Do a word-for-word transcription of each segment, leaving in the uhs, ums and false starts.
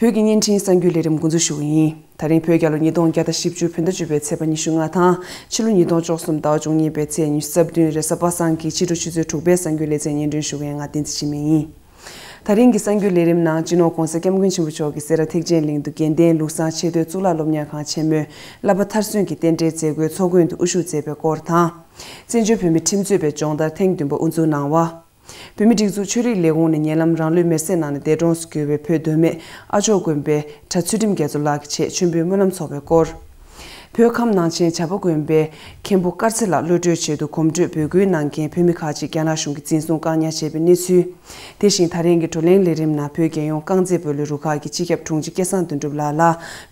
བོད་ཀྱི་བརྙན་འཕྲིན་གསར་འགྱུར་ལས་རིམ་འགོ་འཛུགས་ཞུ་གི་ཡིན། ད་རིང་བོད་རྒྱལ་ལོ་ཉིས་སྟོང་བརྒྱ་དང་བཞི་བཅུ་བོད་ཟླ་བཅུ་པའི་ཚེས་པ་ཉི་ཤུ་ལྔ་དང་ཕྱི་ལོ་ཉིས་སྟོང་བཅུ་གསུམ་ཟླ་བ་བཅུ་གཉིས་པའི་ཚེས་ཉི་ཤུ་རྩ་བདུན་རེས་གཟའ་པ་སངས་ཀྱི་ཕྱི་དྲོ་ཆུ་ཚོད་དྲུག་པའི་གསར་འགྱུར་ལེ་ཚན་སྙན་སྒྲོན་ཞུ་མཁན་ང་བསྟན་འཛིན་འཆི་མེད་ཡིན། ད་རིང་གི་གསར་འགྱུར་ལས་རིམ་ནང་སྤྱི་ནོར་༧གོང་ས་༧སྐྱབས་མགོན་ཆེན་པོ་མཆོག་གིས་སེ་ར་ཐེག་ཆེན་གླིང་དུ་དགེ་ལྡན་ལུགས་བཟང་ཆེས་མཐོའི་གཙུག་ལག་སློབ་གཉེར་ཁང་ཆེན་མོའི་བསླབ་པ་མཐར་སོན་གྱི་རྟེན་འབྲེལ་མཛད་སྒོའི་ཚོགས་མགོན་དུ་དབུ་བཞུགས་མཛད་པའི་སྐོར་དང་། བཙན་བྱོལ་བོད་མིའི་ཁྲིམས་རྩོད་པའི་སྦྱོང་བརྡར་ཐེངས་བདུན་པ་དབུ་འཛུགས་གནང་བ། བོད་མིའི་སྒྲིག་འཛུགས་ཆོས་རིག་ལས་ཁུངས་ནས་ཉེ་ལམ་རང་ལུས་མེར་སྲེག་གནང་ནས་འདས་གྲོངས་སུ་གྱུར་བའི་བོད་མདོ་སྨད་ཨ་མཆོག་དགོན་པའི་གྲྭ་ཚུལ་ཁྲིམས་རྒྱ་མཚོ་ལགས་ཀྱི་ཆེད་མཆོད་འབུལ་སྨོན་ལམ་ཚོགས་པའི་སྐོར། བོད་ཁམས་ནང་ཆེན་བྱ་པ་དགོན་པའི་མཁན་པོ་དཀར་ཚེ་ལགས་གློད་གྲོལ་ཆེད་དུ་གོམ་བགྲོད་འབོད་སྐུལ་གནང་མཁན་བོད་མི་ཁག་ཅིག་རྒྱ་ནག་གཞུང་གིས་འཛིན་བཟུང་བཀག་ཉར་བྱས་པའི་གནས་ཚུལ། དེ་བཞིན་ད་རིང་གི་བགྲོ་གླེང་ལས་རིམ་ནང་བོད་རྒྱལ་ཡོངས་རྐང་རྩེད་སྤོ་ལོའི་རུ་ཁག་གི་སྤྱི་ཁྱབ་དྲུང་ཆེ་སྐལ་བཟང་དོན་གྲུབ་ལགས་ལ་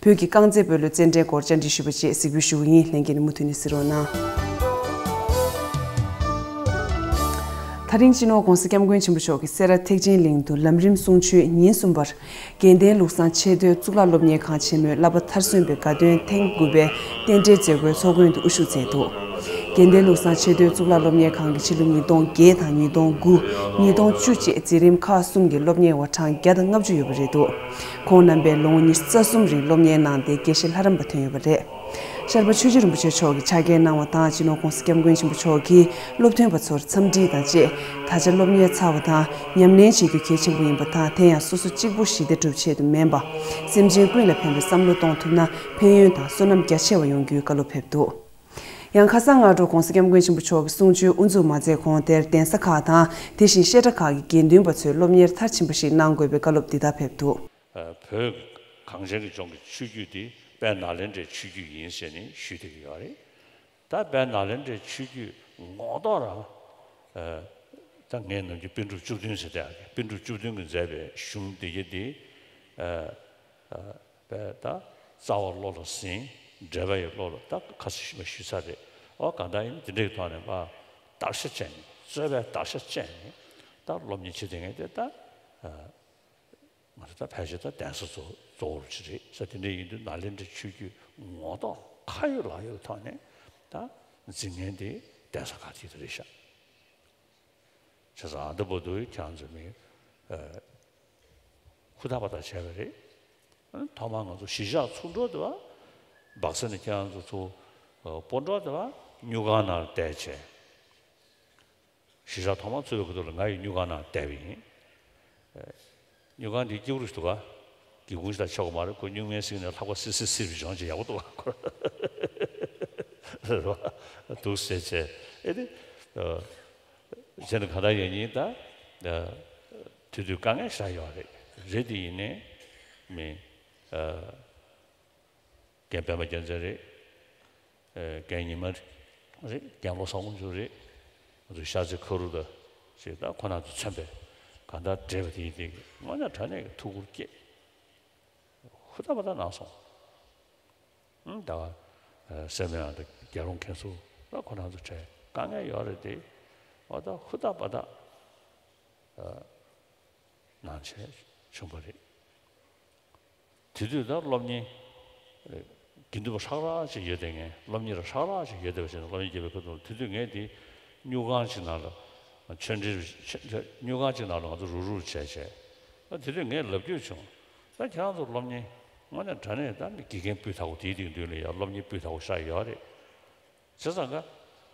བོད་ཀྱི་རྐང་རྩེད་སྤོ་ལོའི་རྩེད་འགྲན་སྐོར་བཅར་འདྲི་ཞུས་པ་བཅས་གཟིགས་འབུལ་ཞུ་གི་ཡིན། ལྷན་རྒྱས་ནས་མུ་མཐུད་ནས་གཟིགས་རོགས་གནང་། ད་རིང་སྤྱི་ནོར་༧གོང་ས་༧སྐྱབས་མགོན་ཆེན་པོ་མཆོག་གིས་སེ་ར་ཐེག་ཆེན་གླིང་དུ་ལམ་རིམ་གསུང་ཆོས་ཉིན་གསུམ་པར་དགེ་ལྡན་ལུགས་བཟང་ཆེས་མཐོའི་གཙུག་ལག་སློབ་གཉེར་ཁང་ཆེན་མོའི་བསླབ་པ་མཐར་སོན་པའི་དགའ་སྟོན་ཐེངས་དགུ་པའི་རྟེན་འབྲེལ་མཛད་སྒོའི་ཚོགས་མགོན་དུ་དབུ་བཞུགས་མཛད་འདུག་དགེ་ལྡན་ལུགས་བཟང་ཆེས་མཐོའི་གཙུག་ལག་སློབ་གཉེར་ཁང་གིས་ཕྱི་ལོ་ཉིས་སྟོང་བརྒྱད་དང་ཉིས་སྟོང་དགུ། ཉིས་སྟོང་བཅུ་བཅས་འཛིན་རིམ་ཁག་གསུམ་གྱི་སློབ་གཉེར་བ་གྲངས་བརྒྱ་དང་ལྔ་བཅུ་ཡོད་པ་རེད་འདུག་ཁོང་རྣམ་པས་ལོ་ངོ་ཉི་ཤུ་རྩ་གསུམ་རིང་སློབ་གཉེར་གནང་སྟེ་དགེ་བཤེས་ལྷ་རམས་པ་ཐོན་ཡོད་པ་རེད། ཤར་པ་ཆོས་རྗེ་རིན་པོ་ཆེ་མཆོག་གིས་ཕྱག་འཁྱེར་གནང་བ་དང་། སྤྱི་ནོར་༧གོང་ས་༧སྐྱབས་མགོན་ཆེན་པོ་མཆོག་གིས་སློབ་ཐོན་པ་ཚོར་འཚམས་འདྲི་དང་བཅས། ད་ཆ་སློབ་གཉེར་ཚར་བ་དང་ཉམས་ལེན་བྱེད་རྒྱུ་གལ་ཆེན་པོ་ཡིན་པ་དང་། དེ་ཡང་སོ་སོ་གཅིག་པོ་ཞི་བདེ་སྒྲུབ་ཆེད་དུ་མིན་པ། སེམས་ཅན་ཀུན་ལ་ཕན་པའི་བསམ་བློ་གཏོང་ཐུབ་ན་ཕན་ཡོན་དང་བསོད་ནམས་རྒྱ་ཆེ་བ་ཡོང་རྒྱུའི་བཀའ་སློབ་ཕེབས་འདུག་ཡང་ཁ་སང་སྔ་དྲོ་༧གོང་ས་༧སྐྱབས་མགོན་ཆེན་པོ་མཆོག་གིས་གསུང་ཆོས་དབུ་འཛུགས་མ་མཛད་གོང་། དེར་གདན་ས་ཁག་དང་དེ་བཞིན་བཤད་གྲྭ་ཁག་གི་དགེ་འདུན་པ་ཚོས་སློབ་གཉེར་མཐར་ཕྱིན་པ་ཞིག་གནང་དགོས་པའི་བཀའ་སློབ་འདི་ལྟར་ཕེབས་འདུག་བོད་གངས་ཅན་གྱི་ལྗོངས་ཀྱི་ཆོས་བརྒྱུད་འདི་དཔལ་ནཱ་ལེནྡྲའི་ཆོས་བརྒྱུད་ཡིན་ཟེར་ནས་ཞུས་བསྡད་ཀྱི་ཡོད་རེད། ད་དཔལ་ནཱ་ལེནྡྲའི་ཆོས་བརྒྱུད་ངོ་ཐོག་རང་ད་ངས་ནམ་རྒྱུན་པཎ་གྲུབ་བཅུ་བདུན་ཟེར་བསྡད་ཡག་གི་པཎ་གྲུབ་བཅུ་བདུན་གྱིས་མཛད་པའི་གཞུང་འདི་ག་འདི་དཔེ་ད་རྩ་བ་བློ་ལ་ཟིན། འགྲེལ་པ་ཡི་བློ་ལ་ད་ཁ་སང་ཞུས་མ་ཞུས་ཚར་རེད། ཨོ་གང་ལྟར་ཡིན་དེ་འདྲའི་ཐོག་ནས་མ་བརྡར་ཤ་བཅད་ནས་རྩོད་པའི་བརྡར་ཤ་བཅད་ནས་ད་སློབ་གཉེར་བྱེད་དེ་ངས་དེ་ད་ང་ཚོ་ད་ཕལ་ཆེར་ད་གདན་ས་གཙོ་གཙོ་བོར་ཅི་རེད་ས། དེ་འདྲ་ཡིན་དུས་ནཱ་ལེནྡྲའི་ཆོས་བརྒྱུད་ངོ་ཐོག་ཁ་ཡོད་ལག་ཡོད་ཐོག་ནས་ད་འཛིན་མཁན་དེ་གདན་ས་ཁག་དེ་རེད་ཤག་བྱས་ཙང་ཨ་ད་བར་དུ་ཁྱེད་རང་ཚོ་མི་ཧུར་ཐག་པ་ཐག་བྱས་པ་རེད། ཐོག་མར་ང་ཚོ་གཞིས་ཆགས་ཚུགས་འགྲོ་དུས་བ་སྦག་ས་ནས་ཁྱེད་རང་ཚོ་ཚུར་སྤོ་འགྲོ་དུས་བ་སྨྱུག་ཁང་ནང་བསྡད་བྱས། གཞིས་ཆགས་ཐོག་མར་ཚུགས་པའི་ཁ་ཐུག་ལ་ང་ཡི་སྨྱུག་ཁང་ནང་བསྡད་པ་ཡིན། སྨྱུག་ཁང་འདི་སྐྱིད་པོ་ཞིག་འདུག་ག་སྒེའུ་ཁུང་ཞིག་ལ་ཆགས་པ་མ་རེད། ཁོ་སྨྱུག་མའི་གསེང་ནས་ལྷགས་པ་སིལ་སིལ་སིལ་བྱས་ཡག་པོ་འདུག་ག་རེད་བ། འདུག་ཟེར་བྱས་ཨེ་དེ། བྱས་ནས་གང་ལྟར་ཡིན་ཉིན་ད། དུས་དུས་དཀའ་ངལ་ཞེ་དྲག་ཡོད་རེད། རེད་དེ་ཡིན་ནའི་མི། རྒན་པད་མ་རྒྱལ་མཚན་རེད། རྒན་ཉི་མ་རེད། རྒན་བློ་བཟང་དབང་ཕྱུག་རེད། ང་ཚོ་ཤར་རྩེ་ཁ་རུ་དང་ཅིག་ད་ཁོ་རང་ཚོ་མཚོན་པའི་གང་ལྟར་འབྲེལ་བ་དེ་ཡིན་དེ་དངོས་གནས་དྲང་གནས་ཀྱི་ཐུགས་ཁུར་བསྐྱེད། ཧུར་ཐག་པ་ཐག་གནང་སོང་། ཨང་ད་ག་སེར་སྨད་དང་རྒྱལ་རོང་ཁེངས་སུ་ད་ཁོ་རང་ཚོ་གྲས་དཀའ་ངལ་ཡོད་རེད་དེ། འོ་ད་ཧུར་ཐག་པ་ཐག་གནང་བྱས་བྱུང་བ་རེད། དེ་དུས་ད་སློབ་གཉེར་དགེ་འདུན་པ་ཧྲག་ཧྲག་ཅིག་ཡོད་དེ་ངས་སློབ་གཉེར་ཧྲག་ཧྲག་ཅིག་ཡོད་དེ་བ་བྱས་ནས་སློབ་གཉེར་རྒྱབ་པའི་ཁ་ཐུག་དེ་དུས་ངས་དེ་སྨྱུག་ཁང་ཅིག་ནང་ལ་ཆོས་འབྲེལ་ཆོས་སྨྱུག་ཁང་ཅིག་ནང་ལ་ང་ཚོ་རུག་རུག་བྱས་བྱས། ད་དེ་དུས་ངས་ལབ་རྒྱུ་བྱུང་། ད་ཁྱེད་རང་ཚོ་སློབ་གཉེར་དངོས་གནས་དྲང་གནས་ད་ནི་དགེ་རྒན་སྤུས་དག་པོ་དེའི་སྟེང་མདུན་ལ་ཡང་སློབ་གཉེར་སྤུས་དག་པོ་ཤར་ཡོད་རེད། བྱས་ཙང་ཀ་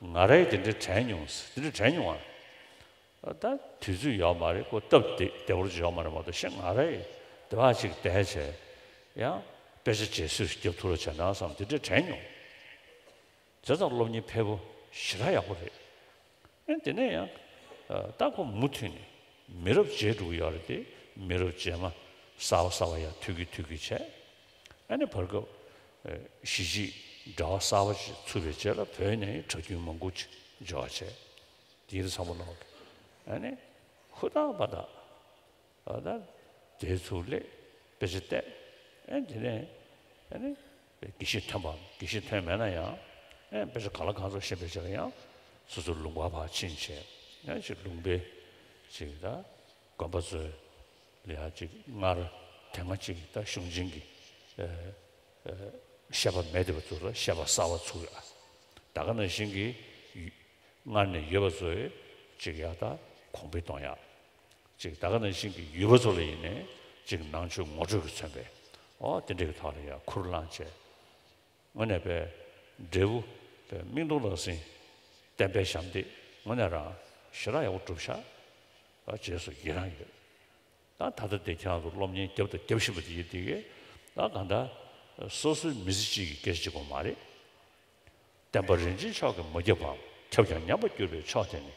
ང་རས་དེ་འདྲའི་དྲན་མྱོང་། དེ་འདྲའི་དྲན་མྱོང་བ། ད་དུས་ཚོད་ཡོད་མ་རེད། ཁོ་སྟབས་བདེ་བདེ་བོར་ཅིག་ཡོད་མ་རེད་མ་གཏོགས་ཤེས་ང་རས་དེ་བ་ཅིག་བསྡད་བྱས་ཡང་དཔེ་ཆ་རྗེས་བཟོས་རྒྱབ་ཐུབ་རོགས་བྱས་ན་བསམ་དེ་འདྲའི་དྲན་མྱོང་། བྱས་ཙང་སློབ་གཉེར་ཕལ་པོ་ཞེ་དྲག་ཡག་པོ་རེད། ཨེ་དེ་ནས་ཡང་ད་ཁོ་མུ་མཐུད་ནས་མི་རབས་བརྗེ་འགྲོ་གི་ཡོད་རེད་དེ། མི་རབས་རྗེས་མ་གསར་པ་གསར་པ་ཡར་ཐོན་གི་ཐོན་གི་བྱས། ཨ་ནི་བར་སྐབས་གཞིས་བྱེས་འབྲེལ་བ་གསར་པ་ཞིག་ཚུགས་པའི་རྗེས་ལ་བོད་ནས་གྲྭ་རྒྱུན་མང་པོ་ཅིག་འབྱོར་བ་བྱས། དེ་ཚོ་ཚང་མ་ལོག་ཨ་ནི་ཧུར་ཐག་པ་ཐག་ཨ་ད་དེ་ཚུར་སླེབས་དཔེ་ཆ་བལྟས། ཨ་དེ་ནས་ཨ་ནི་དགེ་བཤེས་ཐོན་པ་དགེ་བཤེས་ཐོན་མེད་ན་ཡང་ཨ་དཔེ་ཆ་གང་ལ་གང་འཚམ་ཤེས་པའི་ཆ་ལ་ཡང་སོ་སོ་ལུང་པ་ཕར་ཕྱིན་བྱས་ཡང་ཅིག་ལུང་པའི་ཅིག་ད་དགོན་པ་ཚོའི་ལ་ཡང་ཅིག་སྔར་དེ་སྔ་ཅིག་ད་གཞུང་ཆེན་གྱི་ཨ་ཨ་བཤད་པ་མེད་དེ་བ་ཚོ་ལ་བཤད་པ་གསར་པ་ཚུགས་ཡ། ད་ག་ནང་བཞིན་གྱི་སྔར་ནས་ཡོད་པ་ཚོའི་ཅིག་ཡག་ད་གོང་འཕེལ་གཏོང་ཡག་ཅིག་ད་ག་ནང་བཞིན་གྱི་ཡུལ་པ་ཚོ་ལ་ཡིན་ནའི་ ཅིག་ནང་ཆོས་ངོ་སྤྲོད་ཀྱིས་མཚོན་པའི་ཨོ་དེ་འདྲ་གི་ཐོག་ལ་ཡང་ཁུར་བླངས་བྱས། དངོས་གནས་པའི་འབྲས་བུ་པའི་མིག་མཐོང་ལག་ཟིན་བསྟན་པའི་ཞབས་འདེགས་དངོས་གནས་རང་ཞེ་དྲག་ཡག་པོ་གྲུབ་ཤག་ཨ་རྗེས་སུ་ཡི་རང་ཡོད། ད་ད་ལྟ་དེ་ཁྱེད་རང་ཚོ་སློབ་གཉེར་རྒྱབ་དང་རྒྱབ་བཞིན་པ་དེ་ཡིན་དེ་གས་ད་གང་ལྟར་སོ་སོའི་མི་ཚེ་གཅིག་གི་སྐད་ཆ་གཅིག་པོ་མ་རེད། བསྟན་པ་རིན་ཆེན་མཆོག་གིས་མ་ཁྱབ་པའམ་ཁྱབ་ཀྱང་ཉམས་པར་གྱུར་པའི་ཕྱོགས་དེ་ནི།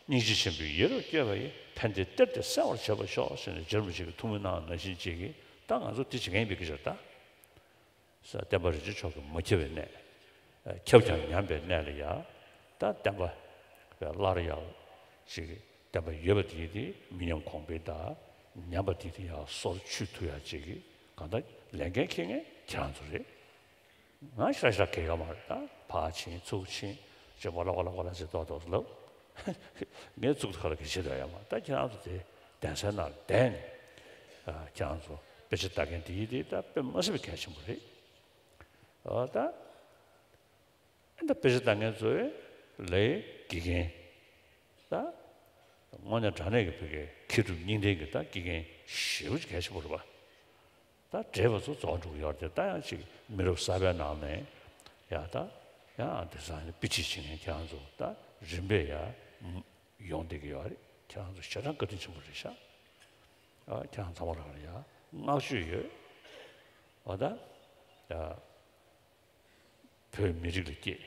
སྙིང་རྗེ་ཆེན་པོས་ཡིད་རབ་བསྐྱོད་པ་ཡིས་ཕན་བདེའི་གཏེར་དེ་གསལ་བར་བྱེད་པར་ཤོག་ཟེར་ནས་རྗེ་རིན་པོ་ཆེ་གིས་ཐུགས་སྨོན་གནང་ནང་བཞིན་ཅིག་གིས་ད་ང་ཚོ་དེ་བྱེད་མཁན་ཡིན་པའི་སྐད་ཆ་རེད་ད། ས་བསྟན་པ་རིན་ཆེན་མཆོག་གིས་མ་ཁྱབ་པའི་གནས། ཁྱབ་ཀྱང་ཉམས་པའི་གནས་ལ་ཡ། ད་བསྟན་པ་སླར་ཡང་ཅིག་བསྟན་པ་ཡོད་པ་དེ་དེ་མི་ཉམས་གོང་འཕེལ་དང་ཉམས་པ་དེ་དེ་ཡང་སོར་ཆུད་ཐུབ་ཡ་ཅིག་གིས་གང་ལྟར་ལས་འགན་འཁྱེར་མཁན་ཁྱེད་རང་ཚོ་རེད། ང་ཤ་ཤ་གེ་ག་མ་རེད་ད། ཕར་ཕྱིན་ཚུར་ཕྱིན་ཅེས་བ་ལ་བ་ལ་བ་ལ་ཅེས་ཏོག་ཏོག་ལབ། ངས་ཚུགས་ཐུབ་ཁ་ལ་གི་བྱེད་དོ་ཡ་མ་ད་ཁྱེད་རང་ཚོ་དེ་གདན་སའི་ནང་བསྡད་ནས་ཨ་ཁྱེད་རང་ཚོ་དཔེ་ཆ་ལྟ་མཁན་དེ་ཡིན་དེ་ད་དཔེ་མ་སྲིད་པའི་གལ་ཆེན་པོ་རེད། ཨ་ད་ཨ་ད་དཔེ་ཆ་ལྟ་མཁན་ཚོའི་ལས་དགེ་རྒན་ད་དངོས་གནས་དྲང་གནས་ཀྱི་བོད་སྐད་མཁས་གྲུབ་གཉིས་ལྡན་གྱི་ད་དགེ་རྒན་ཞེ་པོ་ཅིག་གལ་ཆེན་པོ་རེད་པ། ད་བགྲེས་པ་ཚོ་རྫོགས་འགྲོ་གི་ཡོད་རེད་དེ་ད་ཡང་ཅིག་མི་རབས་གསར་པའི་ནང་ནས་ཡ་ད་ཡང་དེ་སང་ནས་དཔེ་ཁྲིད་བྱེད་མཁན་ཁྱེད་རང་ཚོ་ད་རིམ་པས་ཡ་ཡོང་བསྡད་ཀྱི་ཡོད་རེད། ཁྱེད་རང་ཚོ་ཞེ་དྲག་བཀའ་དྲིན་ཆེན་པོ་རེད་ཤག་ཨ་ཁྱེད་རང་ཚང་མ་ལ་ཡ་བསྔགས་བརྗོད་ཡོད། འོ་ད་ཡ། བོད་མི་རིགས་ལ་སྐྱེས།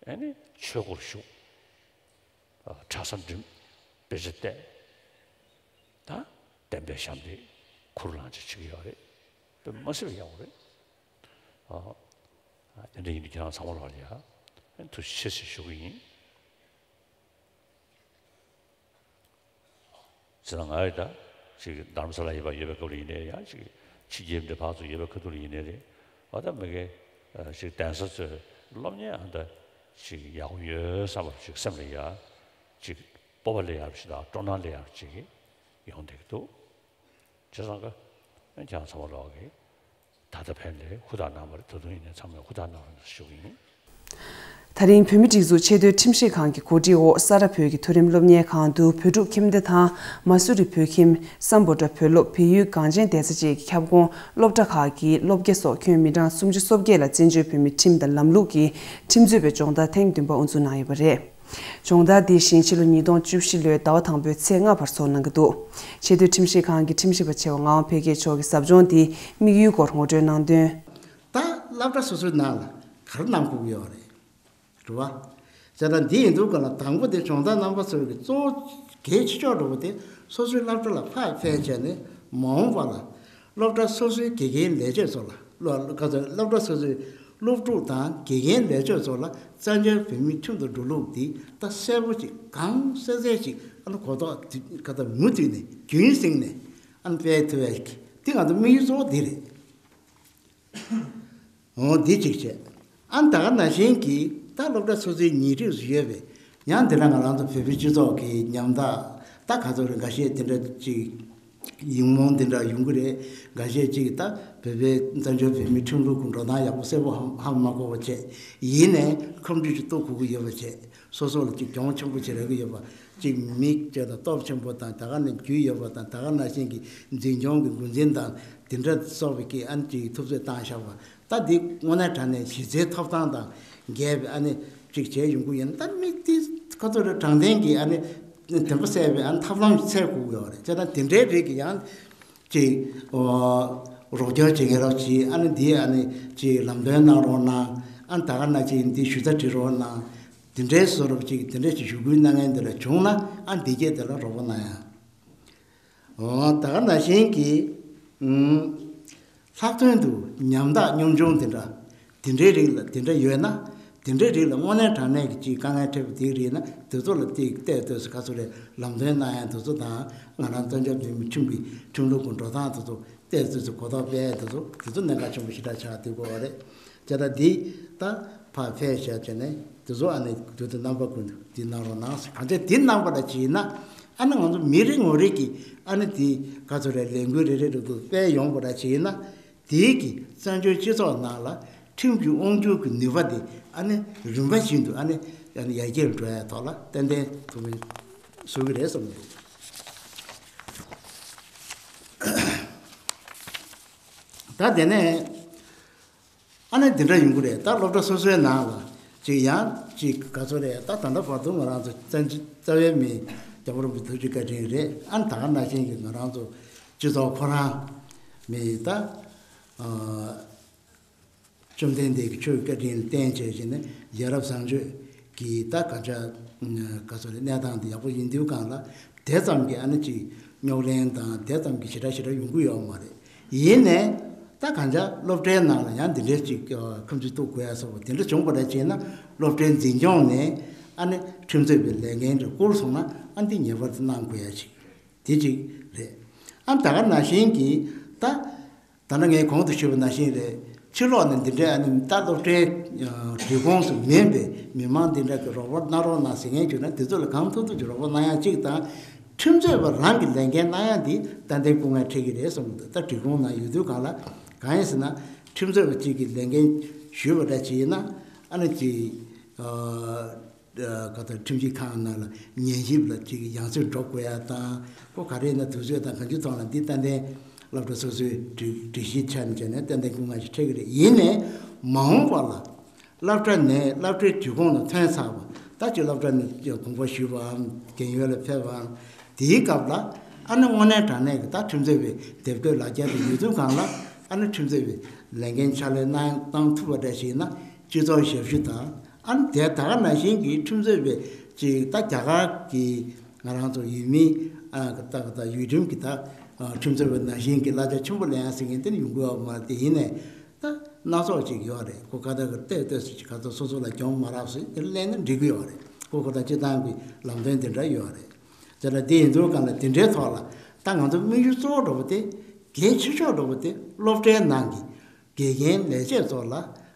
ཨ་ནི་ཆོས་སྒོར་ཞུགས། ཨ་གྲྭ་ས་འགྲིམས། དཔེ་ཆ་བལྟས། ད་བསྟན་པའི་ཞབས་འདེགས་ཁུར་བླངས་ཅིག་བྱེད་ཀྱི་ཡོད་རེད། དཔེ་མ་སྲིད་པ་ཡག་པོ་རེད། ཨ་ཨ་དེ་འདྲ་ཡིན་དུས་ཁྱེད་རང་ཚང་མ་ལ་ཡ་ཐུགས་རྗེ་ཆེ་ཞེས་ཞུ་གི་ཡིན། ཟེར་ན་ང་ཡི་ད་ཅིག་རྡ་རམ་ས་ལ་ཡོད་པ་ཡོད་པའི་སྐབས་ལ་ཡིན་ནའི་ཡང་ཅིག་ཕྱི་རྒྱལ་འདྲ་ཕར་ཚུར་ཡོད་པའི་ཁ་ཐུག་ལ་ཡིན་ནའི་རེད། འོ་ད་མི་གེ་ཅིག་གདན་ས་ཚོས་སློབ་གཉེར་ཨ་ད་ཅིག་ཡག་པོ་ཡོད་བསམ་པ་ཅིག་སེམས་ལ་ཡ་ཅིག་སྤོབས་པ་ལ་ཡག་ཅིག་དང་སྤྲོ་སྣང་ལ་ཡག་ཅིག་ཡོང་བསྡད་ཀྱི་འདུག་བྱས་ཙང་ཀ་ཁྱེད་རང་ཚང་མ་ལོག་གི་ད་ལྟ་ཕན་ལས་ཧུར་ཐག་གནང་བ་རེད། ད་དུང་ཡིན་ནའི་ཚང་མས་ཧུར་ཐག་གནང་རོགས་གནང་ཞུ་གི་ཡིན། ད་རིང་བོད་མིའི་སྒྲིག་འཛུགས་ཆེས་མཐོའི་ཁྲིམས་ཞིབ་ཁང་གི་གོ་སྒྲིག་འོག་ས་རཱ་བོད་ཀྱི་མཐོ་རིམ་སློབ་གཉེར་ཁང་དུ་བོད་ཕྲུག་ཁྱིམ་སྡེ་དང་མ་སུ་རི་བོད་ཁྱིམ་སམ་བྷོ་ཊ་བོད་སློབ་བལ་ཡུལ་གངས་ཅན་བདེ་རྩ་བཅས་ཀྱི་ཁྱབ་ཁོངས་སློབ་གྲྭ་ཁག་གི་སློབ་དགེ་སོགས་ཁྱོན་མི་གྲངས་སུམ་ཅུ་སོ་བརྒྱད་ལ་བཙན་བྱོལ་བོད་མིའི་ཁྲིམས་དང་ལམ་ལུགས་ཀྱི་ཁྲིམས་རྩོད་པའི་སྦྱོང་བརྡར་ཐེངས་བདུན་པ་དབུ་འཛུགས་གནང་ཡོད་པ་རེད། སྦྱོང་བརྡར་འདི་བཞིན་ཕྱི་ལོ་ཉིས་སྟོང་བཅུ་བཞི་ལོའི་ཟླ་བ་དང་པོའི་ཚེས་ལྔ་བར་ཚོགས་གནང་གི་འདུག་ཆེས་མཐོའི་ཁྲིམས་ཞིབ་ཁང་གི་ཁྲིམས་ཞིབ་པ་ཆེ་བ་ངག་དབང་འཕེལ་རྒྱས་མཆོག་གིས་ཟབ་སྦྱོང་འདིའི་དམིགས་ཡུལ་སྐོར་ངོ་སྤྲོད་གནང་དོན། ད་སློབ་གྲྭ་སོ་སོའི་ནང་ལ་ག་རེ་གནང་དགོས་ཀྱི་ཡོད་རེད། རེད་བ། བྱས་ཙང་འདི་ཡིན་དུས་ག་ལ་དང་པོ་དེ་སྦྱོང་བརྡར་རྣམ་པ་ཚོའི་གི་གཙོ་བོ་གལ་ཆེ་ཤོས་འགྲོ་བ་དེ་སོ་སོའི་སློབ་གྲྭ་ལ་ཕར་ཕེབས་བྱས་ནས་མ་འོངས་པ་ལ་སློབ་གྲྭ་སོ་སོའི་དགེ་རྒན་ལས་བྱེད་ཚོ་ལ་སློབ་ག་ཚོད་སློབ་གྲྭ་སོ་སོའི་སློབ་ཕྲུག་དང་དགེ་རྒན་ལས་བྱེད་ཚོ་ལ་བཙན་བྱོལ་བོད་མིའི་ཁྲིམས་དང་འགྲོ་ལུགས་འདི་ད་གསལ་པོ་ཅིག་གང་གསལ་གསལ་ཅིག་ཨ་ནི་གོ་རྟོགས་ག་ད་མུ་མཐུད་ནས་རྒྱུན་བསྲིངས་ནས་ཨ་ནི་སྤེལ་ཐུབ་ཡ་ཞིག་འདི་ང་ཚོ་དམིགས་ཡུལ་གཙོ་བོ་འདི་རེད། འོ་འདི་གཅིག་བྱས། ཨ་ནི་ད་ག་ནང་བཞིན་གྱི་ད་སློབ་གྲྭ་སོ་སོའི་ཉེ་འཁྲིས་སུ་ཡོད་པའི་ཡང་འདི་ལ་ང་རང་ཚོ་བོད་པའི་སྤྱི་ཚོགས་ཀྱི་ཉམ་ཐག་ད་ག་ཚོད་རེད་འགའ་ཤས་དེ་འདྲ་ཅིག་ཡིག་རྨོངས་འདི་འདྲ་ཡོང་གི་རེད། འགའ་ཤས་ཅིག་ད་བོད་པའི་བཙན་བྱོལ་བོད་མིའི་ཁྲིམས་ལུགས་ཀྱི་འགྲོ་སྟངས་ཡག་པོ་གསལ་པོ་ཧ་ཧ་མ་གོ་བ་བྱས། ཡིན་ནའི་ཁམས་སྤྲུལ་ཅིག་གཏུག་དགོས་ཀྱི་ཡོད་པ་བྱས། སོ་སོ་ལ་ཅིག་གྱོང་ཆེན་པོ་ཅིག་རག་གི་ཡོད་པ། ཅིག་མི་བྱས་དང་སྟོབས་ཆེན་པོ་དང་ད་ག་ནས་རྒྱུས་ཡོད་པ་དང་ད་ག་ནང་བཞིན་གྱི་འཛིན་སྐྱོང་གི་འགོ་འཛིན་དང་དེ་འདྲ་སོགས་པའི་ཀྱི་ཨ་ནི་ཅིག་ཐུབ་ཚོད་བཏང་བཞག་པ། ད་འདི་དངོས་གནས་དྲང་གནས་གཞི་རྩའི་ཐོབ་ཐང་དང་འགལ་བའི་ཨ་ནི་ཅིག་བྱས་ཡོང་གི་ཡིན། ད་མི་དེ་ཁོ་ཚོ་ལ་དྲང་བདེན་གྱི་ཨ་ནི་བདེན་པ་གསལ་བའི་ཨ་ནི་ཐབས་ལམ་འཚོལ་དགོས་ཀྱི་ཡོད་རེད། བྱས་ཙང་དེ་འདྲའི་རིགས་ཀྱི་ཡང་ཅིག་རོགས་སྐྱོར་བྱེད་མཁན་རོགས་གྱིས་ཨ་ནི་འདི་ཨ་ནི་ཅིག་ལམ་སྟོན་གནང་རོགས་གནང་། ཨ་ནི་ད་ག་ནང་བཞིན་འདི་ཞུ་རྩ་བྲིས་རོགས་གནང་། དེ་འདྲའི་བཟོ་འདྲ་ཅིག་དེ་འདྲ་ཅིག་ཞུ་སྐུལ་གནང་མཁན་དེ་འདྲ་བྱུང་ན་ཨ་ནི་འདི་སྐད་དེ་ལ་རོགས་པ་གནང་ཡ། འོ་ད་ག་ནང་བཞིན་གྱི། ཨུམ། ལྷག་དོན་དུ་ཉམ་ཐག་གཉོམ་ཆུང་དེ་འདྲ། དེ་འདྲའི་རིགས་ལ་དེ་འདྲ་ཡོད་ན། དེ་འདྲའི་རིགས་ལ་དངོས་གནས་དྲང་གནས་ཀྱི་ཅིག་དཀའ་ངལ་འཕྲད་པ་དེའི་རིགས་ན་དེ་ཚོ་ལ་ཏིག་བལྟས་ཏོག་ཙམ་ག་ཚོད་རེད་ལམ་སྟོན་གནང་ཡ་དེ་ཚོ་དང་ང་རང་བཙན་བྱོལ་བོད་མིའི་ཁྲིམས་ཀྱི་ཁྲིམས་ལུགས་ཀྱི་འགྲོ་སྟངས་དེ་ཚོ་བལྟས་ཏོག་ཙམ་གོ་རྟོགས་སྤེལ་ཡ་དེ་ཚོ་དེ་ཚོ་གནད་འགག་ཆེན་པོ་ཞེ་དྲག་ཆགས་བསྡད་ཀྱི་ཡོད་རེད། བྱས་ཙང་འདི་ད་ཕར་ཕེབས་བཞག་བྱས་ནས་དེ་ཚོ་ཨ་ནི་དུས་དང་རྣམ་པ་ཀུན་ཏུ་འདི་གནང་རོགས་གནང་ཟེར། གང་ཅི་འདི་གནང་པ་ལ་བྱས་ན་ཨ་ནི་ང་ཚོ་མི་རེ་ངོ་རེ་གིས་ཨ་ནི་འདི་ག་ཚོད་རེད་ལས་འགུལ་རེ་རེ་རེ་དུ་སྤེལ་ཡོང་པ་ལ་བྱས་ན་དེའི་གི་བཙན་བྱོལ་སྤྱི་ཚོགས་ནང་ལ་ཁྲིམས་ཀྱི་དབང་སྒྱུར་གྱི་ནུས་པ་དེ་ཨ་ནི་རིམ་པ་བཞིན་དུ་ཨ་ནི་ཨ་ནི་ཡར་རྒྱས་འགྲོ་ཡ་ཐོག་ལ་ཏན་ཏན་ཐུགས་ཕན་གསོས་ཀྱི་རེད་བསམ་གྱི་འདུག་ད་དེ་ནས་ཨ་ནི་འདི་འདྲ་ཡོང་གི་རེད། ད་སློབ་གྲྭ་སོ་སོའི་ནང་ལ་ཅིག་ཡང་ཅིག་ག་ཚོད་རེད། ད་ད་ལྟ་བར་དུ་ང་རང་ཚོ་རྩ་རྩ་བའི་མི་རྒྱལ་བ་རིན་པོ་ཆེ་ཐུགས་རྗེ་བཀའ་དྲིན་རེད། ཨ་ནི་ད་ག་ནང་བཞིན་གྱི་ང་རང་ཚོ་སྤྱི་ཚོགས་ཁོ་རང་མི་ད་ཨ། བཅོམ་ལྡན་འདས་ཀྱི་ཆོས་ཀྱི་བཀའ་དྲིན་ལ་བརྟེན་བྱས་བྱས་ནས་ཡ་རབས་བཟང་སྤྱོད་ཀྱི་ད་ག་ཆ་ག་ཚོད་རེད། གནས་སྟངས་འདི་ཡག་པོ་ཡིན་དུས་གང་ལ་དེ་ཙམ་གྱི་ཨ་ནི་ཅིག་རྙོག་གླེང་དང་དེ་ཙམ་གྱི་ཞེ་དྲག་ཞེ་དྲག་ཡོང་གི་ཡོད་མ་རེད། ཡིན་ནའི་ད་གང་ཅག་སློབ་གྲྭའི་ནང་ལ་ཡང་འདི་འདྲའི་ཅིག་ཁ་མཆུ་གཏུག་དགོས་ཡ་སོགས་པ་དེ་འདྲ་བྱུང་བ་རེད་བྱས་ན། སློབ་གྲྭའི་འཛིན་སྐྱོང་ནས་ཨ་ནི་ཁྲིམས་རྩོད་པའི་ལས་འགན་དེ་བསྐུར་སོང་ན་ཨ་འདི་ངེས་པར་དུ་གནང་དགོས་ཡ་ཅིག་དེ་ཅིག་རེད། ཨ་ད་ག་ནང་བཞིན་གྱི་ད། ད་ནི་ངས་གོང་དུ་ཞུས་པ་ནང་བཞིན་རེད། ཕྱི་ལོགས་ནས་འདི་འདྲའི་ཨ་ནི་ད་སློབ་གྲྭའི་ཨ་སྒྲིག་ཁོངས་སུ་མིན་པའི་མི་མང་འདི་འདྲ་གི་རོགས་པ་གནང་རོགས་གནང་ཟེར་མཁན་བྱུང་ན་དེ་ཚོ་ལ་གང་ཐུབ་ཐུབ་ཀྱི་རོགས་པ་གནང་ཡ་གཅིག་དང་། ཁྲིམས་རྩོད་པ་རང་གི་ལས་འགན་གནང་ཡ་འདི་ཏན་ཏན་སྐུ་ངལ་འཕྲད་ཀྱི་རེད་བསམ་གྱི་འདུག་ད་སྒྲིག་ཁོངས་ནང་ཡོད་དུས་གང་ལ་གང་ཡིན་ཟེར་ན། ཁྲིམས་རྩོད་པ་གཅིག་གི་ལས་འགན་ཞུས་པ་འདྲ་ཅིག་ཡིན་ན་ཨ་ནི་ཅིག་ཨ། ག་ད་ཁྲིམས་ཞིབ་ཁང་ནང་ལ་ཉན་ཞིབ་ལ་ཅིག་ཡང་སེ་འགྲོ་དགོས་ཡ་དང་། ཁོ་ག་རེ་ན་དུས་ཚོད་དང་གང་ཅི་ཐོག་ལ་འདི་ཏན་ཏན་སློབ་གྲྭ་སོ་སོའི་སྒྲིག་སྒྲིག་གཞི་ཆ་ནས་བྱས་ན་ཏན་ཏན་སྐུ་ངལ་ཞིག་འཕྲད་ཀྱི་རེད། ཡིན་ནའི་མ་འོངས་པ་ལ་སློབ་གྲྭ་ནས་སློབ་གྲྭའི་སྒྲིག་ཁོངས་ལ་ཐོན་ཚར་བ། ད་ཅིག་སློབ་གྲྭ་ནས་དགོངས་པ་ཞུས་པའམ་རྒན་ཡོལ་ལ་ཕེབས་པའམ་དེའི་སྐབས་ལ་ཨ་ནི་དངོས་གནས་དྲང་གནས་ཀྱི་ད་ཁྲིམས་རྩོད་པའི་དེབ་འགོད་ལག་ཁྱེར་དེ་ཡོད་དུས་གང་ལ་ཨ་ནི་ཁྲིམས་རྩོད་པའི་ལས་འགན་ཕྱག་ལས་གནང་གནང་ཐུབ་པ་འདྲ་ཞིག་ཡིན་ན་སྤྱི་ཚོགས་ཞབས་ཞུ་དང་། ཨ་ནི་དེ་ད་ག་ནང་བཞིན་གྱི་ཁྲིམས་རྩོད་པའི་ཅིག་ད་རྒྱ་གར་གྱི་ང་རང་ཚོ་ཡུལ་མི་ཨ་ད་ད་ཡུལ་ཁྲིམས་ཀྱི་ད་ཁྲིམས་རྩོད་པ་ནང་བཞིན་གྱི་གླ་ཆ་ཆེན་པོ་ལེན་ཡ་ཟེར་མཁན་དེ་ནི་ཡོང་གི་ཡོད་མ་རེད། དེ་ཡིན་ནའི་ད་སྣ་ཚོགས་ཅིག་ཡོད་རེད། ཁོ་ཁ་ད་གི་ལྟོས་ལྟོས་སུ་ཅིག་ག་ཚོད་སོ་སོ་ལ་གྱོང་མ་རག་སུ་དེ་ལེན་ན་འགྲིག་གི་ཡོད་རེད། ཁོ་ཁོ་ད་སྤྱི་བཏང་གི་ལམ་སྟོན་དེ་འདྲ་ཡོད་རེད། དེ་ལ་དེ་ཡིན་དུས་གང་ལ་དེ་འདྲའི་ཐོག་ལ་ད་ང་ཚོ་དམིགས་ཡུལ་གཙོ་བོ་འགྲོ་བ་དེ་གལ་ཆེ་ཤོས་འགྲོ་བ་དེ་སློབ་གྲྭའི་ནང་གི་དགེ་རྒན་ལས་བྱེད་ཚོ་ལ།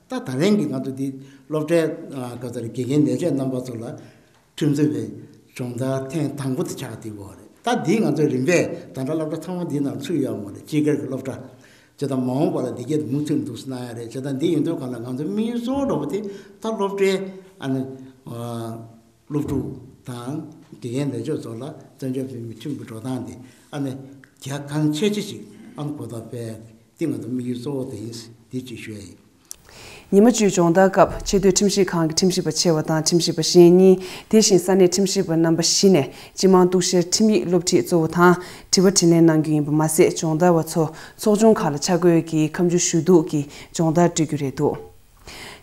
ད་ད་རིང་གི་ང་ཚོ་འདི་སློབ་གྲྭའི་ཨ་ག་ཚོད་རེད། དགེ་རྒན་ལས་བྱེད་རྣམ་པ་ཚོ་ལ་ཁྲིམས་རྩོད་པའི་སྦྱོང་བརྡར་ཐེངས་དང་པོ་དེ་ཆགས་བསྡད་ཡོད་རེད། ད་འདི་ང་ཚོའི་རིམ་པས་ད་ལྟ་སློབ་གྲྭ་ཚང་མ་འདིའི་ནང་ཚུད་ཡོད་མ་རེད། སྤྱི་སྒེར་གྱི་སློབ་གྲྭ་བྱས་ཙང་མ་འོངས་པ་ལ་འདི་གས་མུ་མཐུད་འདུག་སེ་གནང་ཡ་རེད། བྱས་ཙང་འདི་ཡིན་དུས་གང་ལ་ང་ཚོའི་དམིགས་ཡུལ་གཙོ་བོ་འགྲོ་བ་དེ་ད་སློབ་གྲྭའི་ཨ་ནི་ཨ། སློབ་ཕྲུག་དང་དགེ་རྒན་ལས་བྱེད་ཚོ་ལ་བཙན་བྱོལ་བོད་མིའི་ཁྲིམས་ཀྱི་འགྲོ་སྟངས་དེ་ཨ་ནི་རྒྱ་གང་ཆེ་ཆེ་ཞིག་ཨ་ནི་གོ་བརྡ་སྤེལ་དེ་ང་ཚོ་དམིགས་ཡུལ་གཙོ་བོ་དེ་ཡིན། དེ་གཅིག་ཞུ་ཡ་ཡིན། ཉི་མ་བཅུའི་སྦྱོང་བརྡར་སྐབས་ཆེས་མཐོའི་ཁྲིམས་ཞིབ་ཁང་གི་ཁྲིམས་ཞིབ་པ་ཆེ་བ་དང་ཁྲིམས་ཞིབ་པ་གཞན་གཉིས། དེ་བཞིན་ས་གནས་ཁྲིམས་ཞིབ་པ་རྣམ་པ་བཞི་ནས་སྤྱི་དམངས་གཏུག་བཤེར་ཁྲིམས་ཡིག་སློབ་ཁྲིད་གཙོ་བོ་དང་དྲི་བ་དྲིས་ལན་གནང་རྒྱུ་ཡིན་པ་མ་ཟད། སྦྱོང་བརྡར་བ་ཚོ་ཚོགས་ཆུང་ཁག་ལ་ཆ་བགོས་ཀྱིས་ཁ་མཆུ་ཞུ་གཏུག་གི་སྦྱོང་བརྡར་སྤྲོད་རྒྱུ་རེད་འདུག་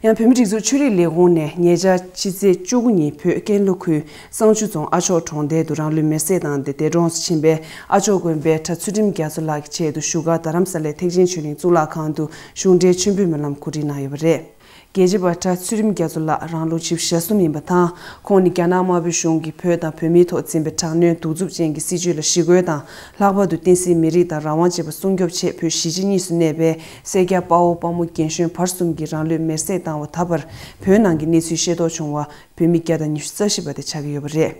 ཡང་བོད་མིའི་སྒྲིག་འཛུགས་ཆོས་རིག་ལས་ཁུངས་ནས་ཉེ་ཆར་ཕྱི་ཚེས་བཅུ་དགུ་ཉིན་བོད་ཀན་ལྷོ་ཁུལ་གཙང་ཆུ་རྫོང་ཨ་མཆོག་གྲོང་རྡལ་དུ་རང་ལུས་མེར་སྲེག་བཏང་སྟེ་འདས་གྲོངས་སུ་ཕྱིན་པའི་ཨ་མཆོག་དགོན་པའི་གྲྭ་ཚུལ་ཁྲིམས་རྒྱ་མཚོ་ལགས་ཀྱི་ཆེད་དུ་བཞུགས་སྒར་རྡ་རམ་ས་ལའི་ཐེག་ཆེན་ཆོས་གླིང་གཙུག་ལག་ཁང་དུ་གཞུང་འབྲེལ་མཆོད་འབུལ་སྨོན་ལམ་གོ་སྒྲིག་གནང་ཡོད་པ་རེད། རྒྱལ་གཅེས་པ་གྲྭ་ཚུལ་ཁྲིམས་རྒྱ་མཚོ་ལགས་རང་ལོ་བཞི་བཅུ་ཞེ་གསུམ་ཡིན་པ་དང་། ཁོང་ནི་རྒྱ་ནག་དམར་པོའི་གཞུང་གིས་བོད་དང་བོད་མིའི་ཐོག་འཛིན་པའི་དྲག་གནོན་གདུག་རྩུབ་ཅན་གྱི་སྲིད་བྱུས་ལ་ཞི་རྒོལ་དང་། ལྷག་པར་དུ་བསྟན་སྲིད་མི་རིགས་དང་རང་དབང་བཅས་པ་སྲུང་སྐྱོབ་ཆེད་བོད་གཞིས་བྱེས་གཉིས་སུ་གནས་པའི་སེར་སྐྱ་དཔའ་བོ་དཔའ་མོ་རྒན་གཞོན་བར་གསུམ་གྱིས་རང་ལུས་མེར་སྲེག་བཏང་བ་ད་བར་བོད་ནང་གི་གནས་ཚུལ་ཤེས་རྟོགས་བྱུང་བ་བོད་མི་བརྒྱ་དང་ཉི་ཤུ་རྩ་བཞི་པ་དེ་ཆགས་ཀྱི་ཡོད་པ་རེད།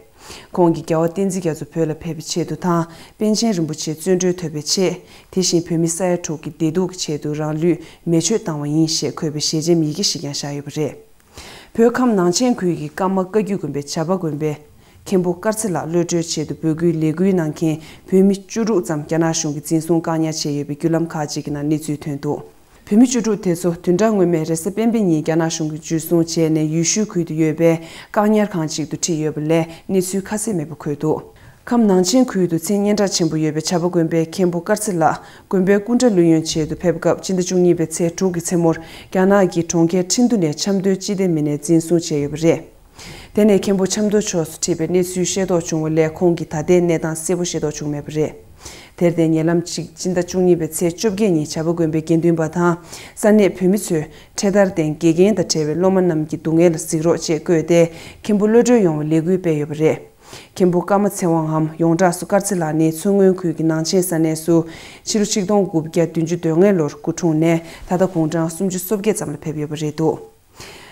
ཁོང་གིས་རྒྱལ་བ་བསྟན་འཛིན་རྒྱ་མཚོ་བོད་ལ་ཕེབས་པའི་ཆེད་དུ་དང་། པཎ་ཆེན་རིན་པོ་ཆེ་བཙོན་གྲོལ་ཐོབ་པའི་ཆེད། དེ་བཞིན་བོད་མི་ས་ཡ་དྲུག་གི་བདེ་སྡུག་གི་ཆེད་དུ་རང་ལུས་མེ་མཆོད་བཏང་བ་ཡིན་ཞེས་འཁོད་པའི་ཞལ་ཆེམས་ཡི་གེ་ཞིག་ཀྱང་བཞག་ཡོད་པ་རེད། བོད་ཁམས་ནང་ཆེན་ཁུལ་གྱི་ཀརྨ་བཀའ་བརྒྱུད་དགོན་པའི་བྱ་པ་དགོན་པའི་མཁན་པོ་དཀར་ཚེ་ལགས་གློད་གྲོལ་ཆེད་དུ་འབོད་སྐུལ་ལས་འགུལ་གནང་མཁན་བོད་མི་བཅུ་དྲུག་ཙམ་རྒྱ་ནག་གཞུང་གིས་འཛིན་བཟུང་བཀག་ཉར་བྱས་ཡོད་པའི་བརྒྱུད་ལམ་ཁག་ཅིག་གི་ནང་གནས་ཚུལ་ཐོན་འདུག་བོད་མི་བཅུ་དྲུག་དེ་ཚོ་བདུན་ཕྲག་སྔོན་མའི་རེས་གཟའ་སྤེན་པའི་ཉིན་རྒྱ་ནག་གཞུང་གིས་འཇུ་བཟུང་བྱས་ནས་ཡུལ་ཤུལ་ཁུལ་དུ་ཡོད་པའི་བཀག་ཉར་ཁང་ཅིག་ཏུ་ཁྲིད་ཡོད་པ་ལས་གནས་ཚུལ་ཁ་གསལ་མེད་པ་འཁོད་འདུག་ཁམས་ནང་ཆེན་ཁུལ་དུ་མཚན་སྙན་གྲགས་ཆེན་པོ་ཡོད་པའི་བྱ་པ་དགོན་པའི་མཁན་པོ་དཀར་ཚེ་ལགས་དགོན་པའི་སྐུ་འདྲ་བླུ་ཡོན་ཆེད་དུ་ཕེབས་སྐབས་སྤྱི་ཟླ་བཅུ་གཉིས་པའི་ཚེས་དྲུག་གི་མཚན་མོར་རྒྱ་ནག་གི་གྲོང་ཁྱེར་ཁྲིན་ཏུ་ནས་ཆབ་མདོའི་སྤྱི་བདེ་མི་སྣས་འཛིན་བཟུང་བྱས་ཡོད་པ་རེད། དེ་ནས་མཁན་པོ་ཆབ་མདོ་ཕྱོགས་སུ་ཁྲིད་པའི་གནས་ཚུལ་ཤེས་རྟོགས་བྱུང་བ་ལས་ཁོང་གི་ད་ལྟའི་གནས་སྟངས་གསལ་པོ་ཤེས་རྟོགས་བྱུང་མེད་པ་རེད། དེར་བརྟེན་ཉེ་ལམ་གཅིག་སྤྱི་ཟླ་བཅུ་གཉིས་པའི་ཚེས་བཅོ་བརྒྱད་ཉིན་བྱ་པ་དགོན་པའི་དགེ་འདུན་པ་དང་ས་གནས་བོད་མི་ཚོས་འཕྲེད་དར་སྟེང་དགེ་རྒན་དང་བྲལ་བའི་སློབ་མ་རྣམས་ཀྱི་སྡུག་བསྔལ་ལ་གཟིགས་རོགས་ཅེས་བཀོད་དེ་མཁན་པོ་གློད་གྲོལ་ཡོང་བའི་ལས་འགུལ་སྤེལ་ཡོད་པ་རེད། མཁན་པོ་ཀརྨ་ཚེ་དབང་འམ་ཡོངས་གྲགས་སུ་དཀར་ཚེ་ལགས་ནི་མཚོ་སྔོན་ཁུལ་གྱི་ནང་ཆེན་ས་གནས་སུ་ཕྱི་ལོ་ཆིག་སྟོང་དགུ་བརྒྱ་བདུན་ཅུ་དོན་ལྔའི་ལོར་སྐུ་འཁྲུངས་ནས་ད་ལྟ་དགུང་གྲངས་སུམ་ཅུ་སོ་བརྒྱད་ཙམ་ལ་ཕེབས་ཡོད་པ་རེད་འདུག་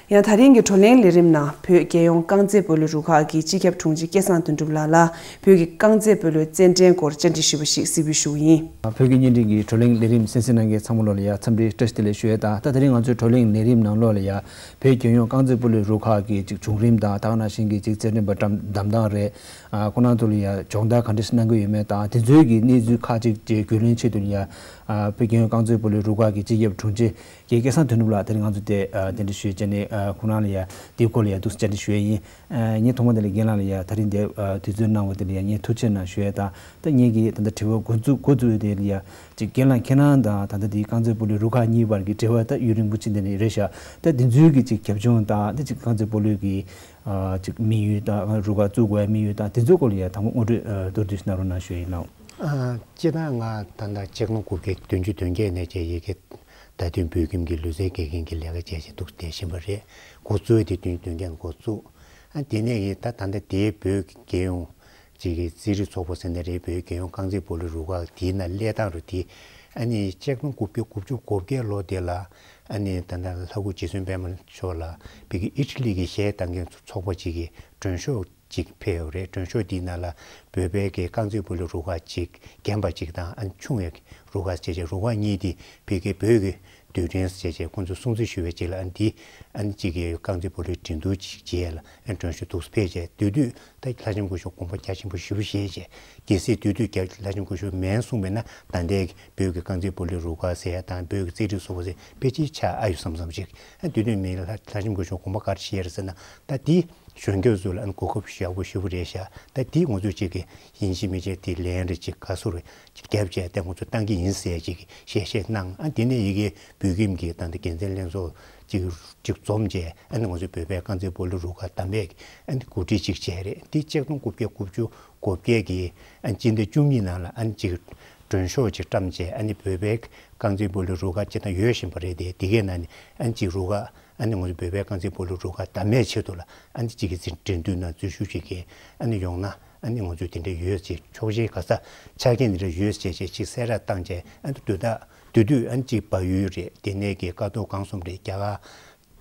ཡང་ད་རིང་གི་བགྲོ་གླེང་ལས་རིམ་ནང་བོད་རྒྱལ་ཡོངས་རྐང་རྩེད་སྤོ་ལོའི་རུ་ཁག་གི་སྤྱི་ཁྱབ་དྲུང་ཆེ་སྐལ་བཟང་དོན་གྲུབ་ལགས་ལ་བོད་ཀྱི་རྐང་རྩེད་སྤོ་ལོའི་རྩེད་འགྲན་སྐོར་བཅར་འདྲི་ཞུས་པ་ཞིག་གཟིགས་འབུལ་ཞུ་གི་ཡིན། བོད་ཀྱི་བརྙན་འཕྲིན་གྱི་བགྲོ་གླེང་ལས་རིམ་གསན་གཟིགས་གནང་མཁན་ཚང་མ་ལོགས་ལ་ཡ་འཚམས་འདྲི་བཀྲ་ཤིས་བདེ་ལེགས་ཞུ་ཡས་དང་། ད་དེ་རིང་ང་ཚོའི་བགྲོ་གླེང་ལས་རིམ་ནང་ལོགས་ལ་ཡ་བོད་རྒྱལ་ཡོངས་རྐང་རྩེད་སྤོ་ལོའི་རུ་ཁག་གི་ཅིག་བྱུང་རིམ་དང་། ད་ག་ནང་བཞིན་གྱི་ཅིག་རྩེད་འགྲན་པ་བདམས་བདམས་སྟངས་རེད། ཨ་ཁོང་རྣམ་ཚོ་ལ་ཡ་སྦྱོང་བརྡར་ག་འདྲ་ཞིག་གནང་གི་ཡོད་མེད་དང་། དེ་ཚོའི་གི་གནས་ཚུལ་ཁག་ཅིག་ཅིག་རྒྱུས་ལོན་ཆེད་དུ་ལ་ཡ་ཨ་བོད་རྒྱལ་ཡོངས་རྐང་རྩེད་སྤོ་ལོའི་རུ་ཁག་གི་སྤྱི་ཁྱབ་དྲུང་ཆེ་རྒན་སྐལ་བཟང་དོན་གྲུབ་ལགས་དེ་རིང་ང་ཚོ་དེ་ཨ་གདན་འདྲེན་ཞུས་བྱས་ནས། ཨ་ཁོང་རང་ལ་ཡ་དེའི་སྐོར་ལ་ཡ་ཏོག་ཙམ་བཅར་འདྲི་ཞུ་ཡས་ཡིན། ཨ་ངས་ཐོག་མ་དེ་ལ་རྒན་ལགས་ལ་ཡ་ད་རིང་འདིར་ཨ་དུས་ཚོད་གནང་བ་དེ་ལ་ཡ་ངས་ཐུགས་རྗེ་གནང་ཞུ་ཡས་དང་། ད་ངེད་ཀྱིས་ད་ལྟ་དྲི་བ་འགོ་འཛུགས་འགོ་འཛུགས་ཡས་དེ་ལ་ཡ་ཅིག་རྒན་ལགས་ཁྱེད་རང་དང་ད་ལྟ་དེའི་རྐང་རྩེད་སྤོ་ལོའི་རུ་ཁག་གཉིས་བར་གྱི་འབྲེལ་བ་ད་ཡུན་རིང་པོ་ཕྱིན་དེ་ནས་རེད་ཤག་ད་དེ་ཚོའི་གི་ཅིག་རྒྱབ་ལྗོངས་དང་། ད་ཅིག་རྐང་རྩེད་སྤོ་ལོའི་གི་ཨ་ཅིག་དམིགས་ཡུལ་དང་། རུ་ཁག་བཙུགས་དགོས་ཡ་དམིགས་ཡུལ་དང་། དེ་ཚོའི་སྐོར་ལ་ཡ་དང་པོ་ངོ་སྤྲོད་ཨ་མདོར་བསྡུས་ཤིག་གནང་རོགས་གནང་ཞུ་ཡས་ཡིན་ལགས། ཨ་སྤྱིར་བཏང་ང་ད་ལྟ་ཆིག་སྟོང་དགུ་བརྒྱ་བདུན་ཅུ་དོན་བརྒྱད་ནས་བྱས་ཡ་གི་ད་དུང་བོད་ཁྱིམ་གྱི་ལུས་རྩལ་དགེ་རྒན་གྱི་ལས་ཀ་བྱས་བྱས་འདུག་བསྡད་བཞིན་པ་རེད། འགོ་བཙུགས་དེ་བདུན་ཅུ་དོན་བརྒྱད་ནས་འགོ་བཙུགས། ཨ་དེ་ནས་ཡིན་ད་ད་ལྟ་དེའི་བོད་རྒྱལ་ཡོངས་ཅིག་གི་རྩེད་རིགས་ཚོགས་པ་ཟེར་ན་རེད། བོད་རྒྱལ་ཡོངས་རྐང་རྩེད་སྤོ་ལོའི་རུ་ཁག་དེའི་ནང་སླེབས་སྟངས་རུ་དེ། ཨ་ནི་ཆིག་སྟོང་དགུ་བརྒྱ་དགུ་བཅུ་གོ་བརྒྱད་ལོ་དེ་ལ་ཨ་ནི་ད་ལྟ་ལྷ་སྐུ་རྗེ་བཙུན་པད་མ་མཆོག་ལ་བོད་ཀྱི་ཨི་ཊ་ལི་གི་གཞས་བཏང་མཁན་ཚོགས་པ་ཅིག་གིས་མགྲོན་ཤོག་ཅིག་ཕེབས་ཡོད་རེད། མགྲོན་ཤོག་འདིའི་ནང་ལ་བོད་པའི་གི་རྐང་རྩེད་སྤོ་ལོའི་རུ་ཁག་ཅིག་རྒན་པ་ཅིག་དང་། ཨ་ནི་ཆུང་བའི་རུ་ཁག་བྱས་བྱས། རུ་ཁག་གཉིས་དེ་བོད་ཀྱི་བོད་ཀྱི་རྡུལ་ཕྲན་བྱས་བྱས་ཁོང་ཚོས་སྲུང་བརྩི་ཞུ་བའི་ཅིག་ལ། ཨ་ནི་འདི་ཨ་ནི་གཅིག་གི་རྐང་རྩེད་སྤོ་ལོའི་འགྲན་བསྡུར་ཅིག་བྱས་ལ། ཨ་ནི་མགྲོན་ཤོག་འདུག་སེ་ཕེབས་བྱས། དེ་དུས་ད་ལྷ་ལྕམ་སྐུ་ཞབས་དགོངས་པ་རྒྱ་ཆེན་པོ་ཞེ་པོ་བཞེས་བྱས། གལ་སྲིད་དེ་དུས་རྒྱ་ལྷ་ལྕམ་སྐུ་ཞབས་མེད་གསུངས་པས་ན། ད་ལྟའི་བོད་ཀྱི་རྐང་རྩེད་སྤོ་ལོའི་རུ་ཁག་ཟེར་ཡ་དང་བོད་ཀྱི་རྩེད་རིགས་ཚོགས་པ་ཟེར་ཕལ་ཆེར་ཆགས་ཨ་ཡོད་བསམ་བསམ་ཞིག་ཨ་དེ་དུས་མི་ལྷ་ལྷ་ལྕམ་སྐུ་ཞབས་དགོངས་པ་ག་རེ་བཞེས་རེད་ཟེར་ན། ད་འདི་གཞོན་སྐྱེས་ཚོ་ལ་ཨ་ནི་གོ་སྐབས་ཡག་པོ་ཞེ་པོ་རེད་ཤག་ད་འདི་ང་ཚོས་ཅིག་གི་ཡིན་གཅིག་མིན་གཅིག་དེ་ལན་རེ་ཅིག་ག་ཚོད་རེ་ཅིག་བརྒྱབ་བྱས་ཏེ་ང་ཚོས་བཏང་གི་ཡིན་ཟེར་ཅིག་གི་ཞལ་བཞེས་གནང་། ཨ་དེ་ནས་ཡ་གི་བོད་ཁྱིམ་གྱི་ད་ལྟ་དགེ་མཚན་ལྷན་ཚོགས་ཅིག་ཅིག་འཛོམས་བྱས། ཨ་ནི་ང་ཚོའི་བོད་པའི་རྐང་རྩེད་སྤོ་ལོ་རུ་ཁག་བདམས་པའི་ཨ་ནི་གོ་སྒྲིག་ཅིག་བྱས་རེད། དེ་ཆིག་སྟོང་དགུ་བརྒྱ་དགུ་བཅུ་གོ་བརྒྱད་ཀྱི་ཨ་ནི་སྤྱི་ཟླ་བཅུ་གཉིས་ནང་ལ་ཨ་ནི་ཅིག་མགྲོན་ཤོག་ཅིག་བཀྲམ་བྱས། ཨ་ནི་བོད་པའི་རྐང་རྩེད་སྤོ་ལོ་རུ་ཁག་སྤྱིར་བཏང་ཡོད་བཞིན་པ་རེད་དེ། དེ་གའི་ནང་ནས་ཨ་ནི་ཅིག་རུ་ཁག་ཨ་ནི་ང་ཚོ་བོད་པའི་རྐང་རྩེད་སྤོ་ལོ་རུ་ཁག་བདམས་པའི་ཆེད་དུ་ལ་ཨ་ནི་ཅིག་གི་འཛིན་འགྲན་བསྡུར་ནང་འཛུལ་ཞུགས་ཅིག་གིས་ཨ་ནི་ཡོང་ན། ཨ་ནི་ང་ཚོས་དེ་འདྲ་ཡོད་ཅེས། ཆོག་མཆན་ག་ས་ཆ་རྐྱེན་དེ་འདྲ་ཡོད་ཅེས་བྱས་ཅིག་གསལ་བསྒྲགས་བཏང་བྱས། ཨ་ནི་དུས་ད་དུས་དུས་ཨ་ནི་ཅིག་བལ་ཡུལ་རེད། དེ་ནས་ཀྱི་ཀ་རྡོར་སྒང་གསུམ་རེད། རྒྱ་གར་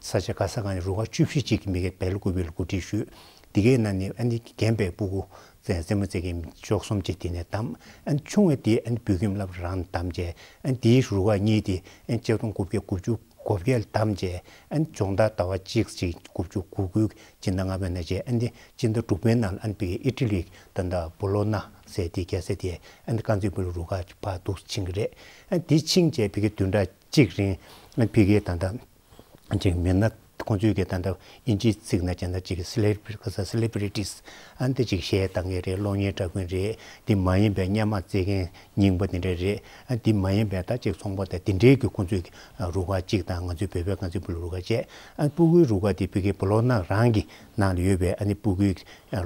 ས་ཆ་ག་ས་གང་ནས་རུ་ཁག་བཅུ་བཞི་ཅིག་གི་མི་སྒེར་བལ་ཀུ་བལ་གོ་སྒྲིག་ཞུས། དེ་གའི་ནང་ནས་ཨ་ནི་རྒན་པའི་སྤུ་གུ་རྩེད་རྩེད་མོ་རྩེ་མཁན་བཅུ་གསུམ་ཅིག་དེ་ནས་བདམས། ཨ་ནི་ཆུང་བའི་དེ་ཨ་ནི་བོད་ཁྱིམ་སློབ་གྲྭ་རང་བདམས་བྱས། ཨ་ནི་དེའི་རུ་ཁག་གཉིས་དེ་ཨ་ནི་ཆིག་སྟོང་དགུ་བརྒྱ་དགུ་བཅུ་གོ་བརྒྱད་ལ་བདམས་བྱས། ཨ་ནི་སྦྱོང་བརྡར་ཟླ་བ་གཅིག་ཅིག་དགུ་བཅུ་གོ་དགུའི་སྤྱི་ཟླ་ལྔ་པའི་ནང་བྱས། ཨ་ནི་སྤྱི་ཟླ་དྲུག་པའི་ནང་ལ་ཨ་ནི་བོད་ཀྱི་ཨི་ཊ་ལི་ད་ལྟ་བོ་ལོ་ན་ཟེར་དེ་རྒྱལ་ས་དེ་ཨ་ནི་རྐང་རྩེད་སྤོ་ལོ་རུ་ཁག་ཕར་འདུག་ཕྱིན་གྱི་རེད། ཨ་ནི་དེ་ཕྱིན་བྱས་བོད་ཀྱི་བདུན་ཕྲག་གཅིག་རིང་ཨ་ནི་བོད་ཀྱི་ད་ལྟ་ཅིག་མི་སྣ་ཁོང་ཚོའི་གི་ད་ལྟ་ཨིན་ཇིའི་ཚིག་ནང་བྱས་ན་ཅིག་སེ་ལེ་སེ་ལེ་བི་རི་ཊིས། ཨ་ནི་དེ་ཅིག་གཞས་བཏང་མཁན་རེད། གློག་བརྙན་འཁྲབ་མཁན་རེད། དེ་མ་ཡིན་པའི་གཉའ་མ་རྩེད་མཁན་རྙིང་པ་དེ་འདྲ་རེད། ཨ་དེ་མ་ཡིན་པའི་ད་ཅིག་ཚོང་པ་དང་དེ་འདྲའི་གི་ཁོང་ཚོའི་གི་རུ་ཁག་ཅིག་དང་། ང་ཚོའི་བོད་པའི་རྐང་རྩེད་སྤོ་ལོ་རུ་ཁག་བཅས། ཨ་ནི་སྤུ་གུའི་རུ་ཁག་དེ་བོད་ཀྱི་བོ་ལོ་ན་རང་གི་ནང་ལ་ཡོད་པའི་ཨ་ནི་སྤུ་གུའི་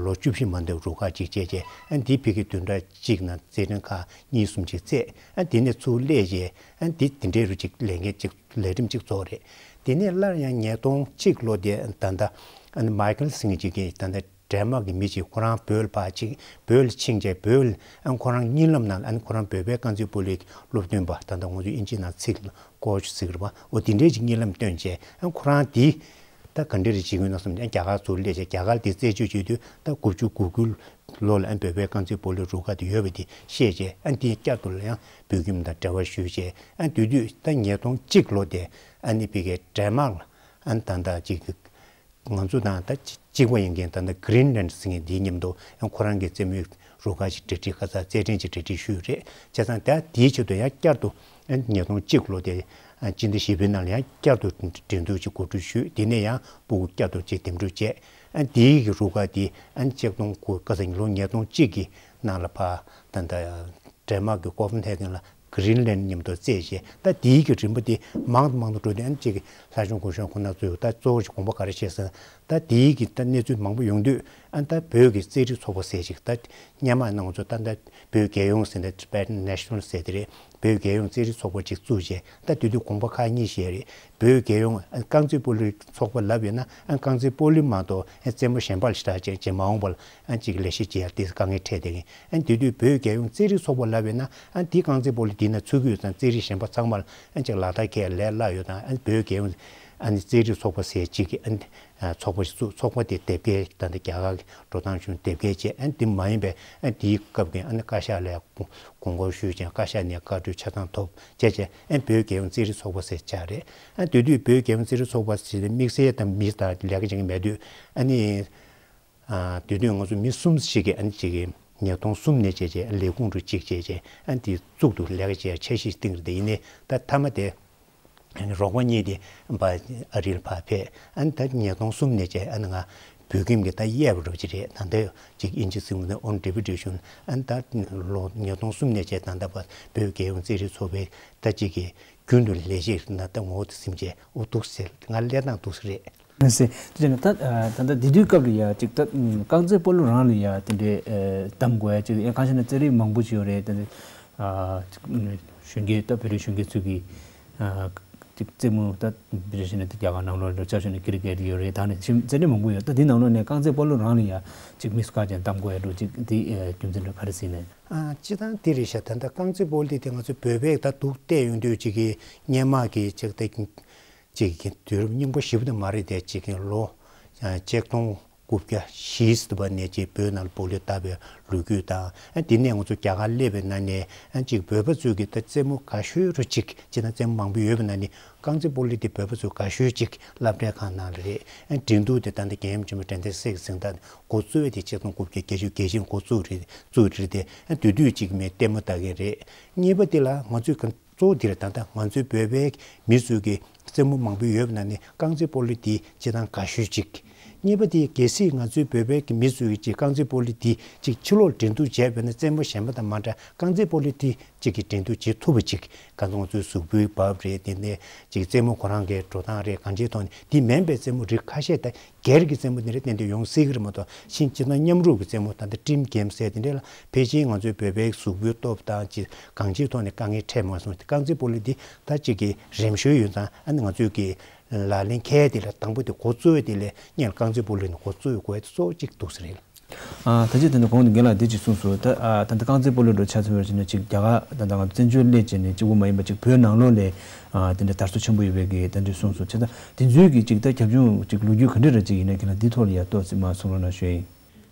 ལོ་བཅུ་བཞི་མ་འདས་རུ་ཁག་ཅིག་བཅས་བྱས། ཨ་ནི་དེ་བོད་ཀྱི་བདུན་ཕྲག་གཅིག་ནང་རྩེད་འགྲན་ཁག་གཉིས་གསུམ་ཅིག་རྩེས། ཨ་ནི་དེ་ནས་ཚུར་སླེབས་བྱས། ཨ་ནི་དེ་དེ་འདྲའི་རུ་ཅིག་ལས་འགན་ཅིག་ལས་རིམ་གཅིག་རྫོགས་རེད། དེ་ནས་སླར་ཡང་ཉིས་སྟོང་གཅིག་ལོ་དེ་ད་ལྟ་ཨ་ནི་མའི་ཀལ་ཟེར་མཁན་ཅིག་གིས་ད་ལྟ་ཌེན་མཱག་གི་མི་ཅིག་ཁོ་རང་བོད་ལ་ཕར་ཕྱིན། བོད་ལ་ཕྱིན་བྱས་བོད་ལ་ཨ་ནི་ཁོ་རང་གཉིད་ལམ་ནང་ཨ་ནི་ཁོ་རང་བོད་པའི་རྐང་རྩེད་སྤོ་ལོའི་སློབ་སྟོན་པ། ད་ལྟ་ང་ཚོ་ཨིན་ཇི་ནང་ཚིག་ལ་ཀོ་ཆི་ཟེར་གི་རེད་པ། འོ་དེ་འདྲའི་ཅིག་གཉིད་ལམ་སྟོན་བྱས། ཨ་ནི་ཁོ་རང་དེ་ད་ག་འདྲ་རེ་བྱེད་ཀྱི་ཡོད་ན་བསམ་ནས། ཨ་ནི་རྒྱ་གར་ཚུར་སླེབས་བྱས་རྒྱ་གར་དེ་རྩེད་སྤྱོད་བྱེད་དུས་ད་དགུ་བཅུ་གོ་དགུ་ལོ་ལ་ཨ་ནི་བོད་པའི་རྐང་རྩེད་སྤོ་ལོའི་རུ་ཁག་དེ་ཡོད་པ་དེ་ཤེས་བྱས། ཨ་ནི་དེ་བསྐྱར་དུ་ལ་ཡང་བོད་ཁྱིམ་དང་འབྲེལ་བ་ཞུས་བྱས། ཨ་ནི་དེ་དུས་ད་ཉིས་སྟོང་གཅིག་ལོ་དེ་ཨ་ནི་བོད་ཀྱི་ཌེན་མཱག་ལ་ཨ་ནི་ད་ལྟ་ཅིག་ང་ཚོ་དང་ད་གཅིག་པ་ཡིན་མཁན་ད་ལྟ་གྷི་རིན་ལན་ཟེར་མཁན་དེའི་མཉམ་དུ་ཨ་ནི་ཁོ་རང་གི་རྩེད་མོའི་རུ་ཁག་ཅིག་གྲ་སྒྲིག་ཁ་ཚ་རྩེད་འགྲན་ཅིག་གྲ་སྒྲིག་ཞུས་རེད། བྱས་ཙང་ད་དེའི་ཆེད་དུ་ཡང་བསྐྱར་དུ་ཨ་ནི་ཉིས་སྟོང་གཅིག་ལོ་དེ་ཨ་ནི་སྤྱི་ཟླ་བཞི་པའི་ནང་ལ་ཡང་བསྐྱར་དུ་འགྲན་བསྡུར་ཅིག་གོ་སྒྲིག་ཞུས། དེ་ནས་ཡང་སྤུ་གུ་བསྐྱར་དུ་ཅིག་འདེམས་སྒྲུག་བྱས། ཨ་ནི་དེའི་གི་རུ་ཁག་དེ་ཨ་ནི་ཆིག་སྟོང་དགུ་ཁ་སང་ལོ་ཉིས་སྟོང་གཅིག་གི་ནང་ལ་ཕར་ད་ལྟ་ཌེན་མཱག་གི་ཀོ་པན་ཧེ་གན་ལ་གྷི་རིན་ལན་མཉམ་དུ་རྩེས་བྱས། ད་དེའི་གི་རིམ་པ་དེ་མང་དུ་མང་དུ་འགྲོ་དུས་ཨ་ནི་ཅིག་གི་ལྷ་ལྕམ་སྐུ་ཞབས་ཁོང་རྣམ་ཚོས་ད་གཙོ་བོ་ཞིག་དགོངས་པ་ག་རེ་བཞེས་ཟེར་ན། ད་དེའི་གི་ད་གནས་ཚུལ་མང་པོ་ཡོང་དུས་ཨ་ནི་ད་བོད་ཀྱི་རྩེད་རིགས་ཚོགས་པ་ཟེར་ཅིག་ད་སྔོན་མ་ནང་ཚོ་ད་ད་བོད་རྒྱལ་ཡོངས་ཟེར་ན་Tibetan National ཟེར་དེ་རེད། བོད་རྒྱལ་ཡོངས་རྩེད་རིགས་ཚོགས་པ་ཅིག་བཙུགས་བྱས། ད་དེ་དུས་དགོངས་པ་ཁག་གཉིས་བཞེས་རེད། བོད་རྒྱལ་ཡོངས་ཨ་རྐང་རྩེད་སྤོ་ལོའི་ཚོགས་པ་ལབ་ཡོད་ན་ཨ་རྐང་རྩེད་སྤོ་ལོ་མ་གཏོགས་ཨ་རྩེད་མོ་གཞན་པ་ལ་ཞེ་དྲག་ཅིག་ཅིག་མ་འོངས་པ་ལ་ཨ་ཅིག་ལས་གཞི་ཅིག་ཡར་ཏོག་ཙམ་དཀའ་ངལ་འཕྲད་བསྡད་མཁན། ཨ་དེ་དུས་བོད་རྒྱལ་ཡོངས་རྩེད་རིགས་ཚོགས་པ་ལབ་ཡོད་ན་ཨ་དེ་རྐང་རྩེད་སྤོ་ལོ་དེ་ན་ཚུད་ཀྱི་ཡོད་ཙང་རྩེད་རིགས་གཞན་པ་ཚང་མ་ལ་ཨ་ཅིག་ལག་བསྟར་གྱི་ལས་སླ་ཡོད་དང་། ཨ་བོད་རྒྱལ་ཡོངས་ ཨ་ནི་རྩེད་རིགས་ཚོགས་པ་ཟེར་གཅིག་གིས་ཨ་ནི་ཚོགས་པ་ཞིག་བཙུགས། ཚོགས་པ་དེ་དེབ་སྐྱེལ་ད་ལྟ་རྒྱ་གར་གྱི་འགྲོ་སྟངས་བྱུང་། དེབ་སྐྱེལ་བྱས། ཨ་ནི་དེ་མ་ཡིན་པའི་ཨ་ནི་དེའི་སྐབས་ཀྱི་ཨ་ནི་བཀའ་ཤག་ལ་དགོངས་སྐོར་ཞུས་ཀྱང་བཀའ་ཤག་ནས་བཀའ་འཁྲོལ་ཆ་ཚང་ཐོབ་བྱས་བྱས། ཨ་ནི་བོད་རྒྱལ་ཡོངས་རྩེད་རིགས་ཚོགས་པ་ཟེར་ཆགས་རེད། ཨ་ནི་དེ་དུས་བོད་རྒྱལ་ཡོངས་རྩེད་རིགས་ཚོགས་པ་ཟེར་ནས་དམིགས་བསལ་དང་མི་དང་ལས་ཀ་བྱེད་མཁན་མེད་དུས། ཨ་ནི། ཨ་དེ་དུས་ང་ཚོ་མི་གསུམ་ཞིག་གིས་ཨ་ནི་གཅིག་གིས་ཉིས་སྟོང་གསུམ་ནས་བྱས་བྱས་ལས་ཁུངས་རུ་གཅིག་བྱས་བྱས། ཨ་ནི་དེ་གཙུག་ཏུ་ལས་ཀ་བྱས་འཆར་གཞི་བཏིང་རེད། དེ་ཡིན་ནའི་ད་མཐའ་མ་དེ་ཨ་ནི་རོགས་པ་གཉིས་དེ་ཕར་ཨ་རིར་ཕར་ཕེབས། ཨ་ནི་ད་ཉིས་སྟོང་གསུམ་ནས་བྱས་ཨ་ནི་ང་བོད་ཁྱིམ་གྱི་ད་གཡས་པ་རུ་ཅིག་རེད། ད་ལྟ་ཅིག་ཨིན་ཇི་ཚིག་ནས་on deputation། ཨ་ནི་ད་ལོ་ཉིས་སྟོང་གསུམ་ནས་བྱས་ད་ལྟ་བར་བོད་རྒྱལ་ཡོངས་རྩེད་རིགས་ཚོགས་པའི་ད་ཅིག་གི་རྒྱུན་དུ་ལས་བྱེད་ན་ད་ངོ་བོ་དེ་ཟིན་བྱས། འོ་འདུག་ཟེར། ང་ལས་སྟངས་འདུག་ཟེར་རེད། ཟེར། དེ་ནས་ད་ད་ལྟ་དེ་དུས་སྐབས་ལ་ཡ་ཅིག་ད་རྐང་རྩེད་སྤོ་ལོ་རང་ལ་ཡ་དེ་འདྲའི་གདམ་དགོས་ཡ་ཅིག་ཡ་གང་ཞིག་ན་རྩེད་རིགས་མང་པོ་ཅིག་ཡོད་རེད། དེ་འདྲའི་གཞོན་སྐྱེས་ད་བོད་རིགས་གཞོན་སྐྱེས་ཚོས་ཀྱི་ཅིག་རྩེད་མོ་ད་བོད་རིགས་ཞིག་ན་དེ་རྒྱ་གར་ནང་ལོགས་ལ་ཆ་བཞག་ན་ཀི་རི་ཀེ་ཊི་ཡོད་རེད། ད་ནི་ཅིག་རྩེད་རིགས་མང་པོ་ཡོད། ད་དེ་ནང་ལོགས་ནས་རྐང་རྩེད་སྤོ་ལོ་རང་ལ་ཡ་ཅིག་དམིགས་སུ་བཀར་ཅན་གདམ་དགོས་ཡ་འདྲ་ཅིག་དེ་རྒྱུ་མཚན་འདྲ་ག་རེ་ཟིན་ནས། ཨ་སྤྱིར་བཏང་དེ་རེད་ཤག་ད་ལྟ་རྐང་རྩེད་སྤོ་ལོ་དེ་ང་ཚོ་བོད་པས་ད་འདུག་བལྟས་ཡོང་དུས་ཅིག་གི་སྔོན་མ་གི་ཅིག་ད་ཅིག་གི་དུས་རབས་རྙིང་པ་ཞེ་པོ་ད་མ་རེད་དེ། ཅིག་གི་ལོ་ཆིག་སྟོང་དགུ་བརྒྱ་བཞི་ཙམ་པ་ནས་ཅིག་བོད་ནང་ལ་སྤོ་ལོ་བཏབ་པའི་ལོ་རྒྱུས་དང་། ཨ་དེ་ནས་ང་ཚོ་རྒྱ་གར་སླེབས་པའི་ནང་ནས་ཨ་ཅིག་བོད་པ་ཚོས་ཀྱི་ད་རྩེད་མོ་དགའ་ཤོས་རུ་ཅིག་ཅིག་ན་རྩེད་མོ་མང་པོ་ཡོད་པའི་ནང་ནས་རྐང་རྩེད་སྤོ་ལོ་དེ་བོད་པ་ཚོས་དགའ་ཤོས་ཅིག་སློབ་གྲྭའི་ཁང་ནང་ལ་རེད། ཨ་འགྲན་བསྡུར་དེ་ད་ལྟ་རྒྱལ་ཡུམ་ཆེན་མོ་དགྲ་ལྡན་སྲས་ཀྱི་གཟེངས་རྟགས་འགོ་བཙུགས་པ་དེ་ཆིག་སྟོང་དགུ་བརྒྱ་བརྒྱད་ཅུ་གྱ་བཞི་འགོ་བཙུགས་རེད། བཙུགས་རེད་དེ། ཨ་དེ་དུས་ཅིག་མི་ལྟད་མོ་ལྟ་མཁན་རེད། གཉིས་པ་དེ་ལ་ང་ཚོས་ག་གཙོ་བོ་དེ་རེད། ད་ལྟ་ང་ཚོའི་བོད་པའི་མི་ཚོས་ཀྱི་རྩེད་མོ་མང་པོ་ཡོད་པ་ནང་ནས་རྐང་རྩེད་སྤོ་ལོ་དེ་སྤྱིར་བཏང་དགའ་ཤོས་ཅིག་གཉིས་པ་དེ་གལ་སྲིད་ང་ཚོའི་བོད་པའི་གི་མི་ཚོས་ཀྱི་ཅིག་རྐང་རྩེད་སྤོ་ལོ་དེ་ཅིག་ཕྱི་ལོགས་འགྲན་བསྡུར་བྱས་པ་ན་རྩེད་མོ་གཞན་པ་དང་མ་འདྲ་རྐང་རྩེད་སྤོ་ལོ་དེ་ཅིག་གི་འགྲན་བསྡུར་བྱེད་ཐུབ་པ་ཅིག་གང་ལྟར་ང་ཚོའི་གཟུགས་པོའི་བབ་རེད། དེ་ནས་ཅིག་རྩེད་མོ་ཁོ་རང་གི་འགྲོ་སྟངས་རེད། གང་ཅིའི་ཐོག་ནས་དེ་མིན་པའི་རྩེད་མོ་རིགས་ཁ་ཤས་དང་སྒེར་གྱི་རྩེད་མོ་དེ་འདྲ་ཏན་ཏན་ཡོང་སྲིད་ཀྱི་རེད་མ་གཏོགས། ཕྱིན་ཅི་ན་མཉམ་རུབ་ཀྱི་རྩེད་མོ་ད་ལྟ་ཊིམ་གེམ་ཟེར་དེ་འདྲ་ལ་ཕལ་ཆེར་ང་ཚོའི་བོད་པའི་གཟུགས་པོའི་སྟོབས་དང་ཅིག་གང་ཅིའི་ཐོག་ནས་དཀའ་ངལ་འཕྲད་མ་སོང་། རྐང་རྩེད་སྤོ་ལོ་འདི་ད་ཅིག་གི་རིམ་བྱོན་ཡོད་ཙང་། ཨ་ནི་ང་ཚོའི་གི་ལག་ལེན་འཁེལ་དེ་ལ་དང་པོ་དེ་འགོ་བཙུགས་དེ་ལས་སྔོན་ལ་རྐང་རྩེད་སྤོ་ལོ་ནས་འགོ་བཙུགས་དགོས་གཙོ་བོ་གཅིག་འདུག་ཟེར་རེད། ཨ་ད་ཅི་དེ་འདྲ་གོང་དུ་རྒན་ལགས་འདི་ཅིག་གསུངས་སོང་། ད་ཨ་ད་ལྟ་རྐང་རྩེད་སྤོ་ལོ་འདྲ་ཆ་མཚོན་པར་བྱས་ན་ཅིག་རྒྱ་གར་ད་ལྟ་ང་ཚོ་བཙན་བྱོལ་སླེབས་བྱས་ནས་གཅིག་པུ་མ་ཡིན་པ་ཅིག་བོད་ནང་ལོགས་ལ་ཨ་དེ་འདྲ་དར་སྲོལ་ཆེན་པོ་ཡོད་པའི་གི་ད་འདྲ་གསུངས་སོང་། བྱས་ཙང་དེ་ཚོའི་གི་ཅིག་ད་རྒྱབ་ལྗོངས་ཅིག་ལོ་རྒྱུས་ག་འདྲ་ར་ཅིག་ཡིན་ན་རྒན་ལགས་འདི་ཐོག་ལ་ཡ་ཏོག་ཙམ་མར་གསུང་རོགས་གནང་ཞུ་ཡིན།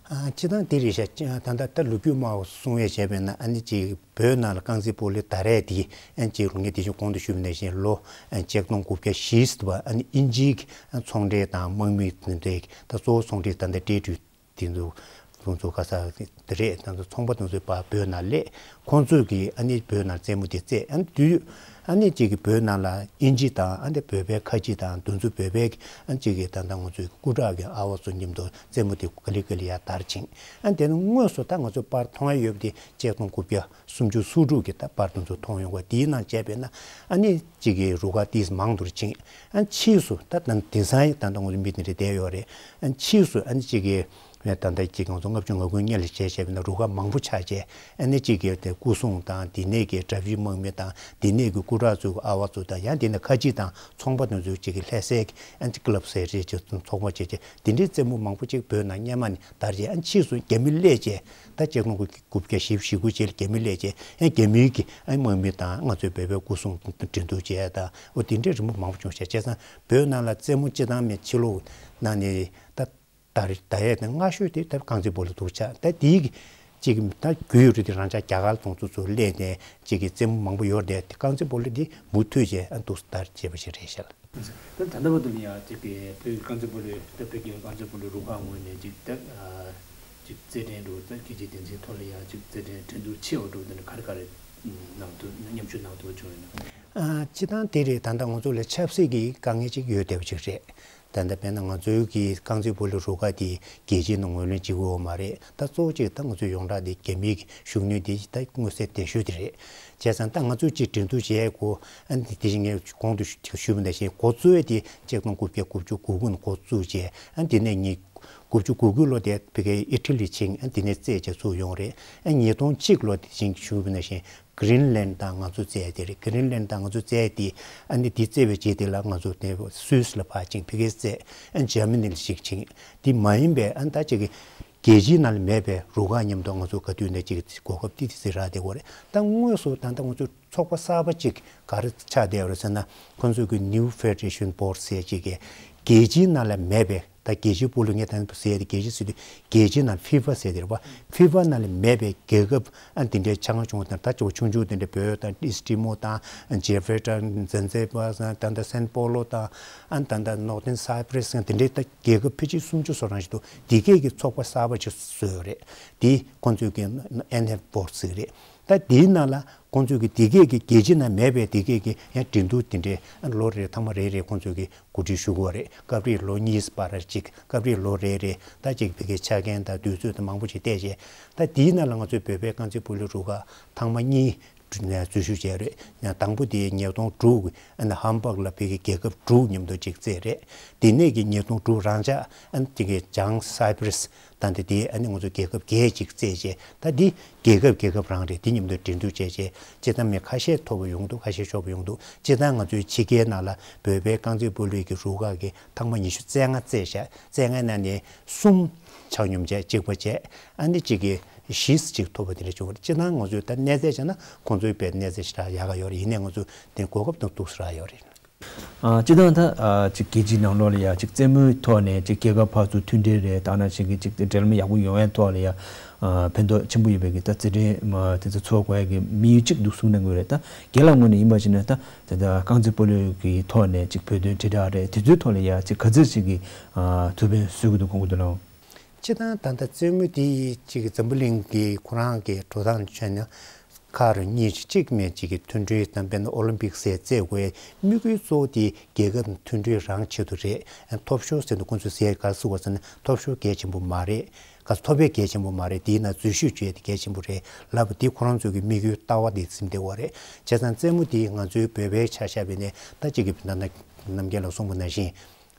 ཨ་སྤྱིར་བཏང་དེ་རེད་ཤག་ད་ལྟ་ད་ལོ་རྒྱུས་མང་པོ་གསུང་ཡས་བྱས་པས་ན། ཨ་ནི་ཅིག་བོད་ནང་ལ་རྐང་རྩེད་སྤོ་ལོ་དར་ཡས་དེ་ཨ་ཅིག་ལོ་ངས་དེ་བཞིན་གོང་དུ་ཞུས་པ་ནང་བཞིན་ལོ་ཨ་ཆིག་སྟོང་དགུ་བརྒྱ་བཞི་ཙམ་པ་ཨ་ནི་དབྱིན་ཇིའི་ཚོང་འབྲེལ་དང་དམག་མི་དེ་འདྲའི་ད་གཙོ་བོ་ཚོང་འབྲེལ་ད་ལྟ་ཊེ་རི་ཊོ་རི་དེ་ཚོ་དེ་ཚོ་ག་ས་དེ་རེད། ད་ཚོང་པ་དེ་ཚོ་ཕར་བོད་ནང་སླེབས། ཁོང་ཚོས་ཀྱིས་ཨ་ནི་བོད་ནང་རྩེད་མོ་དེ་རྩེད། ཨ་ནི་དུས་ཨ་ནི་ཅིག་གི་བོད་ནང་ལ་དབྱིན་ཇི་དང་ཨ་ནི་བོད་པའི་ཁ་ཆེ་དང་དེ་ཚོ་བོད་པའི་ཨ་ནི་ཅིག་གི་ད་ལྟ་ང་ཚོའི་སྐུ་དྲག་གི་ཨ་བ་ཚོ་མཉམ་དུ་རྩེད་མོ་དེ་ག་ལེ་ག་ལེ་ཡར་དར་ཕྱིན། ཨ་ནི་དེ་ནི་དངོས་སུ་ད་ང་ཚོ་པར་མཐོང་ཡ་ཡོད་པ་དེ་ཆིག་སྟོང་དགུ་བརྒྱ་སུམ་ཅུ་སོ་དྲུག་གི་ད་པར་དེ་ཚོ་མཐོང་ཡོང་བ། དེའི་ནང་བྱས་པས་ན་ཨ་ནི་ཅིག་གི་རུ་ཁག་ཏིས་མང་དུ་ཕྱིན། ཨ་ནི་ཕྱིས་སུ་ད་ད་དེང་སང་ད་ལྟ་ང་ཚོ་མི་དེ་འདྲ་བསྡད་ཡོད་རེད། ཨ་ནི་ཕྱིས་སུ་ཨ་ནི་ཅིག་གི་ད་ལྟ་ཅིག་ང་ཚོ་ལྔ་བཅུ་ང་དགུ་སྔོན་ལ་བྱས་བྱས་པས་ན་རུ་ཁག་མང་པོ་ཆགས་བྱས། ཨ་ནི་ཅིག་གི་དེ་སྐུ་སྲུང་དང་དེ་ནས་ཀྱི་དྲག་སྤྱོད་དམག་མི་དང་དེ་ནས་ཀྱི་སྐུ་དྲག་ཚོའི་ཨ་བ་ཚོ་དང་ཡང་དེ་ནས་ཁ་ཆེ་དང་ཚོང་པ་དེ་ཚོའི་ཅིག་གི་ལྷ་སའི་ཨ་ནི་ཅིག་ཀི་ལབ་ཟེར་རེད་ཅིག་ཚོགས་པ་བྱས་བྱས་དེ་འདྲའི་རྩེད་མོ་མང་པོ་ཅིག་བོད་ནང་སྔོན་མ་ནས་དར་བྱས། ཨ་ནི་ཕྱིས་སུ་རྒྱ་མི་སླེབས་བྱས་ད་ཆིག་སྟོང་དགུ་བརྒྱ་བཞི་བཅུ་ཞེ་དགུ་བྱས་ལ་རྒྱ་མི་སླེབས་བྱས། ཨ་ནི་རྒྱ་མིའི་གི་ཨ་ནི་དམག་མི་དང་ང་ཚོའི་བོད་པའི་སྐུ་སྲུང་འགྲན་བསྡུར་བྱས་དང་། འོ་དེ་འདྲའི་རི་མོ་མང་པོ་བྱུང་ཤག་བྱས་ཙང་བོད་ནང་ལ་རྩེད་མོ་སྤྱིར་བཏང་མི་ཕྱི་ལོགས་ནང་ནས་ད་དར་དར་ཡས་དང་སྔ་ཤོས་དེ་ད་རྐང་རྩེད་སྤོ་ལོ་འདུག་ཤག་ད་དེའི་གི་ཅིག་ད་རྒྱུས་ཡོད་རེད་དེ། རང་ཅག་རྒྱ་གར་དང་ཚོ་ཚོ་སླེབས་ནས་ཅིག་གི་རྩེད་མོ་མང་པོ་ཡོད་རེད་དེ། རྐང་རྩེད་སྤོ་ལོ་འདི་མུ་མཐུད་བྱས་ཨ་འདུག་དར་བྱས་པ་ཞིག་རེད་ཤག་ད་ད་ལྟ་བར་དུ་ནི་ཡང་ཅིག་གི་བོད་རྐང་རྩེད་སྤོ་ལོའི་ད་བོད་ཀྱི་རྐང་རྩེད་སྤོ་ལོའི་རུ་ཁག་ངོས་ནས་ཅིག་ད་ཅིག་རྩེད་འགྲན་འདྲ་ད་རྒྱལ་སྤྱིའི་སྡེ་ཚན་ཐོག་ལ་ཡང་ཅིག་རྩེད་འགྲན་འགྲན་བསྡུར་ཆེ་བ་འདྲ་དེ་འདྲ་ག་རེ་ག་རེ་གནང་ཐུབ་མཉམ་ཞུགས་གནང་ཐུབ་བྱུང་ཡོད་ན། ཨ་སྤྱིར་བཏང་དེ་རེད། ད་ལྟ་ང་ཚོ་ལ་ཆབ་སྲིད་ཀྱི་དཀའ་ངལ་ཅིག་ཡོད་བསྡད་པ་ཅིག་རེད། ད་ལྟ་དཔེར་ན་ང་ཚོའི་གི་རྐང་རྩེད་སྤོ་ལོ་རུ་ཁག་དེ་རྒྱལ་སྤྱིའི་ནང་ངོས་ལེན་བྱེད་ཀྱི་ཡོད་མ་རེད། ད་གཙོ་བོ་གཅིག་ད་ང་ཚོའི་ཡོངས་གྲགས་དེ་རྒྱ་མིའི་གི་ཤུགས་སྣོན་དེ་ད་མངོན་གསལ་དོད་ཤོས་དེ་རེད། བྱས་ཙང་ད་ང་ཚོས་ཅིག་འགྲན་བསྡུར་བྱེད་ཡས་གོ་ཨ་ནི་དེ་བཞིན་ངས་གོང་དུ་ཞུ་ཞུས་པ་ནང་བཞིན་འགོ་གཙོ་བོ་དེ་ཆིག་སྟོང་དགུ་བརྒྱ་དགུ་བཅུ་གོ་དགུ་ནས་འགོ་བཙུགས་བྱས། ཨ་ནི་དེ་ནས་ངས་དགུ་བཅུ་གོ་དགུ་ལོ་དེ་ཕ་གིའི་ཨི་ཊ་ལི་ཕྱིན། ཨ་ནི་དེ་ནས་རྩེད་བྱས་ཚུགས་ཡོང་རེད། ཨ་ནི་ཉིས་སྟོང་གཅིག་ལོ་དེ་བཞིན་ཞུས་པ་ནང་བཞིན་གྷི་རིན་ལན་དང་ང་ཚོ་རྩེད་དེ་རེད། གྷི་རིན་ལན་དང་ང་ཚོ་རྩེད་དེ། ཨ་ནི་དེ་རྩེད་པའི་རྗེས་དེ་ལ་ང་ཚོ་དེ་སུད་སི་ལ་ཕར་ཕྱིན། ཕ་གིར་རྩེད། ཨ་ནི་འཇར་མ་ནི་ལ་ཞིག་ཕྱིན། དེ་མ་ཡིན་པའི་ཨ་ནི་ད་ཅིག་གི་ རྒྱལ་སྤྱིའི་ནང་ལ་མེད་པའི་རུ་ཁག་མཉམ་དུ་ང་ཚོ་ག་དུས་ནས་ཅིག་གོ་སྐབས་ཏིག་ཏིག་ཟིག་རག་བསྡད་ཡོད་རེད། ད་དངོས་སུ་ད་ལྟ་ང་ཚོ་ཚོགས་པ་གསར་པ་ཅིག་ག་རེ་ཆགས་བསྡད་ཡོད་རེད་ཟེར་ན། ཁོང་ཚོ་གི་New Federation Board ཟེར་ཅིག་གིས་རྒྱལ་སྤྱིའི་ནང་ལ་མེད་པའི། ད་རྒྱལ་སྤྱིའི་སྤོ་ལོ་ངས་ད་ཟེར་ཡ་དེ་རྒྱལ་སྤྱི་ཟེར་དུས་རྒྱལ་སྤྱིའི་ནང་ཕི་ཕ་ཟེར་དེ་རེད་པ། ཕི་ཕ་ནང་ལ་མེད་པའི་རྒྱལ་ཁབ་ཨ་འདི་འདྲའི་ཆ་ཚང་བྱུང་བ་དང་། ད་ཅོག་ཆུང་ཆུང་དེ་འདྲ་བོད་དང་ཨིས་ཊི་མོ་དང་ཇེ་ཕེ་དང་ཛན་ཛེ་པ་ད་ད་སན་པོ་ལོ་དང་ཨ་ད་ད་ནོར་ཐན་སའི་པི་རེ་སི་དེ་འདྲའི་ད་རྒྱལ་ཁབ་ཕལ་ཆེར་སུམ་ཅུ་སོ་གྲངས་ཤིག་འདུག་དེ་གས་ཀྱི་ཚོགས་པ་གསར་པ་ཅིག་བཟོས་ཡོད་རེད། དེ་ཁོང་ཚོས་ཀྱི་ཨེན་ཨེཕ་བྷོ་ཌི་ཟེར་གྱི་རེད། ད་དེའི་ནང་ལ་ཁོང་ཚོས་ཀྱི་དེ་གས་ཀྱི་རྒྱལ་སྤྱི་ནང་མེད་པའི་དེ་གས་ཀྱི་ཡང་འགྲན་བསྡུར་དེ་འདྲའི་ཨ་ལོ་རེ་ཐེངས་མ་རེ་རེ་ཁོང་ཚོས་ཀྱི་གོ་སྒྲིག་ཞུ་དགོས་རེད། སྐབས་རེ་ལོ་གཉིས་བར་ཅིག་སྐབས་རེ་ལོ་རེ་རེ། ད་ཅིག་ཕ་གིའི་ཆ་རྐྱེན་དང་དུས་ཚོད་དང་མང་པོ་ཞིག་བལྟས་རྗེས། ད་དེའི་ནང་ལ་ང་ཚོའི་བོད་པའི་རྐང་རྩེད་སྤོ་ལོའི་རུ་ཁག་ཐེངས་མ་གཉིས་འཛུལ་ཞུགས་བྱས་རེད། དང་པོ་དེ་ཉིས་སྟོང་དྲུག་ཨ་ནི་ཧམ་བྷག་ལ་ཕ་གིའི་རྒྱལ་ཁབ་དྲུག་མཉམ་དུ་ཅིག་རྩེད་རེད། དེ་ནས་ཀྱི་ཉིས་སྟོང་དྲུག་རང་འཇགས་ཨ་ནི་ཅིག་གི་བྱང་སའི་པི་རེ་སི། ད་འདི་དེ་ཨ་ནི་ང་ཚོ་རྒྱལ་ཁབ་བརྒྱད་ཅིག་རྩེད་བྱས། ད་འདི་རྒྱལ་ཁབ་རྒྱལ་ཁབ་རང་རེད། དེ་མཉམ་དུ་འགྲན་བསྡུར་བྱས་བྱས་སྤྱིར་བཏང་མི་ཁ་ཤས་མཐོ་པོ་ཡོང་འདུག་ཁ་ཤས་ཤོར་པོ་ཡོང་འདུག་སྤྱིར་བཏང་ང་ཚོའི་ཕྱི་རྒྱལ་ནང་ལ་བོད་པའི་རྐང་རྩེད་སྤོ་ལོའི་གི་རུ་ཁག་གི་ཐེངས་མ་ཉི་ཤུ་རྩ་ལྔ་རྩེད་བྱས། རྩ་ལྔ་ནང་ནས་གསུམ་ཆ་སྙོམས་བྱས། གཅིག་པ་བྱས། ཨ་ནི་གཅིག་གི་བཞི་གཅིག་ཐོབ་པ་དེ་འདྲ་བྱུང་བ་རེད། སྤྱིར་བཏང་ང་ཚོའི་ད་གནས་ཚད་བྱས་ན་ཁོང་ཚོའི་བས་གནས་ཚད་ཞེ་དྲག་ཡག་ག་ཡོད་རེད། ཡིན་ནའི་ང་ཚོ་དེ་གོ་སྐབས་དང་ཐུག་ས་རག་ཡོད་རེད། ཨ། སྤྱིར་བཏང་ད་ཨ་ཅིག་རྒྱལ་སྤྱིའི་ནང་ལོགས་ལ་ཡ་ཅིག་རྩེད་མོའི་ཐོག་ནས་ཅིག་རྒྱལ་ཁབ་ཕར་ཚུར་མཐུན་སྒྲིལ་རེད། ད་ནང་བཞིན་གྱི་ཅིག་འབྲེལ་ལམ་ཡག་པོ་ཡོང་ཡའི་ཐོག་ལ་ཡ་ཨ་ཕན་ཐོགས་ཆེན་པོ་ཡོད་པའི་གི་ད་རྩེད་འགྲན་མ་དེ་ཚོ་ཚོགས་དགོས་ཡ་གི་དམིགས་ཡུལ་གཅིག་འདུག་གསུངས་གནང་གི་ཡོད་རེད། ད་རྒན་ལགས་ངོས་ནས་ཡིན་པ་བྱས་ན་ད་ད་ལྟ་རྐང་རྩེད་སྤོ་ལོ་གི་ཐོག་ནས་ཅིག་བོད་དོན་དྲིལ་བསྒྲགས་རེད། དེ་ཚོའི་ཐོག་ལ་ཡ་ཅིག་ག་ཚོད་ཅིག་གི་ཨ་ཐུགས་ཕན་གསོས་ཀྱི་འདུག་དགོངས་ཀྱི་འདུག་ལགས། སྤྱིར་བཏང་ད་ལྟ་རྩེད་མོ་དེ་ཅིག་འཛམ་བུ་གླིང་གི་ཁོ་རང་གི་འགྲོ་སྟངས་བྱས་ན། ཁག་རེ་གཉིས་ཅིག་གཅིག་མིན་གཅིག་གི་མཐུན་སྒྲིལ་དང་། དཔེར་ན་ཨོ་ལིམ་པིག་ཟེར་རྩེད་དགོས་དམིགས་ཡུལ་གཙོ་བོ་དེ་རྒྱལ་ཁབ་མཐུན་སྒྲིལ་རང་ཆེད་དུ་རེད། ཐོབ་ཤོར་ཟེར་དུས་ཁོང་ཚོས་ཟེར་ག་རེ་ཟེར་བ་ཟེར་ན། ཐོབ་ཤོར་གལ་ཆེན་པོ་མ་རེད། ག་ཚོད་ཐོབ་པས་གལ་ཆེན་པོ་མ་རེད། དེའི་ནང་འཛུལ་ཞུགས་བྱེད་ཡ་དེ་གལ་ཆེན་པོ་རེད་ལབ་པ་དེ་ཁོ་རང་ཚོའི་གི་དམིགས་ཡུལ་ལྟ་བ་དེ་ཟིན་བསྡད་ཡོད་རེད། བྱས་ཙང་རྩེད་མོ་དེ་ང་ཚོའི་བོད་པའི་ཆ་བཞག་པ་ཡིན་ན། ད་གཅིག་གི་ད་ནམ་རྒྱུན་ལ་གསུངས་པ་ནང་བཞིན།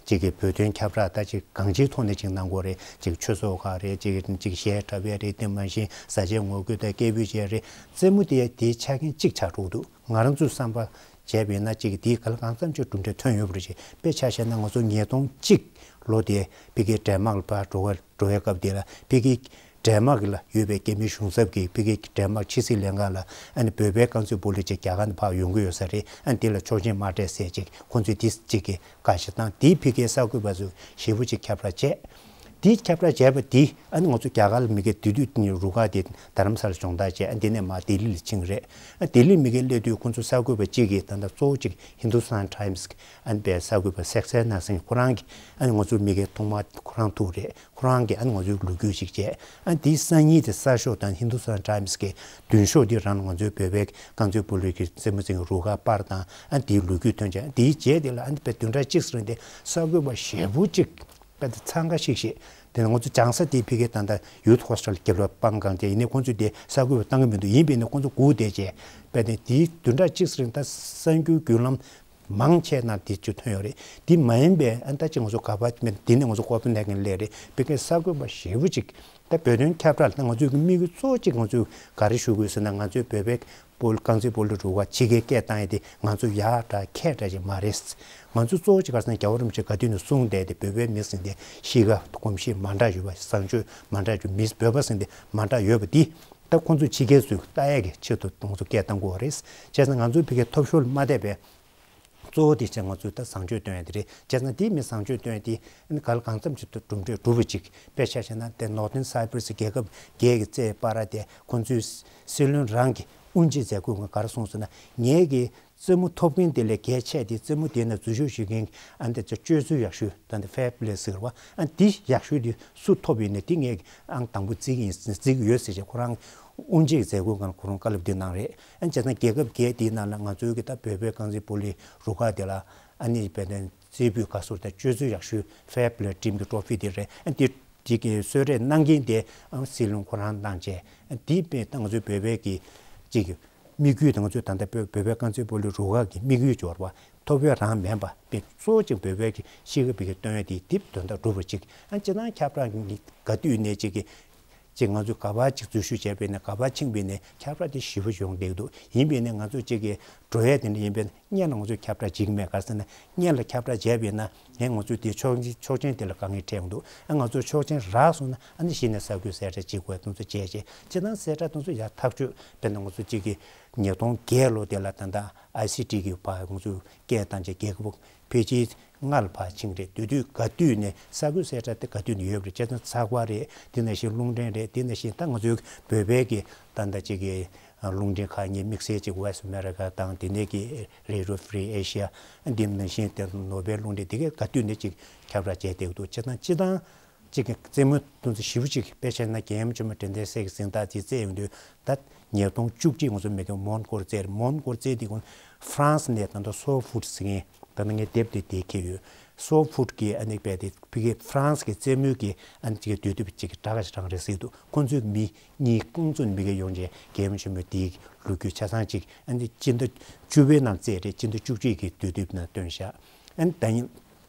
གཅིག་གི་བོད་དོན་ཁྱབ་བསྒྲགས་ད་ཅིག་གང་ཅིའི་ཐོག་ནས་ཅིག་གནང་དགོས་རེད། ཅིག་ཆོས་ཚོགས་ཁག་རེད། ཅིག་ཅིག་གཞས་འཁྲབ་ཡས་རེད། དེ་མ་གཞི་བཟའ་ཆས་ངོ་རྒོལ་དང་སྐད་འབོད་བྱས་རེད། རྩེད་མོ་དེ་དེའི་ཆ་རྐྱེན་གཅིག་ཆགས་འགྲོ་གི་འདུག་ང་རང་ཚོས་བསམ་པ་བྱས་པ་ཡིན་ན། ཅིག་དེའི་ག་ལ་གང་འཚམ་ཅིག་གྲུབ་འབྲས་ཐོན་ཡོད་པ་རེད། ཅིག་དཔེ་ཆ་བཞག་ན་ང་ཚོ་ཉིས་སྟོང་གཅིག་ལོ་དེ་ཕ་གིའི་ཌེན་མག་ལ་ཕར་འགྲོ་བ་འགྲོ་བའི་སྐབས་དེ་ལ་ཕ་གིའི་ཌེན་མག་ལ་ཡོད་པའི་རྒྱ་མི་གཞུང་ཚབ་ཀྱིས་ཕ་གིའི་ཌེན་མག་ཕྱི་སྲིད་ལས་ཁང་ལ། ཨ་ནི་བོད་པའི་རྐང་རྩེད་སྤོ་ལོ་ཅིག་རྒྱ་གར་ནས་ཕར་ཡོང་གི་ཡོད་ས་རེད། ཨ་ནི་དེ་ལ་ཆོག་མཆན་མ་སྤྲད་ཟེར་ཅིག་ཁོང་ཚོས་དེ་ཅིག་གི་བཀའ་ཞིག་བཏང་། དེའི་ཕ་གིའི་གསར་འགོད་པ་ཚོས་ཞེ་པོ་ཅིག་ཁྱབ་བསྒྲགས་བྱས། དེ་ཁྱབ་བསྒྲགས་བྱས་པ་དེ་ཨ་ནི་ང་ཚོ་རྒྱ་གར་ལ་མ་གི་དེ་དུས་རུ་ཁག་དེ་རྡ་རམ་ས་ལ་སྦྱོང་བརྡར་བྱས། ཨ་ནི་དེ་ནས་མར་ལྡི་ལི་ལ་ཕྱིན་རེད། ཨ་ལྡི་ལི་མ་གི་སླེབས་དུས་ཁོང་ཚོ་གསར་འགོད་པ་གཅིག་གིས། ད་ལྟ་གཙོ་བོ་གཅིག་ཧིན་དུ་སི་ཐན་ཊའིམ་སི་གི་ཨ་ནི་པའི་གསར་འགོད་པ་སེག་སེ་ན་སིང་ཁོ་རང་གིས། ཨ་ནི་ང་ཚོ་མ་གི་ཐོག་མ་ཁོ་རང་ཐུག་རེད། ཁོ་རང་གིས་ཨ་ནི་ང་ཚོའི་ལོ་རྒྱུས་ཅིག་བྱས། ཨ་ནི་དེའི་སང་ཉིན་དེ་གསར་ཤོག་དང་ཧིན་དུ་སི་ཐན་ཊའིམ་སི་གི་མདུན་ཤོག་དེ་རང་ལ་ང་ཚོའི་བོད་པའི་རྐང་རྩེད་སྤོ་ལོའི་གི་རྩེད་མོ་རྩེ་མཁན་རུ་ཁག་པར་དང་། ཨ་ནི་དེའི་ལོ་རྒྱུས་ཐོན་བྱས། དེའི་རྗེས་དེ་ལ་ཨ་ནི་དཔེ་བདུན་ཕྲག་གཅིག་རིང་དེ་གསར་འགོད་པ་ཞེ་པོ་ཅིག་དཔེ་དེ་འཚང་ཁ་ཤིག་ཤིག་དེ་ནས་ང་ཚོ་སྦྱང་ས་དེ་ཕ་གིའི་ད་ལྟ་ཡུཐ་ཧོ་སི་ཊལ་རྒྱབ་ལ་སྤང་སྒང་དེ་ཡིན་ནའི་ཁོང་ཚོས་དེ་གསར་འགོད་པ་བཏང་གི་མི་འདུག་ཡིན་པས་ན་ཁོང་ཚོ་སྒུག་བསྡད་བྱས། དཔེ་དེ་དེའི་བདུན་ཕྲག་གཅིག་རིང་ད་གསར་འགྱུར་བརྒྱུད་ལམ་མང་ཆེ་ནང་དེ་ཅིག་ཐོན་ཡོད་རེད། དེ་མ་ཡིན་པའི་ཨ་ནི་ད་ཅིག་ང་ཚོ་ག་པར་མེད། དེ་ནས་ང་ཚོ་ཀོ་པན་ཧེ་གྷན་སླེབས་རེད། ཕ་གིའི་གསར་འགོད་པ་ཞེ་པོ་ཅིག་ད་བོད་དོན་ཁྱབ་བསྒྲགས་ལ་ད་ང་ཚོའི་གི་དམིགས་ཡུལ་གཙོ་བོ་གཅིག་ང་ཚོས་ག་རེ་ཞུ་དགོས་ཟེར་ན། ང་ཚོའི་བོད་པའི་སྤོ་རྐང་རྩེད་སྤོ་ལོ་རུ་ཁག་ཕྱི་རྒྱལ་སྐད་བཏང་ཡས་དེ་ང་ཚོ་ཡག་འདྲ་ཁྱད་འདྲ་ཅིག་མ་རེད། ང་ཚོ་གཙོ་བོ་གཅིག་ག་རེ་ཟེར་ན། རྒྱལ་བ་རིན་པོ་ཆེ་ག་དུས་ནས་གསུངས་བསྡད་དེ། བོད་པའི་མི་ཟེར་དེ་གཤིས་ཀ་གོམས་གཤིས་མ་འདྲ་ཡོད་པ། བཟང་སྤྱོད་མ་འདྲ་ཡོད། མི་བོད་པ་ཟེར་དེ་མ་འདྲ་ཡོད་པ་དེ། ད་ཁོང་ཚོས་ཕྱི་རྒྱལ་ཚོས་ལྟ་ཡས་ཀྱི་ཆེད་དུ་ང་ཚོ་སྐད་བཏང་དགོས་པ་རེད། བྱས་ཙང་ང་ཚོའི་ཕ་གིའི་ཐོབ་ཤོར་ལ་མ་བལྟས་པའི་གཙོ་བོ་དེ་བྱས་ང་ཚོས་ད་བཟང་སྤྱོད་སྟོན་ཡ་དེ་རེད། བྱས་ཙང་དེ་མི་བཟང་སྤྱོད་སྟོན་ཡ་དེ་ཨ་ནི་ག་ལ་གང་འཚམ་ཅིག་ཏུ་གྲུབ་འབྲས་གྲུབ་པ་ཅིག་དཔེ་ཆ་བཞག་ན་དེ་ནོར་ཐན་སའི་པི་རེ་སི་རྒྱལ་ཁབ་བརྒྱད་ཀྱི་རྩེད་པ་ར་དེ་ཁོང་ཚོའི་སྲིད་བློན་རང་གི་དབུ་འབྱེད་མཛད་སྒོའི་སྐབས་ག་རེ་གསུངས་ཟེར་ན། ངེད་ཀྱི་རྩེད་མོ་ཐོབ་མཁན་དེ་ལས་གལ་ཆེ་དེ་རྩེད་མོ་དེའི་ནང་འཛུལ་ཞུགས་བྱེད་མཁན་ཨ་ནི་དེ་ཚོ་སྤྱོད་ཚུལ་ཡག་ཤོས་དང་། དེ་ཕེར་པི་ལེ་ཟེར་བ། ཨ་ནི་དེ་ཡག་ཤོས་དེ་སུ་ཐོབ་ཡོད་ནའི་དེ་ངས་ཨང་དང་པོ་བརྩི་གི་ཡིན། བརྩི་གི་ཡོད་ཟེར་བྱས་ཁོ་རང་དབུ་འབྱེད་མཛད་སྒོའི་སྐབས་ཁོ་རང་བཀའ་སློབ་དེ་གནང་རེད། ཨ་ནི་བྱས་ཙང་རྒྱལ་ཁབ་བརྒྱད་དེའི་ནང་ལ་ང་ཚོའི་གི་ད་བོད་པའི་རྐང་རྩེད་སྤོ་ལོའི་རུ་ཁག་དེ་ལ་ཨ་ནི་དཔེར་ན་རྩེ་ཕུད་དགའ་ཟུར་དང་སྤྱོད་ཚུལ་ཡག་ཤོས་ཕེར་པི་ལེ་ཊིམ་གི་ཊོ་ཕི་དེ་རེད། ཨ་ནི་དེ་དེ་གི་གསོལ་རས་གནང་མཁན་དེ་ཨ་སྲིད་བློན་ཁོ་རང་གནང་བྱས། ཨ་ནི་དེ་དཔེ་ད་ང་ཚོའི་བོད་པའི་གི་ཅིག་གི་དམིགས་ཡུལ་དེ། ང་ཚོས་ད་ལྟ་བོད་བོད་པའི་རྐང་རྩེད་སྤོ་ལོའི་རུ་ཁག་གི་དམིགས་ཡུལ་འབྱོར་བ་ཐོབ་ཡ་རང་མིན་པ། དཔེ་གཙོ་བོ་གཅིག་བོད་པའི་གི་གཤིས་ཀ་བི་གི་སྟོན་ཡ་དེ་དེ་དོན་དག་གྲུབ་པ་གཅིག་ཨ་སྤྱིར་བཏང་ཁྱབ་བསྒྲགས་ག་དུས་ནས་གཅིག་གི་ ཅིག་ང་ཚོས་ག་པར་ཅིག་འཛུལ་ཞུགས་བྱས་པས་ན། ག་པར་ཕྱིན་པས་ན་ཁྱབ་བསྒྲགས་དེ་ཞེ་པོ་ཡོང་བསྡད་འདུག་ཡིན་པས་ན་ང་ཚོ་ཅིག་གི་འགྲོ་ཡས་དེ་འདྲ་ཡིན་པས་ན་སྔོན་ལ་ང་ཚོས་ཁྱབ་བསྒྲགས་བྱེད་ཀྱི་མེད། ག་རེ་ཟེར་ན་སྔོན་ལ་ཁྱབ་བསྒྲགས་བྱས་པས་ན་ངས་ང་ཚོས་དེ་ཆོག་མཆན། ཆོག་མཆན་དེ་ལ་དཀའ་ངལ་འཕྲད་ཡོང་འདུག་ཨ་ང་ཚོ་ཆོག་མཆན་རག་སོང་ན་ཨ་ནི་གཞི་ནས་གསར་འགོད་གསལ་བསྒྲགས་བྱེད་དགོས་དེ་ཚོ་བྱས་བྱས་སྤྱིར་བཏང་གསལ་བསྒྲགས་དེ་ཚོ་ཡར་ཐག་གཅོད། དཔེར་ན་ང་ཚོ་གཅིག་གི་ཉིས་སྟོང་བརྒྱད་ལོ་དེ་ལ་ད་ལྟ་ཨའི་སི་ཊི་གི་བར་ང་ཚོས་སྐད་བཏང་བྱས་རྒྱལ་ཁབ་ཕལ་ཆེར་ལྔ་ལ་ཕར་ཕྱིན་རེད། དེ་དུས་ག་དུས་ནས་གསར་འགོད་གསལ་བསྒྲགས་དེ་ག་དུས་ནས་ཡོད་པ་རེད། བྱས་ཙང་ཚགས་པར་རེད། དེ་ནང་བཞིན་རླུང་འཕྲིན་རེད། དེ་ནང་བཞིན་ད་ང་ཚོའི་བོད་པའི་གི་ད་ལྟ་གཅིག་གི་རླུང་འཕྲིན་ཁག་གཉིས་དམིགས་བསལ་གཅིག་Voice of America དང་དེ་ནས་གི་Radio Free Asia། དེ་ནང་བཞིན་དེ་ནོར་ཝེ་རླུང་འཕྲིན་དེ་གས་ག་དུས་ནས་གཅིག་ཁྱབ་བསྒྲགས་བྱས་བསྡད་འདུག་བྱས་ཙང་སྤྱིར་བཏང་གཅིག་གི་རྩེད་མོ་དེ་ཚོ་ཞེ་པོ་ཅིག་དཔེ་བྱས་ན་རྒྱལ་ཡུམ་ཆེན་མོ་དྲན་རྟེན་གསེར་གྱི་གཟེངས་རྟགས་དེ་རྩེ་ཡོང་དུས་ད་ཉིས་སྟོང་བཅུ་གཅིག་ང་ཚོ་མི་གི་མོན་གྷོར་རྩེ་རེད། མོན་གྷོར་རྩེ་དེ་ཀུན་ཧྥ་རན་སི་ནས་ད་ལྟ་སོ་ཕུད་ཟེར་མཁན། ད་ལྟ་ངས་དེབ་དེ་དེ་ཁྱེར་ཡོད། སོ་ཕུད་ཀྱི་ཨ་ནི་དཔེ་དེ་ཕ་གི་ཧྥ་རན་སི་གི་རྩེད་མོའི་གི་ཨ་ནི་ཅིག་དུས་དེབ་ཅིག་གི་དྲ་ག་ཞིག་རང་རེད་ཟེར་འདུག་ཁོང་ཚོའི་མི་གཉིས་ཀུན་ཚོ་མི་གི་ཡོང་བྱས་རྒྱལ་ཡུམ་ཆེན་མོ་དེའི་ལོ་རྒྱུས་ཆ་ཚང་ཅིག་ཨ་ནི་སྤྱི་ཟླ་བཅུ་པའི་ནང་བཙལ་རེད། སྤྱི་ཟླ་བཅུ་གཅིག་གི་དུས་དེབ་ནང་བཏོན་བཞག་ཨ་ནི་ད་ཡིན།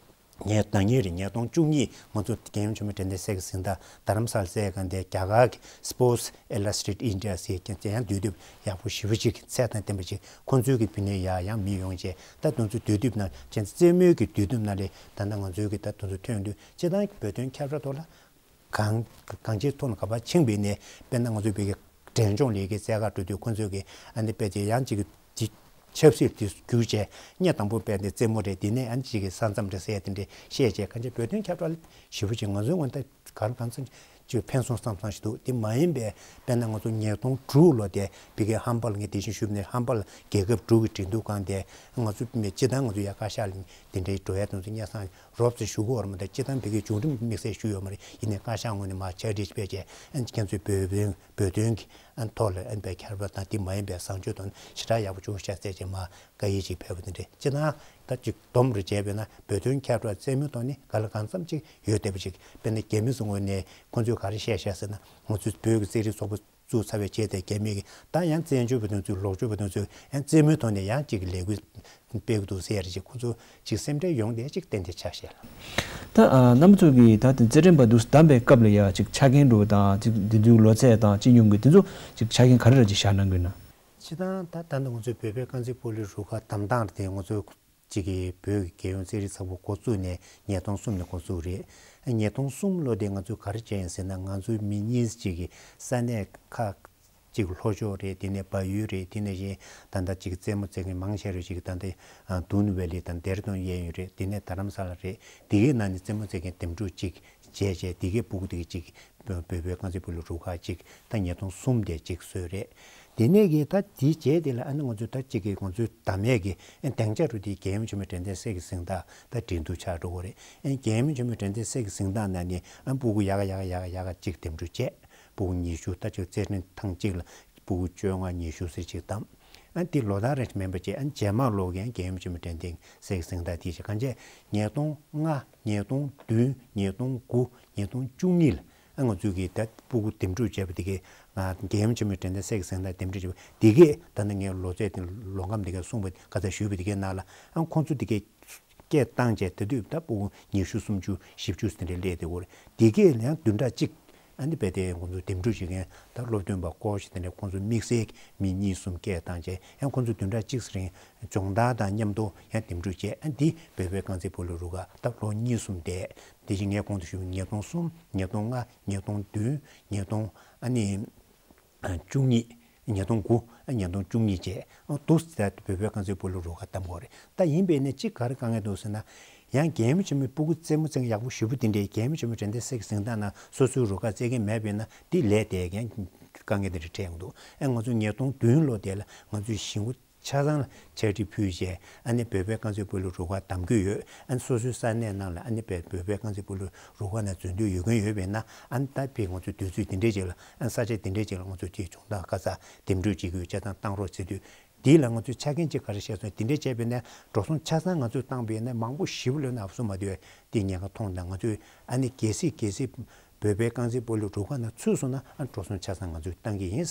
ངས་ད་ཉིན་རེད། ཉིས་སྟོང་བཅུ་གཉིས་ང་ཚོ་རྒྱལ་ཡུམ་ཆེན་མོ་དྲན་རྟེན་གསེར་གྱི་གཟེངས་རྟགས་རྡ་རམ་ས་ལ་བསྩལ་གང་དེ་རྒྱ་གར་གྱི་Sports Illustrated India ཟེར་མཁན་དེ་ཡང་དུས་དེབ་ཡག་པོ་ཞེ་པོ་ཅིག་ཚད་དང་ལྡན་པ་ཅིག་ཁོང་ཚོའི་གི་བུད་མེད་ཡར་ཡང་མི་ཡོང་བྱས་ད་དེ་ཚོ་དུས་དེབ་ནང་བྱས་རྩེད་མོའི་གི་དུས་དེབ་ནང་ལས་ད་ལྟ་ང་ཚོའི་གི་ད་དེ་ཚོ་ཐོན་དུས་སྤྱིར་བཏང་བོད་དོན་ཁྱབ་བསྒྲགས་ཐོག་ལ། གང་གང་ཅིའི་ཐོག་ནས་ག་པར་ཕྱིན་པ་ཡིན་ནའི་དཔེར་ན་ང་ཚོའི་བོད་ཀྱི་འབྲས་ལྗོངས་ལས་ཀའི་རྩེད་གར་འགྲོ་དུས་ཁོང་ཚོས་ཀྱི་ཨ་ནི་དཔེ་དེ་ཡང་ཅིག་གི་ཆབ་སྲིད་དེ་བསྒྱུར་བྱས་སྔོན་དང་པོ་དཔེ་དེ་རྩེད་མོ་རེད། དེ་ནས་ཨ་ནི་ཅིག་གི་ས་མཚམས་རེད་ཟེར་དེ་འདྲས་བཤད་བྱས་གང་ཅི་བོད་དོན་ཁྱབ་བསྒྲགས་ཞེ་པོ་ཅིག་ང་ཚོའི་ངོས་ནས་གང་ལ་གང་འཚམ་ཅིག་ཕན་སོང་བསམ་བསམ་ཞིག་འདུག་དེ་མ་ཡིན་པའི་དཔེར་ན་ང་ཚོ་ཉིས་སྟོང་དྲུག་ལོ་དེ་བོད་ཀྱི་ཧམ་པ་ལ་ངས་དེ་བཞིན་ཞུས་པ་ནས་ཧམ་པ་ལ་རྒྱལ་ཁབ་དྲུག་གི་འབྲེལ་གཏུག་ཁང་དེ་ང་ཚོ་སྤྱིར་བཏང་ང་ཚོ་ཡ་བཀའ་ཤག་ལ་དེ་འདྲའི་འགྲོ་ཡ་དེ་ཚོ་སྙན་སེང་རོབ་ཙམ་ཞུ་གི་ཡོད་རེད་མ་གཏོགས་སྤྱིར་བཏང་བོད་ཀྱི་བྱུང་རིམ་དམིགས་བསལ་ཞུས་ཡོད་མ་རེད། ཡིན་ནའི་བཀའ་ཤག་ངོས་ནས་མར་ཕྱག་བྲིས་ཕེབས་བྱས་ཨ་ནི་ཁྱེད་ཚོས་བོད་དོན་བོད་དོན་གྱི་ཨ་ཐོག་ལ་ཨ་ནི་དཔེ་ཁྱབ་བསྒྲགས་དང་དེ་མ་ཡིན་པའི་བཟང་སྤྱོད་དང་ཞེ་དྲག་ཡག་པོ་བྱུང་ཤག་ཟེར་བྱས་མར་བཀའ་ཡིག་ཅིག་ཕེབས་པ་དེ་འདྲས་སྤྱིར་བཏང་ད་ཅིག་སྡོམ་རེ་བྱས་པས་ན་བོད་དོན་ཁྱབ་བསྒྲགས་རྩེད་མོའི་ཐོག་ནས་གང་ལ་གང་འཚམ་ཅིག་ཡོད་བསྡད་པ་ཅིག་དཔེར་ན་རྒྱ་མི་ཚོ་ངོས་ནས་ཁོང་ཚོས་ག་རེ་བཤད་ཤག་ཟེར་ན་ང་ཚོས་བོད་ཀྱི་རྩེད་རིགས་ཚོགས་པ་བཙུགས་ཚར་བའི་རྗེས་དེ་རྒྱ་མི་གིས་ད་ཡང་བཙན་བྱོལ་བ་དེ་ཚོས་ལོག་སྤྱོད་པ་དེ་ཚོས་ཡང་རྩེད་མོའི་ཐོག་ནས་ཡང་གཅིག་གི་ལས་འགུལ་སྤེལ་གྱི་འདུག་ཟེར་ཡ་རེ་ཅིག་ཁོ་ཚོ་ཅིག་སེམས་ཁྲལ་ཡོང་བསྡད་ཅིག་ཏན་ཏན་ཆགས་བཞག་ལ། ད་ཨ་རྣམ་པ་ཚོ་གིས་ད་དེ་རྩེད་འགྲན་པ་འདུག་བདམས་པའི་སྐབས་ལ་ཡ་ཅིག་ཆ་རྐྱེན་འགྲོ་བ་དང་ཅིག་འདི་འདུག་ལོ་ཚད་དང་ཅིག་སྙུང་གི་དེ་ཚོ་ཅིག་ཆ་རྐྱེན་ག་རེ་ར་ཅིག་བཞག་གནང་དགོས་ན། སྤྱིར་བཏང་ད་ད་ལྟ་ང་ཚོའི་བོད་པའི་རྐང་རྩེད་སྤོ་ལོའི་རུ་ཁག་བདམས་སྟངས་དེ་ང་ཚོ་གཅིག་གིས་བོད་ཀྱི་རྒྱལ་ཡོངས་རྩེད་རིགས་ཚོགས་པ་འགོ་བཙུགས་ནས་ཉིས་སྟོང་གསུམ་ནས་འགོ་བཙུགས་རེད། ཉིས་སྟོང་གསུམ་ལོ་དེ་ང་ཚོས་ག་རེ་བྱས་ཡིན་ཟེར་ན་ང་ཚོའི་མི་གཉིས་གཅིག་གིས་ས་གནས་ཁག་གཅིག་ལྷོ་ཕྱོགས་རེད། དེ་ནས་བལ་ཡུལ་རེད། དེ་ནས་གཞན་ད་ལྟ་གཅིག་རྩེད་མོ་རྩེ་མཁན་མང་ཆེ་རུ་གཅིག་ད་ལྟ་ཨ་དུན་ཝེ་ལི་དང་ཌེ་ར་ཌུན་གཡས་གཡོན་རེད། དེ་ནས་རྡ་རམ་ས་ལ་རེད། དེ་གའི་ནང་ནས་རྩེད་མོ་རྩེ་མཁན་འདེམས་སྒྲུག་གཅིག་བྱས་བྱས་དེ་གའི་སྤུ་གུ་དེ་གཅིག་བོད་པའི་རྐང་རྩེད་སྤོ་ལོ་རུ་ཁག་གཅིག་ད་ཉིས་སྟོང་གསུམ་དེ་གཅིག་བཟོས་རེད། དེ་ནས་གི་ད་དེའི་རྗེས་དེ་ལ་ཨ་ནི་ང་ཚོས་ད་གཅིག་གི་ང་ཚོའི་བདམས་ཡས་ཀྱི་ཨ་སྡིངས་ཆ་རུ་དེ་རྒྱལ་ཡུམ་ཆེན་མོའི་དྲན་རྟེན་གསེར་གྱི་གཟེངས་རྟགས་ད་འགྲན་བསྡུར་ཆགས་འགྲོ་གི་རེད། ཨ་རྒྱལ་ཡུམ་ཆེན་མོའི་དྲན་རྟེན་གསེར་གྱི་གཟེངས་རྟགས་ནང་ནས་ཨ་སྤུ་གུ་ཡག་ག་ཡག་ག་ཡག་ག་ཡག་ག་གཅིག་འདེམས་སྒྲུག་བྱས། སྤུ་གུ་ཉི་ཤུ་ད་ཅིག་རྩེད་འགྲན་ཐེངས་གཅིག་ལ་སྤུ་གུ་བཅོ་ལྔ་ཉི་ཤུ་ཟེར་ཅིག་བདམས། ཨ་འདི་ལོ་ལྟར་རེ་མིན་པ་བྱས་ཨ་རྗེས་མ་ལོ་གན་རྒྱལ་ཡུམ་ཆེན་མོའི་དྲན་རྟེན་གསེར་གྱི་གཟེངས་རྟགས་དེ་བྱས་གང་བྱས་ཉིས་སྟོང་ལྔ་ཉིས་སྟོང་བདུན་ཉིས་སྟོང་དགུ་ཉིས་སྟོང་བཅུ་གཉིས་ལ་ཨ་ང་ཚོས་ཀྱི་ད་སྤུ་གུ་འདེམས་སྒྲུག་བྱས་པ་དེ་གས་རྒྱལ་ཡུམ་ཆེན་མོའི་དྲན་རྟེན་གསེར་གྱི་གཟེངས་རྟགས་འདེམས་སྒྲུག་བྱས་པ་དེ་གས་ད་ནི་ངའི་ལོ་ཚད་དེ་ལོ་ཁམས་དེ་གས་གསུངས་པ་ག་ཚ་ཞུས་པ་དེ་གས་ནང་ལ་ཨ་ཁོང་ཚོ་དེ་གས་སྐད་བཏང་བྱས་དེ་དུས་ད་སྤུ་གུ་ཉི་ཤུ་སུམ་ཅུ་བཞི་བཅུ་ཟིན་རེ་སླེབས་དེ་གོ་རེད། དེ་གས་ཡང་བདུན་ཕྲག་གཅིག་ཨ་ནི་བས་དེ་ཁོང་ཚོ་འདེམས་སྒྲུག་བྱེད་མཁན་ད་སློབ་སྟོན་པ་སྐོར་ཞིག་དེ་ནས་ཁོང་ཚོ་དམིགས་བསལ་གྱི་མི་གཉིས་གསུམ་སྐད་བཏང་བྱས་ཡང་ཁོང་ཚོ་བདུན་ཕྲག་གཅིག་རིང་སྦྱོང་བརྡར་དང་མཉམ་དུ་ཡང་འདེམས་སྒྲུག་བྱས་ཨ་འདི་བོད་པའི་རྐང་རྩེད་སྤོ་ལོ་རུ་ཁག་ད་ལོ་གཉིས་གསུམ་བསྡད། དེ་བཞིན་ངས་གོང་དུ་ཞུས་པའི་ཉིས་སྟོང་གསུམ་ཉིས་སྟོང་ལྔ་ཉིས་སྟོང་བདུན་ཉིས་སྟོང་ཨ་ནི་བཅུ་གཉིས། ཉིས་སྟོང་དགུ། ཉིས་སྟོང་བཅུ་གཉིས་བཅས་འདུག་ཟེར་བོད་པའི་རྐང་རྩེད་སྤོ་ལོ་རུ་ཁག་བདམས་དགོས་རེད། ད་ཡིན་པས་ནས་གཅིག་ག་རེ་དཀའ་ངལ་འདུག་ཟེར་ན། ཡང་རྒྱལ་ཡུམ་ཆེན་མོའི་སྤུ་གུ་རྩེད་མོ་རྩེ་མཁན་ཡག་པོ་ཞེ་པོ་དེ་འདྲས་རྒྱལ་ཡུམ་ཆེན་མོའི་དྲན་རྟེན་གསེར་གྱི་གཟེངས་རྟགས་ནང་སོ་སོའི་རུ་ཁག་རྩེད་མཁན་མེད་པས་ན་འདི་ལས་དེ་ཡང་དཀའ་ངལ་དེ་འདྲ་འཕྲད་ཡོང་འདུག་ཨེ་ང་ཚོ་ཉིས་སྟོང་བདུན་ལོ་དེ་ལ་ང་ཚོའི་གཞིས་འགོ་ཆ་ཚང་ལ་ཕྱག་བྲིས་ཕུལ་བྱས་ཨ་ནི་བོད་པའི་རྐང་རྩེད་སྤོ་ལོ་རུ་ཁག་བདམས་རྒྱུ་ཡོད། ཨ་ནི་སོ་སོའི་ས་གནས་ནང་ལ་ཨ་ནི་བོད་བོད་པའི་རྐང་རྩེད་སྤོ་ལོ་རུ་ཁག་ནང་འཛུལ་འདོད་ཡོད་མཁན་ཡོད་པས་ན་ཨ་ནི་ད་ཕྱིན་ང་ཚོའི་དུས་ཚོད་དེ་འདྲའི་ཅིག་ལ་ཨ་ནི་ས་ཆ་དེ་འདྲའི་ཅིག་ལ་ང་ཚོས་དེའི་སྦྱོང་བརྡར་ག་ས་འདེམས་སྒྲུག་བྱེད་དགོས་ཆ་ཚང་བཏང་རོགས་ཟེར་དུས་དེ་ལ་ང་ཚོས་ཆ་རྐྱེན་ཅིག་ག་རེ་བཤད་སོང་དེ་འདྲའི་བྱས་པས་ན་འགྲོ་སོང་ཆ་ཚང་ང་ཚོས་བཏང་པས་ན་མང་པོ་ཞེ་པོ་ལོན་ན་བཟོ་མ་འདོད་དེ་ཉེན་ཁ་མཐོང་དང་ང་ཚོས་ཨ་ནི་གལ་སྲིད་གལ་སྲིད། བོད་པའི་རྐང་རྩེད་སྤོ་ལོ་རུ་ཁག་ནང་ཚུད་སོང་ན་ཨ་འགྲོ་སོང་ཆ་ཚང་ང་ཚོས་བཏང་གི་ཡིན།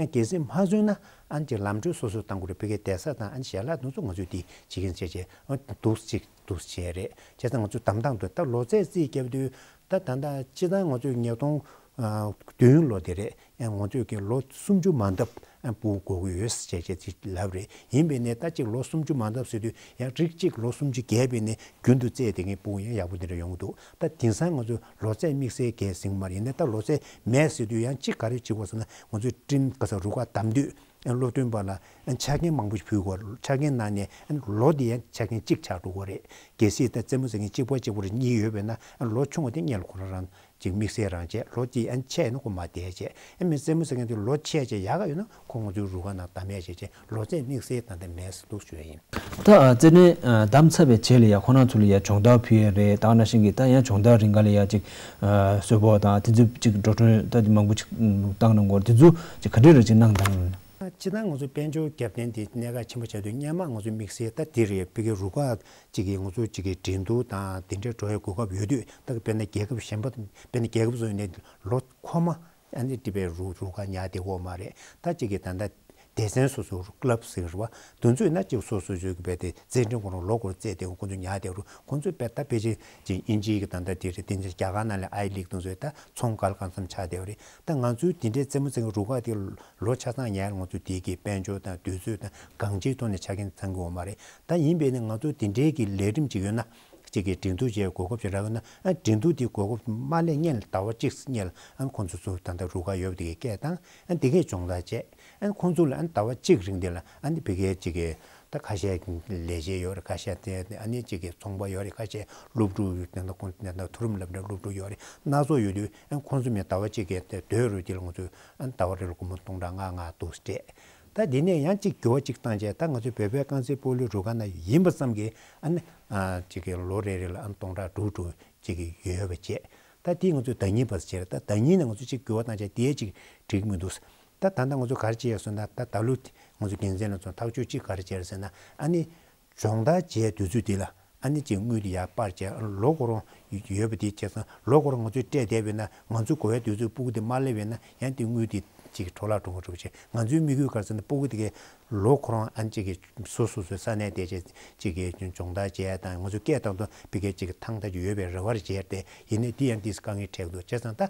ཨ་གལ་སྲིད་མ་ཚུད་ན་ཨ་ཅིག་ལམ་འགྲོ་སོ་སོས་བཏང་དགོས་རེད། བོད་ཀྱི་བསྡད་ས་དང་ཨ་ཞལ་ལག་དེ་ཚོ་ང་ཚོས་དེ་བྱེད་ཀྱིན་བྱས་བྱས་ཨ་འདུག་ཅིག་འདུག་བྱས་རེད། བྱས་ཙང་ང་ཚོས་བདམས་སྟངས་དེ་ད་ལོ་ཚད་རྩིས་བརྒྱབ་དུས་ད་ད་ལྟ་སྤྱིར་བཏང་ང་ཚོས་ཉིས་སྟོང་ ཨ་བདུན་ལོ་དེ་རེད། ཡང་ང་ཚོས་ཀྱི་ལོ་སུམ་ཅུ་མ་འདབ་ཨ་སྤོ་དགོས་ཀྱི་ཡོད་ཟེར་བྱས་ཅིག་ལབ་རེད། ཡིན་པས་ནས་ད་ཅིག་ལོ་སུམ་ཅུ་མ་འདབ་ཟེར་དུས་ཡང་རིགས་གཅིག་ལོ་སུམ་ཅུ་བརྒལ་བས་ནས་རྒྱུན་དུ་རྩེད་དེ་ངས་སྤུ་ཡང་ཡག་པོ་དེ་འདྲ་ཡོང་གི་འདུག་ད་དེང་སང་ང་ཚོ་ལོ་ཚད་དམིགས་བསལ་གལ་ཟིན་མ་རེད། ཡིན་ནའི་ད་ལོ་ཚད་མེད་ཟེར་དུས་ཡང་གཅིག་ག་རེ་བྱེད་དགོས་ཟེར་ན། ང་ཚོས་སྤྲིན་ག་ས་རུ་ཁག་བདམས་དུས་སློབ་སྟོན་པ་ལ་ཆ་རྐྱེན་མང་པོ་ཞིག་ཕུལ་དགོས། ཆ་རྐྱེན་ནང་ནས་ལོ་དེ་ཡང་ཆ་རྐྱེན་གཅིག་ཆགས་འགྲོ་གི་རེད། གལ་སྲིད་ད་རྩེད་མོ་རྩེ་མཁན་གཅིག་པ་གཅིག་པ་རེ་གཉིས་ཡོད་པས་ན་ལོ་ཆུང་བ་དེ་སྔོན་ལ་ཁོ་རང་རང་ཅིག་དམིགས་བསལ་རང་བྱས། ལོ་གཅིག་ཡང་ཆེ་ན་ཁོ་མ་བསྡད་བྱས། ཨ་མི་རྩེད་མོ་རྩེ་མཁན་དེ་ལོ་ཆེ་བྱས་ཡག་ག་ཡོད་ན་ཁོ་ང་ཚོའི་རུ་ཁག་ནང་བདམས་ཡ་བྱས་བྱས་ལོ་ཚད་དམིགས་བསལ་ད་ལྟ་མེད་ཟེར་འདུག་ཞུ་ཡ་ཡིན། ད་ཨ་རྩེད་འགྲན་ཨ་བདམས་ཚར་བའི་རྗེས་ལ་ཡ་ཁོ་རང་ཚོ་ལ་ཡ་སྦྱོང་བརྡར་ཕུལ་ཡ་རེད། ད་ག་ནང་བཞིན་གྱི་ད་ཡང་སྦྱོང་བརྡར་རིང་ག་ལ་ཡ་ཅིག་ཨ་གསོལ་ཕོགས་དང་དེ་ཚོ་ཅིག་འགྲོ་གྲོན་ད་མང་པོ་ཅིག་བཏང་གནང་དགོས་རེད། དེ་ཚོ་ཅིག་ག་འདྲས་རེད་ཅིག་གནང་དང་། སྤྱིར་བཏང་ང་ཚོ་དཔལ་འབྱོར་རྒྱབ་རྟེན་དེ་གནད་འགག་ཆེན་པོ་ཆགས་དུས་སྔོན་མ་ང་ཚོ་དམིགས་བསལ་ད་དེ་རེད། ཕ་གི་རུ་ཁག་ཅིག་གིས་ང་ཚོ་ཅིག་གི་འགྲན་བསྡུར་དང་དེ་འདྲའི་འགྲོ་ཡའི་གོ་སྐབས་ཡོད་དུས། ད་དཔེར་ན་རྒྱལ་ཁབ་གཞན་པ་དཔེར་ན་རྒྱལ་ཁབ་སུ་ཡིན་ནའི་ལོ་འཁོར་མ་ཨ་ནི་དེ་བས་རུ་རུ་ཁག་ཉར་བསྡད་ཡོད་མ་རེད། ད་ཅིག་གི་ད་ལྟ་སྡེ་ཚན་སོ་སོ་ཀླབ་ཟེར་བ་དེ་ཚོ་ཡིན་ན་ཅིག་སོ་སོ་སོ་གི་བས་དེ་རྩེད་འགྲན་ཁོ་རང་ལོ་འཁོར་རྩེད་དེ་ཁོ་ཚོ་ཉར་བསྡད་རུ་ཁོ་ཚོ་བས་ད་ཕལ་ཆེར་ཅིག་དབྱིན་ཇིའི་གི་ད་ལྟ་དེ་རེད། དེ་འདྲ་རྒྱ་གར་ནང་ལ་ཨའི་ལིག་དེ་ཚོ་ད་ཚོང་སྐལ་གང་འཚམ་ཆགས་བསྡད་ཡོད་རེད། ད་ང་ཚོའི་དེ་འདྲའི་རྩེད་མོ་རྩེ་མཁན་རུ་ཁག་དེ་ལོ་ཆ་ཚང་ཉར་ང་ཚོ་དེ་གི་དཔལ་འབྱོར་དང་དུས་ཚོད་དང་གང་ཅིའི་ཐོག་ནས་ཆ་རྐྱེན་ཚང་གི་ཡོད་མ་རེད། ད་ཡིན་པས་ནི་ང་ཚོ་དེ་འདྲའི་གི་ལས་རིམ་ཅིག་ཡོད་ན་ཅིག་གི་འགྲན་བསྡུར་བྱེད་གོ་སྐབས་ཅིག་རག་ཡོད་ན། ཨ་འགྲན་བསྡུར་དེ་གོ་སྐབས་མ་སླེབས་སྔོན་ལ་ཟླ་བ་གཅིག་སྔོན་ལ་ཨ་ཁོང་ཚོ་ཚོ་ད་ལྟ་རུ་ཁག་ཡོད་པ་དེ་གི་སྐད་བཏང་། ཨ་དེ་གས་སྦྱོང་བརྡར་བྱས། ཨ་ཁོང་ཚོ་ལ་ཨ་ཟླ་བ་གཅིག་རིང་དེ་ལ་ཨ་ནི་ཕ་གིའི་ཅིག་གི་ད་ཁ་ཤས་ལས་བྱེད་ཡོད་རེད། ཁ་ཤས་དེ་ཨ་ནི་ཅིག་གི་ཚོང་པ་ཡོད་རེད། ཁ་ཤས་སློབ་ཕྲུག་དེ་འདྲ་ཁོང་དེ་འདྲ་མཐོ་རིམ་སློབ་གྲྭའི་སློབ་ཕྲུག་ཡོད་རེད། སྣ་ཚོགས་ཡོད་དུས་ཨ་ཁོང་ཚོ་མི་ཟླ་བ་གཅིག་གི་དེ་སྡོད་རུ་དེ་ལ་ང་ཚོས་ཨ་ཟླ་བ་རེ་ལ་སྒོར་མོ་སྟོང་ཕྲག་ལྔ་ལྔ་འདུག་སྤྲད། ད་དེ་ནས་ཡང་གཅིག་འགྱུར་བ་གཅིག་བཏང་བྱས། ད་ང་ཚོ་བོད་པའི་རྐང་རྩེད་སྤོ་ལོའི་རུ་ཁག་ན་ཡིན་པ་ཙམ་གྱིས་ཨ་ནི་ཨ་གཅིག་གི་ལོ་རེ་རེ་ལ་ཨ་ནི་སྟོང་ཕྲག་དྲུག་དྲུག་གཅིག་གི་ཡོད་པ་བྱས། ད་དེ་ང་ཚོས་ཟླ་ཉིན་བར་བྱས། ད་ཟླ་ཉིན་ནས་ང་ཚོས་གཅིག་འགྱུར་བ་བཏང་བྱས་དེ་གཅིག་འགྲིག་མི་འདུག་ད་ད་ལྟ་ང་ཚོ་ག་རེ་བྱས་ཡོད་ཟེར་ན། ད་ད་ལོ་ང་ཚོ་འགན་འཛིན་ལ་ཚོ་ཐག་གཅོད་གཅིག་ག་རེ་བྱས་ཟེར་ན། ཨ་ནི་སྦྱོང་བརྡར་བྱས་དུས་ཚོད་དེ་ལ་ཨ་ནི་ཅིག་དངུལ་དེ་ཡར་སྤར་བྱས། ལོ་འཁོར་ཡོད་པ་དེ་བྱས་ཙང་ལོ་འཁོར་ང་ཚོས་སྤྲད་བསྡད་པས་ན་ང་ཚོ་དགོས་ཡ་དུས་ཚོད་སྤུ་གུ་དེ་མ་སླེབས་པས་ན་ཡང་དེ་དངུལ་དེ་ཅིག་འཕྲོ་བརླག་འགྲོ་གི་འགྲོ་བྱས། ང་ཚོའི་དམིགས་ཡུལ་ག་རེ་ཟེར་ན་སྤུ་གུ་དེ་གའི་ལོ་འཁོར་ཨ་ནི་ཅིག་གི་སོ་སོ་སོའི་ས་གནས་དེ་ཅིག་ཅིག་གི་སྦྱོང་བརྡར་བྱས་དང་ང་ཚོ་སྐད་བཏང་དུས་ཕ་གིའི་ཅིག་ཐང་ཐག་ཅིག་ཡོད་པའི་རེ་བ་བྱས་ཏེ། ཡིན་ནའི་དེ་ཡང་དེ་དཀའ་ངལ་འཕྲད་འདུག་བྱས་ཙང་ད་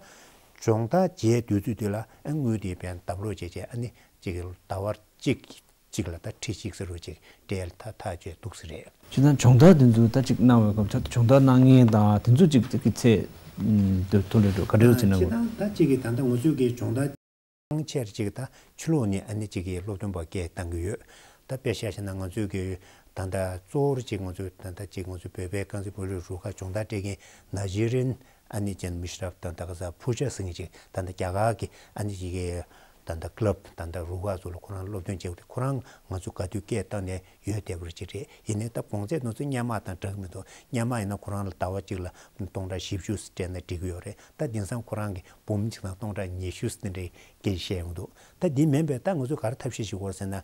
སྦྱོང་བརྡར་བྱས་དུས་ཚོད་དེ་ལ་ཨ་དངུལ་དེ་བས་བསྡམ་རོགས་བྱས་བྱས། ཨ་ནི་ཅིག་གི་ཟླ་བར་གཅིག་གཅིག་ལ་ད་ཁྲི་གཅིག་ཟེར་རོ་ཅིག་སྤྲད་ཐག་ཐག་བཅད་འདུག་ཟེར་རེད། ཅི་ད་སྦྱོང་བརྡར་དེ་ཚོ་ད་ཅིག་གནང་བའི་སྐབས་ད་སྦྱོང་བརྡར་གནང་མཁན་དང་དེ་ཚོ་ཅིག་ཅིག་གི་ཚད་དུ་ཐོན་ལེ་འགྲོ་ག་འདྲ་ཅིག་གནང་དགོས། ཅི་ད་ད་ཅིག་གི་ད་ལྟ་ང་ཚོའི་གི་སྦྱོང་བརྡར་གང་ཆེར་ཅིག་ད་ཕྱི་ལོགས་ནས་ཨ་ནི་ཅིག་གི་སློབ་སྟོན་པ་སྐད་བཏང་གི་ཡོད། ད་དཔེ་བཞག་བྱས་ན་ང་ཚོའི་གི་ད་ལྟ་གཙོ་བོར་ཅིག་ང་ཚོའི་ད་ལྟ་ཅིག་ང་ཚོའི་བོད་པའི་རྐང་རྩེད་སྤོ་ལོའི་རུ་ཁག་སྦྱོང་བརྡར་སྤྲད་མཁན་ནཱ་ཇི་རི་ཡན་ཨ་ནི་ཅན་མི་ཤ་རབ་དང་ད་ག་ས་ཕུ་ཇ་ཟེར་མཁན་ཅིག་ད་ལྟ་རྒྱ་གར་གི་ཨ་ནི་ཅིག་གི་ད་ལྟ་ཀླབ་ད་ལྟ་རུ་ཁག་ཚོ་ལ་ཁོ་རང་སློབ་སྟོན་བྱེད་དགོས་དེ། ཁོ་རང་ང་ཚོ་ག་དུས་སྐད་བཏང་ནས་ཡོད་བསྡད་པ་ཅིག་རེད། ཡིན་ནའི་ད་གོང་ཚད་དེ་ཚོ་སྔོན་མ་དང་འདྲ་གི་མི་འདུག་སྔོན་མ་ཡིན་ན་ཁོ་རང་ལ་ཟླ་བ་གཅིག་ལ་སྟོང་ཕྲག་བཞི་བཅུ་སྤྲད་ན་འགྲིག་གི་ཡོད་རེད། ད་དེང་སང་ཁོ་རང་གི་འབུམ་གཅིག་དང་སྟོང་ཕྲག་ཉི་ཤུ་དེ་འདྲའི་སྐད་བཤད་ཡོང་འདུག་ད་འདི་མིན་པའི་ད་ང་ཚོས་ག་རེ་ཐབས་ཤེས་ཤིག་དགོས་ཟེར་ན།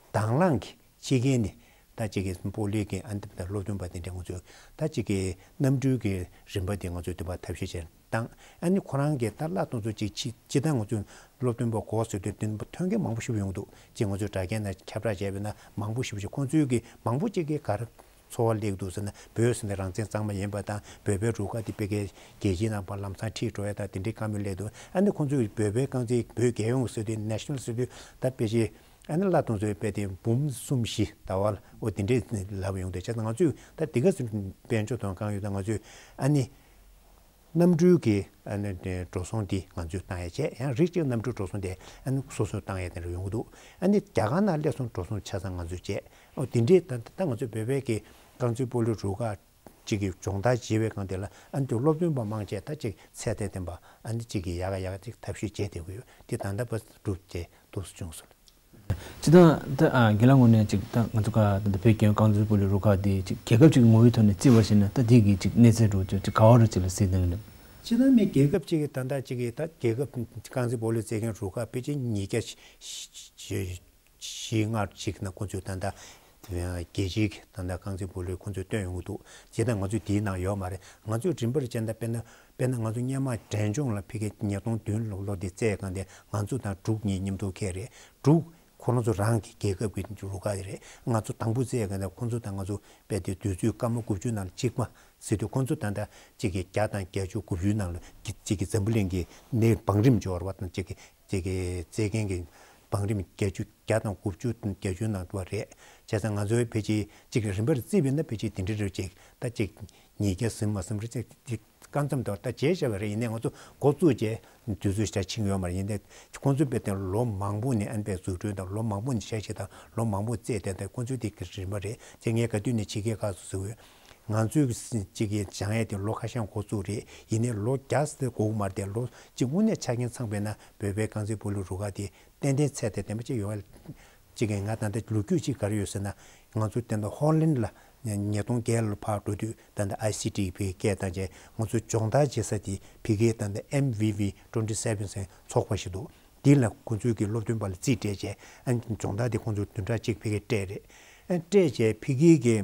དང་བླངས་ཀྱི་ཕྱི་རྒྱལ་ནས་ད་ཅིག་གི་སྤོ་ལོའི་གི་ཨ་ནི་ད་སློབ་སྟོན་པ་དེ་འདྲ་ང་ཚོས་ད་ཅིག་གི་གནམ་གྲུའི་གི་རིམ་པ་དེ་ང་ཚོས་དེ་བ་ཐབས་ཤེས་བྱས་བཏང་། ཨ་ནི་ཁོ་རང་གི་ད་བླ་དང་ཚོ་ཅིག་ཅི་ཅི་ད་ང་ཚོས་སློབ་སྟོན་པ་གོ་ཟེར་དུས་དེ་ཐོན་མཁན་མང་པོ་ཞིག་ཡོང་འདུག་ཅེས་ང་ཚོས་དྲ་རྒྱའི་ནང་ཁྱབ་བསྒྲགས་བྱས་པས་ན་མང་པོ་ཞིག་ཅིག་ཁོང་ཚོའི་གི་མང་པོ་ཅིག་གི་ག་རེ་འཚོ་བ་སླེབས་འདུག་ཟེར་ན། བོད་ཟེར་ན་རང་བཙན་གཙང་མ་ཡིན་པ་དང་བོད་པའི་རུ་ཁག་དེ་ཕ་གིའི་རྒྱལ་སྤྱིའི་ནང་པ་ལམ་སང་ཁྲིད་འགྲོ་ཡ་དང་དེ་འདྲའི་བཀའ་མོལ་སླེབས་འདུག་ཨ་ནི་ཁོང་ཚོས་བོད་པའི་རྐང་རྩེད་བོད་རྒྱལ་ཡོངས་ཟེར་དུས་ནེ་ཤ་ནལ་ཟེར་དུས་ད་ཕལ་ཆེར་ཨ་ནི་བླ་དང་ཚོའི་དཔེ་དེ་འབུམ་གསུམ་བཞི་ཟླ་བ་ལ་འོ་དེ་འདྲས་ལབ་ཡོང་དུས་བྱས་ཙང་ང་ཚོས་ད་དེ་ག་ཚོད་དཔལ་འབྱོར་དང་གང་ཡོད་ད་ང་ཚོས་ཨ་ནི་གནམ་གྲུའི་གི་ཨ་ནི་འགྲོ་སོང་དེ་ང་ཚོས་བཏང་ཡ་བྱས། ཡང་རིགས་གཅིག་གནམ་གྲུ་འགྲོ་སོང་དེ་ཨ་ནི་སོ་སོས་བཏང་ཡ་དེ་འདྲ་ཡོང་གི་འདུག་ཨ་ནི་རྒྱ་གར་ནང་སླེབས་སོང་འགྲོ་སོང་ཆ་ཚང་ང་ཚོས་བྱས། འོ་དེ་འདྲས་ད་ད་ང་ཚོས་བོད་པའི་གི་རྐང་རྩེད་སྤོ་ལོའི་རུ་ཁག་གཅིག་གི་སྦྱོང་བརྡར་བྱེད་པའི་སྒང་དེ་ལ་ཨ་ནི་སློབ་སྟོན་པ་མང་ཆེ་ད་ཅིག་ཚད་ལྡན་ལྡན་པ་ཨ་ནི་གཅིག་གི་ཡག་ག་ཡག་ག་ཅིག་ཐབས་ཤེས་བྱས་བསྡད་ཀྱི་ཡོད། དེ་ད་ལྟ་བར་གྲུབ་བྱས་འདུག་སེ་བྱུང་སོང་། སྤྱིར་བཏང་ད་ཨ་རྒན་ལགས་ངོས་ནས་ཅིག་ད་ང་ཚོ་ག་ད་ལྟ་བོད་རྒྱལ་ཡོངས་རྐང་རྩེད་སྤོ་ལོའི་རུ་ཁག་འདི་ཅིག་རྒྱལ་ཁབ་ཅིག་གི་ངོ་བོའི་ཐོག་ནས་བརྩིས་པ་ཞིག་ན་ད་འདི་གི་ཅིག་གནས་ཚད་འདྲ་བོ་ཅིག་ག་བ་རུ་ཅིག་ལ་གཟིགས་གནང་གི་འདུག་སྤྱིར་བཏང་མི་རྒྱལ་ཁབ་ཅིག་གི་ད་ལྟ་ཅིག་གི་ད་རྒྱལ་ཁབ་རྐང་རྩེད་སྤོ་ལོ་རྩེད་མཁན་རུ་ཁག་ཕལ་ཆེར་ཉིས་བརྒྱ་བཞི་བཅུ་ཞེ་ལྔ་ཅིག་ན་ཁོང་ཚོས་ད་ལྟ་རྒྱལ་སྤྱིའི་ད་ལྟ་རྐང་རྩེད་སྤོ་ལོའི་ཁོང་ཚོས་བཏོན་ཡོང་གི་འདུག་བྱས་ཙང་ང་ཚོས་དེའི་ནང་ཡོད་མ་རེད། ང་ཚོས་རིམ་པར་བྱས་ན་དཔེར་ན་དཔེར་ན་ང་ཚོ་སྔོན་མ་འབྲས་ལྗོངས་ལ་ཕ་གི་ཉིས་སྟོང་བདུན་ལོ་ལོ་དེ་བཙལ་གང་དེ་ང་ཚོ་དང་འབྲུག་གཉིས་མཉམ་དུ་འཁེལ་རེད། འབྲུག་ཁོ་རང་ཚོ་རང་གི་རྒྱལ་ཁབ་ཀྱི་རུ་ཁག་རེད། ང་ཚོ་དང་པོ་བཙལ་གང་དེ་ཁོང་ཚོ་དང་ང་ཚོ་དཔེ་དེ་དུས་ཚོད་སྐར་མ་དགུ་བཅུ་ནང་གཅིག་མ་ ཟེར་དུས་ཁོང་ཚོ་ད་ལྟ་གཅིག་གི་བརྒྱ་དང་བརྒྱད་ཅུ་དགུ་བཅུའི་ནང་ལ་གཅིག་གི་འཛམ་བུ་གླིང་གི་གནས་བང་རིམ་འབྱོར་བ་དང་གཅིག་གི་གཅིག་གི་རྩེད་མཁན་གྱི་བང་རིམ་བརྒྱད་ཅུ་བརྒྱ་དང་དགུ་བཅུ་དང་བརྒྱད་ཅུ་ནང་བ་རེད། བྱས་ཙང་ང་ཚོའི་ཕལ་ཆེར་གཅིག་རིམ་པར་བརྩིས་པས་ན་ཕལ་ཆེར་དེ་འདྲ་རེད། གཅིག་ད་གཅིག་ཉིས་བརྒྱ་ཟིན་མ་ཟིན་རེད། གཅིག་དེ་སྐབས་མཚམས་དུ་ད་བྱས་བཞག་པ་རེད། ཡིན་ནའི་ང་ཚོ་འགོ་བཙུགས་རྗེས་དུས་ཚོད་ཞེ་དྲག་ཕྱིན་ཡོད་མ་རེད། ཡིན་ནའི་ཁོང་ཚོའི་དཔེ་དེ་ལོ་མང་པོ་ནས་ཨན་པའི་འཛུགས་སྐྲུན་དང་ལོ་མང་པོ་ནས་ཤ་ཤེད་དང་ལོ་མང་པོ་རྩེད་དེ་དང་ཁོང་ཚོའི་དེ་གི་རིམ་པ་རེད། ཅེས་ངས་ག་དུས་ནས་ཕྱི་རྒྱལ་ཁག་སུ་གཟིགས་ཡོད། ང་ཚོའི་གཅིག་གི་སྦྱང་ཡས་དེ་ལོ་ཁ་ཤས་འགོ་བཙུགས་རེད། ཡིན་ནའི་ལོ་བརྒྱ་ཙམ་འགོར་གི་མ་རེད་དེ། ལོ་གཅིག་དངོས་གནས་ཆ་རྐྱེན་ཚང་པས་ན་བོད་པའི་རྐང་རྩེད་སྤོ་ལོ་རུ་ཁག་དེ་ཏན་ཏན་ཚད་དང་ལྡན་པ་ཅིག་ཡོང་ཡ། གཅིག་གི་ང་ད་ལྟ་ལོ་རྒྱུས་ཅིག་ག་རེ་ཡོད་ཟེར་ན། ང་ཚོ་ད་ལྟ་ཧོ་ལན་ལ་ཉིས་སྟོང་བརྒྱད་ལ་ཕར་འགྲོ་དུས་ད་ལྟ་ཨའི་སི་ཊི་ཕ་གིར་སྐད་བཏང་རྗེས་ང་ཚོ་སྦྱོང་བརྡར་བྱེད་ས་དེ་ཕ་གིའི་ད་ལྟ་ཨེམ་ཝི་ཝི་ཊུ་ཝེན་ཊི་སེ་ཝེན་ཟེར་ཚོགས་པ་ཞིག་འདུག་དེ་ལ་ཁོང་ཚོའི་གི་སློབ་སྟོན་པ་ལ་རྩིས་སྤྲད་རྗེས་ཨ་སྦྱོང་བརྡར་དེ་ཁོང་ཚོ་བདུན་ཕྲག་གཅིག་ཕ་གིར་སྤྲད་རེད། ཨ་སྤྲད་རྗེས་ཕ་གིའི་གི་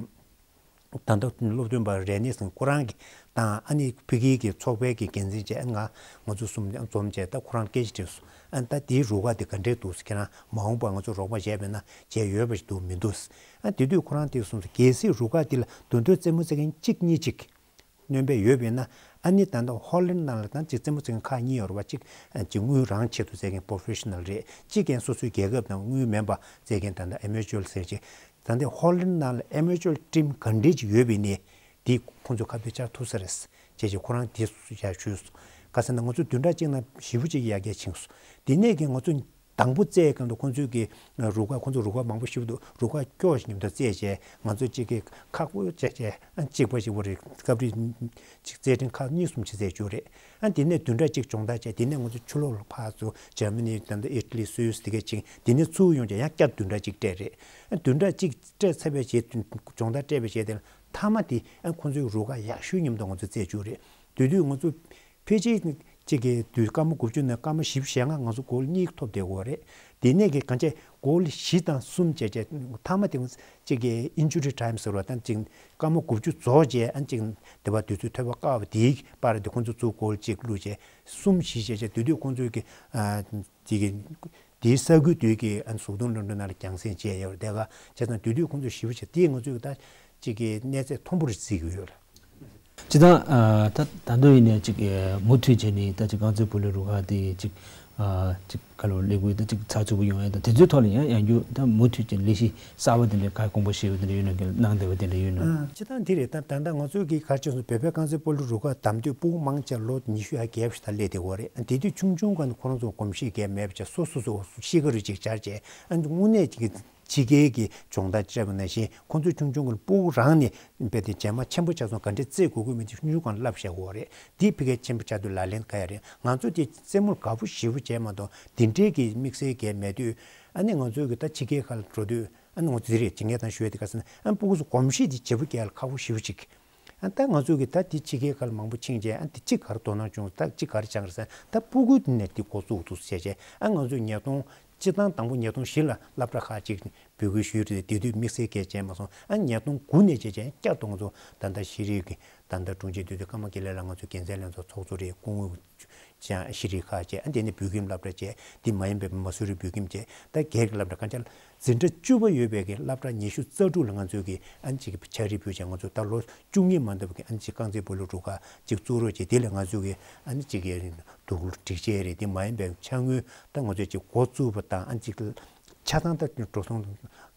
ད་ལྟ་སློབ་སྟོན་པ་རེ་ནེ་སིང་ཁོ་རང་གིས་དང་ཨ་ནི་ཕ་གིའི་གི་ཚོགས་པའི་གི་འགན་འཛིན་བྱས། ང་ང་ཚོ་གསུམ་འཛོམས་བྱས་ད་ཁོ་རང་སྐད་ཆ་དྲིས་སོང་། ཨ་ད་དེའི་རུ་ཁག་དེ་ག་འདྲས་འདུག་ཁྱེད་རང་མ་འོངས་པར་ང་ཚོ་རོགས་པ་བྱས་པས་ན་བྱས་ཡོད་པ་ཞིག་འདུག་མི་འདུག་ཨ་དེ་དུས་ཁོ་རང་དེ་གསུངས་སོང་། གལ་སྲིད་རུ་ཁག་དེ་ལ་དུས་འདོད་རྩེད་མོ་རྩེ་མཁན་གཅིག་གཉིས་གཅིག་སྣོན་པ་ཡོད་པས་ན། ཨ་ནི་ད་ལྟ་ཧོ་ལན་ནང་ལ་ད་ཅིག་རྩེད་མོ་རྩེ་མཁན་ཁག་གཉིས་ཡོད་རེད་པ། གཅིག་ཅིག་དངུལ་རང་ཆེད་དུ་རྩེ་མཁན་པོ་རོ་ཕེ་ཤི་ནལ་རེད། གཅིག་ཀྱང་སོ་སོའི་རྒྱལ་ཁབ་ནང་དངུལ་མེད་པ་རྩེ་མཁན་ད་ལྟ་ཨེ་མེ་ཅོར་ཟེར་ཅིག་ད་ལྟ་ཧོ་ལན་ནང་ལ་ཨེ་མེ་ཅོར་ཊིམ་ག་འདྲས་ཅིག་ཡོད་པའི་ནས་དེ་ཁོང་ཚོ་ཁ་གཏད་བཅག་ཐུབ་ས་རེད། ཅེས་ཅིག་ཁོ་རང་དེ་ཡར་ཞུས་སོང་། ག་ཟེར་ན་ང་ཚོ་བདུན་ཕྲག་གཅིག་ནང་ཞེ་པོ་ཅིག་ཡར་རྒྱས་ཕྱིན་སོང་། དེ་ནས་ཀྱི་ང་ཚོ་དང་པོ་རྩེད་སྐབས་དུ་ཁོང་ཚོས་ཀྱི་རུ་ཁག་ཁོང་ཚོ་རུ་ཁག་མང་པོ་ཞིག་འདུག་རུ་ཁག་སྐྱོ་ཞིག་མཉམ་དུ་རྩེད་བྱས་ང་ཚོ་གཅིག་གི་ཁག་པོ་བྱས་བྱས་ཨ་གཅིག་པ་ཞིག་པོ་རེད། སྐབས་རེ་ཅིག་རྩེད་ཕྲེང་ཁག་གཉིས་གསུམ་ཅིག་རྩེད་རྒྱུ་རེད། ཨ་དེ་ནས་བདུན་ཕྲག་གཅིག་སྦྱོང་བརྡར་བྱས། དེ་ནས་ང་ཚོ་ཕྱི་ལོགས་ལ་ཕར་ཚུར་འཇར་མ་ནི་ད་ལྟ་ཨི་ཊ་ལི་སུད་སི་དེ་ག་ཅིག་དེ་ནས་ཚུར་ཡོང་བྱས་ཡང་བསྐྱར་བདུན་ཕྲག་གཅིག་སྤྲད་རེད། ཨ་བདུན་ཕྲག་གཅིག་སྤྲད་ཚར་བའི་རྗེས་སྦྱོང་བརྡར་སྤྲད་པའི་རྗེས་དེ་ལ་མཐའ་མ་དེ་ཨ་ཁོང་ཚོའི་རུ་ཁག་ཡག་ཤོས་མཉམ་དུ་ང་ཚོ་རྩེད་རྒྱུ་རེད། དེ་དུས་ང་ཚོ་ཕལ་ཆེར་གཅིག་གི་དུས་སྐར་མ་དགུ་བཅུ་ནས་སྐར་མ་བཞི་བཅུ་ཞེ་ལྔ་ང་ཚོ་གོལ་གཉིས་ཐོབ་བསྡད་ཡོད་རེད། དེ་ནས་ཀྱི་གང་ཆེ་གོལ་བཞི་དང་གསུམ་བྱས་བྱས་མཐའ་མ་དེ་གཅིག་གི་ཨིན་ཇུ་རི་ཊའིམ་ཟེར་བ་དང་གཅིག་སྐར་མ་དགུ་བཅུ་རྫོགས་རྗེས་ཨ་གཅིག་དེ་བ་དུས་ཚོད་ཐོལ་པ་བཀག་པ་དེའི་བར་དུ་ཁོང་ཚོ་ཚུར་གོལ་གཅིག་བླུགས་བྱས་གསུམ་བཞི་བྱས་བྱས་དེ་དུས་ཁོང་ཚོའི་གི་ཨ་གཅིག་གི་དེའི་ས་ཁུལ་དུས་ཀྱི་ཨ་གཟུགས་མཐོང་ལྷུན་གྲུབ་ནང་ལ་རྒྱང་སྲིང་བྱས་ཡོད་རེད། དེ་ག་བྱས་ཙང་དེ་དུས་ཁོང་ཚོ་ཞེ་པོ་ཅིག་དེས་ང་ཚོའི་གི་ད་གཅིག་གི་གནས་ཚད་མཐོན་པོ་རེ་བརྩི་གི་ཡོད་རེད། སྤྱིར་བཏང་ཨ་ད་ད་དུང་ཡིན་ནའི་ཅིག་ཨ་མུ་མཐུད་བྱས་ནས་ད་ཅིག་རྐང་རྩེད་སྤོ་ལོའི་རུ་ཁག་དེ་ཅིག་ཨ་ཅིག་ག་ལོ་ལས་འགུལ་ད་ཅིག་ཚགས་ཚུད་པོ་ཡོང་ཡ་ད་དེ་ཚོའི་ཐོག་ལ་ཡང་ཡང་རྒྱུ་ད་མུ་མཐུད་ཀྱི་ལས་གཞི་གསར་པ་དེ་འདྲའི་ག་དགོངས་པ་བཞེས་པ་དེ་འདྲ་ཡོད་ན་གི་གནང་བསྡད་པ་དེ་འདྲ་ཡོད་ན། ཨ་སྤྱིར་བཏང་དེ་རེད། ད་ད་ལྟ་ང་ཚོའི་གི་ག་རེ་བྱས་སོང་། བོད་པའི་རྐང་རྩེད་སྤོ་ལོའི་རུ་ཁག་བདམས་ཐོན་ཕྲུ་གུ་མང་ཆེ་ལོ་ཉི་ཤུ་ཡར་བརྒལ་ཞིག་ད་སླེབས་བསྡད་ཡོད་རེད། དེ་དུས་ཆུང་ཆུང་སྒང་ནས་ཁོ་རང་ཚོ་གོམས་གཤིས་བརྒྱབ་མེད་པ་བྱས་སོ་སོ་སོ་ཤེས་ཀ་རུ་ཅིག་སྦྱར་བྱས་ཨ་དངོས་གནས་ཅིག་གི་ཕྱི་རྒྱལ་གྱི་སྦྱོང་བརྡར་སྤྲད་པ་ནང་བཞིན་ཁོང་ཚོ་ཆུང་ཆུང་སྒང་ལ་སྤུ་གུ་རང་ནས་རྦད་དེ་རྗེས་མ་ཆེན་པོ་ཆགས་སོང་ག་འདྲས་རྩེད་དགོས་དགོས་མིན་དེ་ཆུང་ཆུང་སྒང་ལ་བསླབ་བཞག་དགོས་རེད། དེ་ཕ་གིར་ཆེན་པོ་ཆགས་དུས་ལག་ལེན་ག་ཡ་རེད། ང་ཚོ་དེ་རྩེད་མོར་དགའ་པོ་ཞེ་པོ་བྱས་མ་གཏོགས་དེ་འདྲས་ཀྱི་དམིགས་བསལ་གྱི་མེད་དུས་ཨ་ནི་ང་ཚོའི་གི་ད་ཕྱི་རྒྱལ་ཁག་ལ་འགྲོ་དུས་ཨ་ནི་ང་ཚོ་དེ་རེད་ཅིག་ངས་ད་ཞུ་ཡ་དེ་ག་ཟེར་ན་ཨ་སྤུ་གུ་ཚོ་གོམས་གཤིས་དེ་བརྗེ་པོ་རྒྱག་ཡ་ལ་ཁག་པོ་ཞེ་པོ་ཅིག་ཨ་ད་ང་ཚོ་གི་ད་དེ་ཕྱི་རྒྱལ་ཁག་ལ་མང་པོ་ཕྱིན་རྗེས་ཨ་དེ་གཅིག་ག་རེ་དོ་སྣང་བྱུང་། ད་གཅིག་ག་རེ་སྦྱངས་རེད་ཟེར་ན་ད་སྤུ་གུ་ནས་དེ་འགོ་བཙུགས་འདུག་བྱས་རྗེས་ཨ་ང་ཚོས་ཉིས་སྟོང་སྤྱིར་བཏང་དང་པོ་ཉིས་སྟོང་བཞི་ལ་སློབ་གྲྭ་ཁག་ཅིག་འབོད་སྐུལ་ཞུས་རེད། དེ་དུས་དམིགས་བསལ་གྱིས་བྱས་མ་སོང་། ཨ་ཉིས་སྟོང་དགུ་ནས་བྱས་རྗེས་བསྐྱར་དུ་ང་ཚོ་ད་ལྟ་ཤེས་རིག་གི་ད་ལྟ་དྲུང་ཆེ་དེ་དུས་ཀརྨ་དགེ་ལེགས་ལགས་ང་ཚོ་དགེ་མཚན་ལྷན་ཚོགས་ཚོགས་གཙོ་རེད། སྐུ་ངོ་ཅང་ཤེས་རིག་ཁག་བྱས། ཨ་དེ་ནས་བོད་ཁྱིམ་སློབ་གྲྭ་བྱས། དེ་མ་ཡིན་པའི་མ་སུ་རི་བོད་ཁྱིམ་བྱས། ད་སྒེར་གྱི་སློབ་གྲྭ་གང་ཆ་ལ་འཛིན་གྲྭ་བཅུ་པ་ཡོད་པའི་གི་སློབ་གྲྭ་ཉི་ཤུ་རྩ་དྲུག་ལ་ང་ཚོས་གི་ཨ་ནི་ཅིག་གི་ཕྱག་བྲིས་ཕུལ་བྱས་ང་ཚོ་ད་ལོ་བཅུ་གཉིས་མ་འདབ་གི་ཨ་ནི་ཅིག་རྐང་རྩེད་སྤོ་ལོ་རུ་ཁག་ཅིག་བཙུགས་རོགས་བྱས། དེ་ལས་ང་ཚོས་གི་ཨ་ནི་ཅིག་གི་སྒྲིག་ཆས་རེད། དེ་མ་ཡིན་པའི་ཕྱག་དངུལ་ད་ང་ཚོས་ཅིག་འགོ་བཙུགས་པ་དང་ཨ་ནི་ཅིག་ཆ་ཚང་ད་འགྲོ་སོང་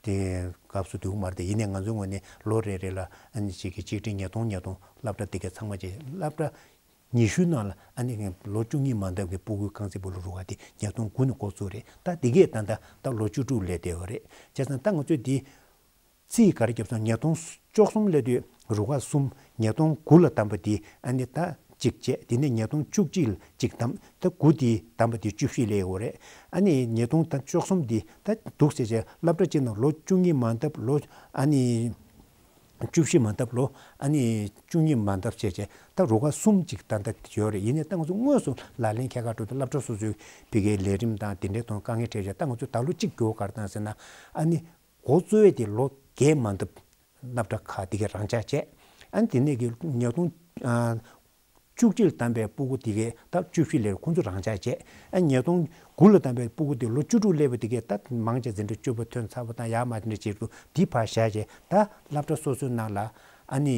དེ་སྐབས་སུ་འདུག་མ་རེད་དེ། ཡིན་ནའི་ང་ཚོའི་ངོས་ནས་ལོ་རེ་རེ་ལ་ཨ་ནི་ཅིག་གི་ཆིག་ཁྲི་ཉིས་སྟོང་ཉིས་སྟོང་སློབ་གྲྭ་དེ་ག་ཚང་མ་བྱས་སློབ་གྲྭ་ཉི་ཤུའི་ནང་ལ་ཨ་ནི་ལོ་བཅུ་གཉིས་མ་འདབ་ཀྱི་སྤུ་གུའི་རྐང་རྩེད་སྤོ་ལོ་རུ་ཁག་དེ་ཉིས་སྟོང་དགུ་ནས་འགོ་བཙུགས་རེད། ད་དེ་གས་ད་ལྟ་ད་ལོ་བཅུ་དྲུག་སླེབས་བསྡད་ཡོད་རེད། བྱས་ཙང་ད་ང་ཚོས་འདི་རྩིས་ག་རེ་བརྒྱབ་སོང་། ཉིས་སྟོང་བཅུ་གསུམ་སླེབས་དུས་རུ་ཁག་གསུམ། ཉིས་སྟོང་དགུ་ལ་བདམས་པ་དེ་ཨ་ནི་ད་གཅིག་བྱས། དེ་ནས་ཉིས་སྟོང་བཅུ་གཅིག་ལ་གཅིག་བདམས། ད་དགུ་དེ་བདམས་པ་དེ་བཅུ་བཞི་སླེབས་ཡོད་རེད། ཨ་ནི་ཉིས་སྟོང་ད་བཅུ་གསུམ་དེ་ད་འདུག་ཟེར་བྱས་སློབ་གྲྭ་གཅིག་ནང་ལོ་བཅུ་གཉིས་མ་འདབ་ལོ་ཨ་ནི། བཅུ་བཞི་མ་འདབ་ལོ། ཨ་ནི་བཅུ་གཉིས་མ་འདབ་བྱས་བྱས་ད་རུ་ཁག་གསུམ་ཅིག་ད་ལྟ་ཡོད་རེད། ཡིན་ནའི་ད་ང་ཚོ་དངོས་སུ་ལག་ལེན་འཁེལ་ག་འགྲོ་དུས་སློབ་གྲྭ་སོ་སོའི་ཕ་གིའི་ལས་རིམ་དང་དེ་འདྲའི་དང་དཀའ་ངལ་འཕྲད་བྱས། ད་ང་ཚོས་ད་ལོ་གཅིག་འགྱུར་བ་ག་རེ་བཏང་ཟེར་ན། ཨ་ནི་འགོ་གཙོ་བོ་དེ་ལོ་བརྒྱད་མ་འདབ་སློབ་གྲྭ་ཁག་དེ་གས་རང་འཇགས་བྱས། ཨ་ནི་དེ་ནས་ཀྱི་ཉིས་སྟོང་ཨ་བཅུ་གཅིག་ལ་བདམས་པའི་སྤུ་གུ་དེ་གས་ད་བཅུ་བཞི་ལས་ཁོང་ཚོ་རང་འཇགས་བྱས། ཨ་ཉིས་སྟོང་དགུ་ལ་བདམས་པའི་སྤུ་གུ་དེ་ལོ་བཅུ་དྲུག་སླེབས་པ་དེ་གས་ད་མང་ཆེ་འཛིན་གྲྭ་བཅུ་པ་ཐོན་ཚར་བ་དང་ཡར་མར་དེ་འདྲ་བྱེད་དུས་དེ་ཕར་བཞག་བྱས། ད་སློབ་གྲྭ་སོ་སོའི་ནང་ལ་ཨ་ནི།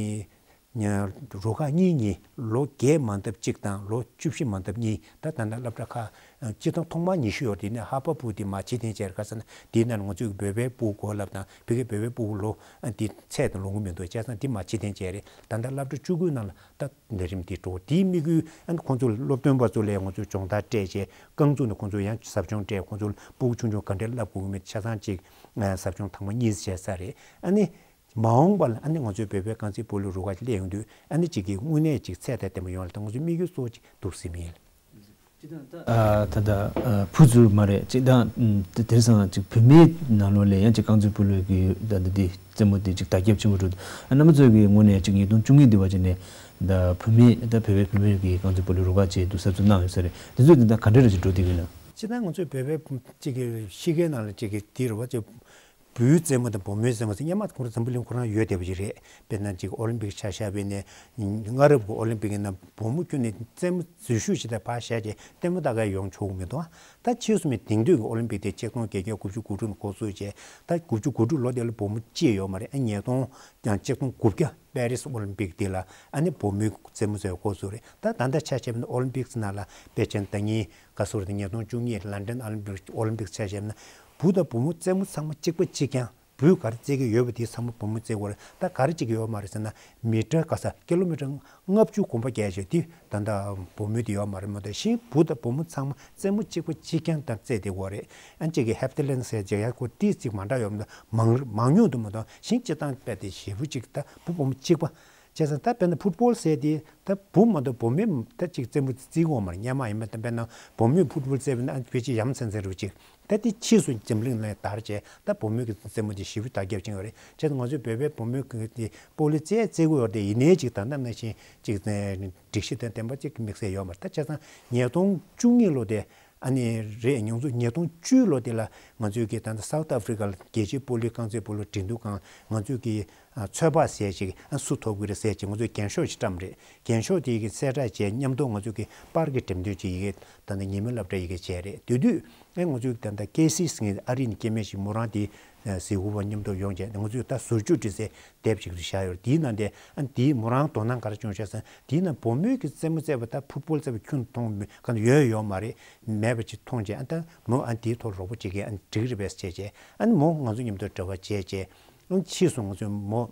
རུ་ཁག་གཉིས་གཉིས་ལོ་བརྒྱད་མ་འདབ་གཅིག་དང་ལོ་བཅུ་བཞི་མ་འདབ་གཉིས། ད་ད་ལྟ་སློབ་གྲྭ་ཁག་སྤྱིར་བཏང་ཐོག་མར་ཉི་ཤུ་ཡོད་དེ་ནས་ཧ་པ་པུ་དེ་མ་ཕྱི་ཐེངས་བཅར་ཁ་སང་དེའི་ནང་ང་ཚོས་བོད་པའི་སྤུ་གུ་གོ་ལབ་དང་བོད་སྐད་བོད་པའི་སྤུ་གུ་ལོ་དེ་ཚད་དང་ལོངས་ཀྱི་མི་འདུག་བྱས་ཙང་དེ་མ་ཕྱི་ཐེངས་བཅར་རེད། ད་ལྟ་སློབ་གྲྭ་བཅུ་དགུའི་ནང་ལ་ད་ལས་རིམ་དེ་འགྲོ་དེའི་དམིགས་ཡུལ་ཁོང་ཚོ་སློབ་སྟོན་པ་ཚོ་ལས་ང་ཚོས་སྦྱོང་བརྡར་སྤྲད་བྱས་རྐང་བཙུགས་ནས་ཁོང་ཚོ་ཡང་ཟབ་སྦྱོང་སྤྲད། ཁོང་ཚོ་སྤུ་གུ་ཆུང་ཆུང་ག་འདྲས་བསླབ་དགོས་མིན་ཆ་ཚང་ཅིག་ཟབ་སྦྱོང་དང་པོ་གཉིས་བྱས་ས་རེད། ཨ་ནི། མ་འོངས་པ་ལ་ཨ་ནི་ང་ཚོའི་བོད་པའི་རྐང་རྩེད་སྤོ་ལོའི་རུ་ཁག་ཅིག་སླེབས་ཡོང་དུས་ཨ་ནི་གཅིག་གི་དངོས་གནས་ཅིག་ཚད་དང་ལྡན་པ་ཡོང་བ་ལ་ད་ང་ཚོའི་དམིགས་ཡུལ་གཙོ་བོ་ཅིག་འདུག་ཟེར་མི་ཡིན། ད་ལྟ་ཕུ་ཚུར་མ་རེད་ཅིག་དང་དེ་དེང་སང་ཅིག་བུད་མེད་ནང་ལོགས་ལ་ཡང་ཅིག་རྐང་རྩེད་སྤོ་ལོའི་གི་ད་ལྟ་དེ་རྩེད་མོ་དེ་ཅིག་དར་ཁྱབ་ཆེན་པོ་འགྲོ་འདུག་ཨ་རྣམ་པ་ཚོའི་གི་ངོས་ནས་ཅིག་ཉིས་སྟོང་བཅུ་གཉིས་འདི་བ་ཅིག་ནས་ད་བུད་མེད་ད་བོད་པའི་བུད་མེད་ཀྱི་རྐང་རྩེད་སྤོ་ལོའི་རུ་ཁག་ཅིག་འདུག་གསར་འཛུགས་གནང་ཡོད་ས་རེད། དེ་ཚོས་དེ་ད་ག་འདྲ་རེ་ཅིག་འགྲོ་བསྡད་ཡོད་ན། སྤྱིར་བཏང་ང་ཚོའི་བོད་པའི་ཅིག་གི་གཤིས་ཀའི་ནང་ལ་ཅིག་གི་དེ་རུ་བ་ཅིག་བུའི་རྩེད་མོ་དང་བུ་མོའི་རྩེད་མོ་ཟེར་སྔོན་མ་ཁོ་རང་འཛམ་བུ་གླིང་ཁོ་རང་ཡོད་བསྡད་པ་ཞིག་རེད། དཔེར་ན་ཅིག་ཨོ་ལིམ་པིག་ཆ་བཞག་པ་ཡིན་ན་སྔ་རབས་ཀྱི་ཨོ་ལིམ་པིག་ཡིན་ན་བུ་མོ་ཁྱོན་ནས་རྩེད་མོ་འཛུལ་ཞུགས་བྱེད་དུས་ཕར་བཞག་བྱས་ལྟད་མོ་ལྟ་ག་ཡོང་ཆོག་གི་མི་འདུག་ད་ཕྱིས་སུ་མི་དེང་དུས་ཀྱི་ཨོ་ལིམ་པིག་དེ་ཆིག་སྟོང་བརྒྱད་བརྒྱ་དགུ་བཅུ་གོ་དྲུག་ནས་འགོ་བཙུགས་བྱས་ད་དགུ་བཅུ་གོ་དྲུག་ལོ་དེ་ལ་བུ་མོ་གཅིག་ཡོད་མ་རེད། ཨ་ཉིས་སྟོང་ཡང་ཆིག་སྟོང་དགུ་བརྒྱ་པེ་རིས་ཨོ་ལིམ་པིག་དེ་ལ་ཨ་ནི་བུ་མོའི་རྩེད་མོ་རྩེ་བ་འགོ་བཙུགས་རེད། ད་ད་ལྟ་ཆ་བཞག་པ་ཡིན་ན་ཨོ་ལིམ་པིག་ནང་ལ་དཔེ་ཆ་ཟླ་ཉིན་ག་སོར་དེ་ཉིས་སྟོང་བཅུ་གཉིས་ལན་ཌན་ཨོ་ལིམ་པིག་ཨོ་ལིམ་པིག་ཆ་བཞག་ན་བུ་དང་བུ་མོ་རྩེད་མོ་ཚང་མ་གཅིག་པ་གཅིག་རྐྱང་། བུས་ག་རེ་རྩེད་ཀྱི་ཡོད་པ་དེ་ཚང་མ་བུ་མོས་རྩེད་དགོས་རེད། ད་ག་རེ་གཅིག་ཡོད་མ་རེད་ཟེར་ན་མི་ཊར་ག་ས་ཀི་ལོ་མི་ཊར་ལྔ་བཅུ་གོམ་པ་བརྒྱབ་བྱས་དེ་ད་ལྟ་བུ་མོས་དེ་ཡོད་མ་རེད། མ་གཏོགས་གཞན་བུ་དང་བུ་མོ་ཚང་མ་རྩེད་མོ་གཅིག་པ་གཅིག་རྐྱང་དང་རྩེད་བསྡད་དགོས་རེད། ཨ་གཅིག་གི་ཧེབ་ཏེ་ལན་ཟེར་བྱས་ཡ་ཁོ་ཏི་ཚིག་མ་འདྲ་ཡོད་མ་གཏོགས་མང་མང་ཉུང་དུ་མ་གཏོགས་གཞན་སྤྱིར་བཏང་དཔེ་དེ་ཞེ་པོ་གཅིག་ད་བུ་བུ་མོ་གཅིག་པ། བྱས་ཙང་ད་དཔེར་ན་ཕུཊ་བོལ་ཟེར་དེ་ད་བུ་མ་གཏོགས་བུ་མོས་ད་ཅིག་རྩེད་མོ་རྩེ་གི་ཡོད་མ་རེད། སྔོན་མ་ཡིན་པ་ད་དཔེར་ན་བུ་མོས་ཕུཊ་བོལ་རྩེས་པ་ན་ཨ་ཕལ་ཆེར་ཡ་མཚན་ཚན་རུ་ཅིག་ད་དེ་ཕྱིས་སུ་འཛམ་གླིང་ནས་དར་བྱས་ད་བུ་མོའི་གི་རྩེད་མོ་དེ་ཞེ་པོ་དར་ཁྱབ་ཕྱིན་ཡོད་རེད། བྱས་ཙང་ང་ཚོའི་བོད་པའི་བུ་མོའི་གི་དེ་སྤོ་ལོ་རྩེད་རྩེད་གི་ཡོད་རེད། ཡིན་ནའི་ཅིག་ད་ལྟ་ནང་བཞིན་ཅིག་སྒྲིག་གཞི་དང་ལྡན་པ་ཅིག་དམིགས་བསལ་ཡོད་མ་རེད། ད་བྱས་ཙང་ཉིས་སྟོང་བཅུ་གཉིས་ལོ་དེ་ཨ་ནི་རེད། ཉིས་སྟོང་ཉིས་སྟོང་བཅུ་ལོ་དེ་ལ་ང་ཚོའི་གི་ད་ལྟ་སའུ་ཐི་ཨ་ཧྥི་རི་ཀ་ལ་རྒྱལ་སྤྱིའི་སྤོ་ལོའི་རྐང་རྩེད་སྤོ་ལོ་འགྲན་བསྡུར་ཁང་ང་ཚོའི་གི་ཚོད་དཔག་ཟེར་ཅིག་ཨ་སུ་ཐོབ་གི་རེད་ཟེར་ཅིག་ང་ཚོས་འགེངས་ཤོག་ཅིག་བཀྲམ་རེད། འགེངས་ཤོག་དེ་གི་གསལ་བསྒྲགས་བྱས་མཉམ་དུ་ང་ཚོས་གི་པར་གྱི་འགྲེམས་སྟོན་ཅིག་ཡི་གེ་ད་ལྟ་ཉི་མའི་སློབ་གྲྭ་ཡི་གེ་བྱས་རེད། དེ་དུས་ཨེ་ང་ཚོས་ད་ལྟ་ཀེ་སི་ཟེར་མཁན་ཨ་རི་ནས་སྐྱེ་དམན་ཞིག་མོ་རང་དེ་གཟིགས་སྐོར་བ་མཉམ་དུ་ཡོང་བྱས་ང་ཚོས་ད་ཟུར་བཅུག་བྲིས་སའི་དེབ་ཅིག་ཏུ་བཞག་ཡོད་རེད། དེའི་ནང་དེ་ཨ་དེའི་མོ་རང་དོ་སྣང་ག་རེ་བྱུང་ཤག་ཟེར་ན་དེའི་ནང་བུ་མོས་གི་རྩེད་མོ་རྩེ་བ་ད་ཕུཊ་བོལ་རྩེ་བ་ཁྱོན་མཐོང་ག་ཡོད་ཡོད་མ་རེད། མེད་པ་ཅིག་མཐོང་བྱས་ཨ་ད་མོ་ཨ་དེའི་ཐོག་རོགས་པ་ཅིག་གིས་ཨ་འགྲིག་རེད་པས་བྱས་བྱས་ཨ་མོ་ང་ཚོ་མཉམ་དུ་འབྲེལ་བ་བྱས་བྱས་ཨ་ཕྱིས་སུ་ང་ཚོས་མོ་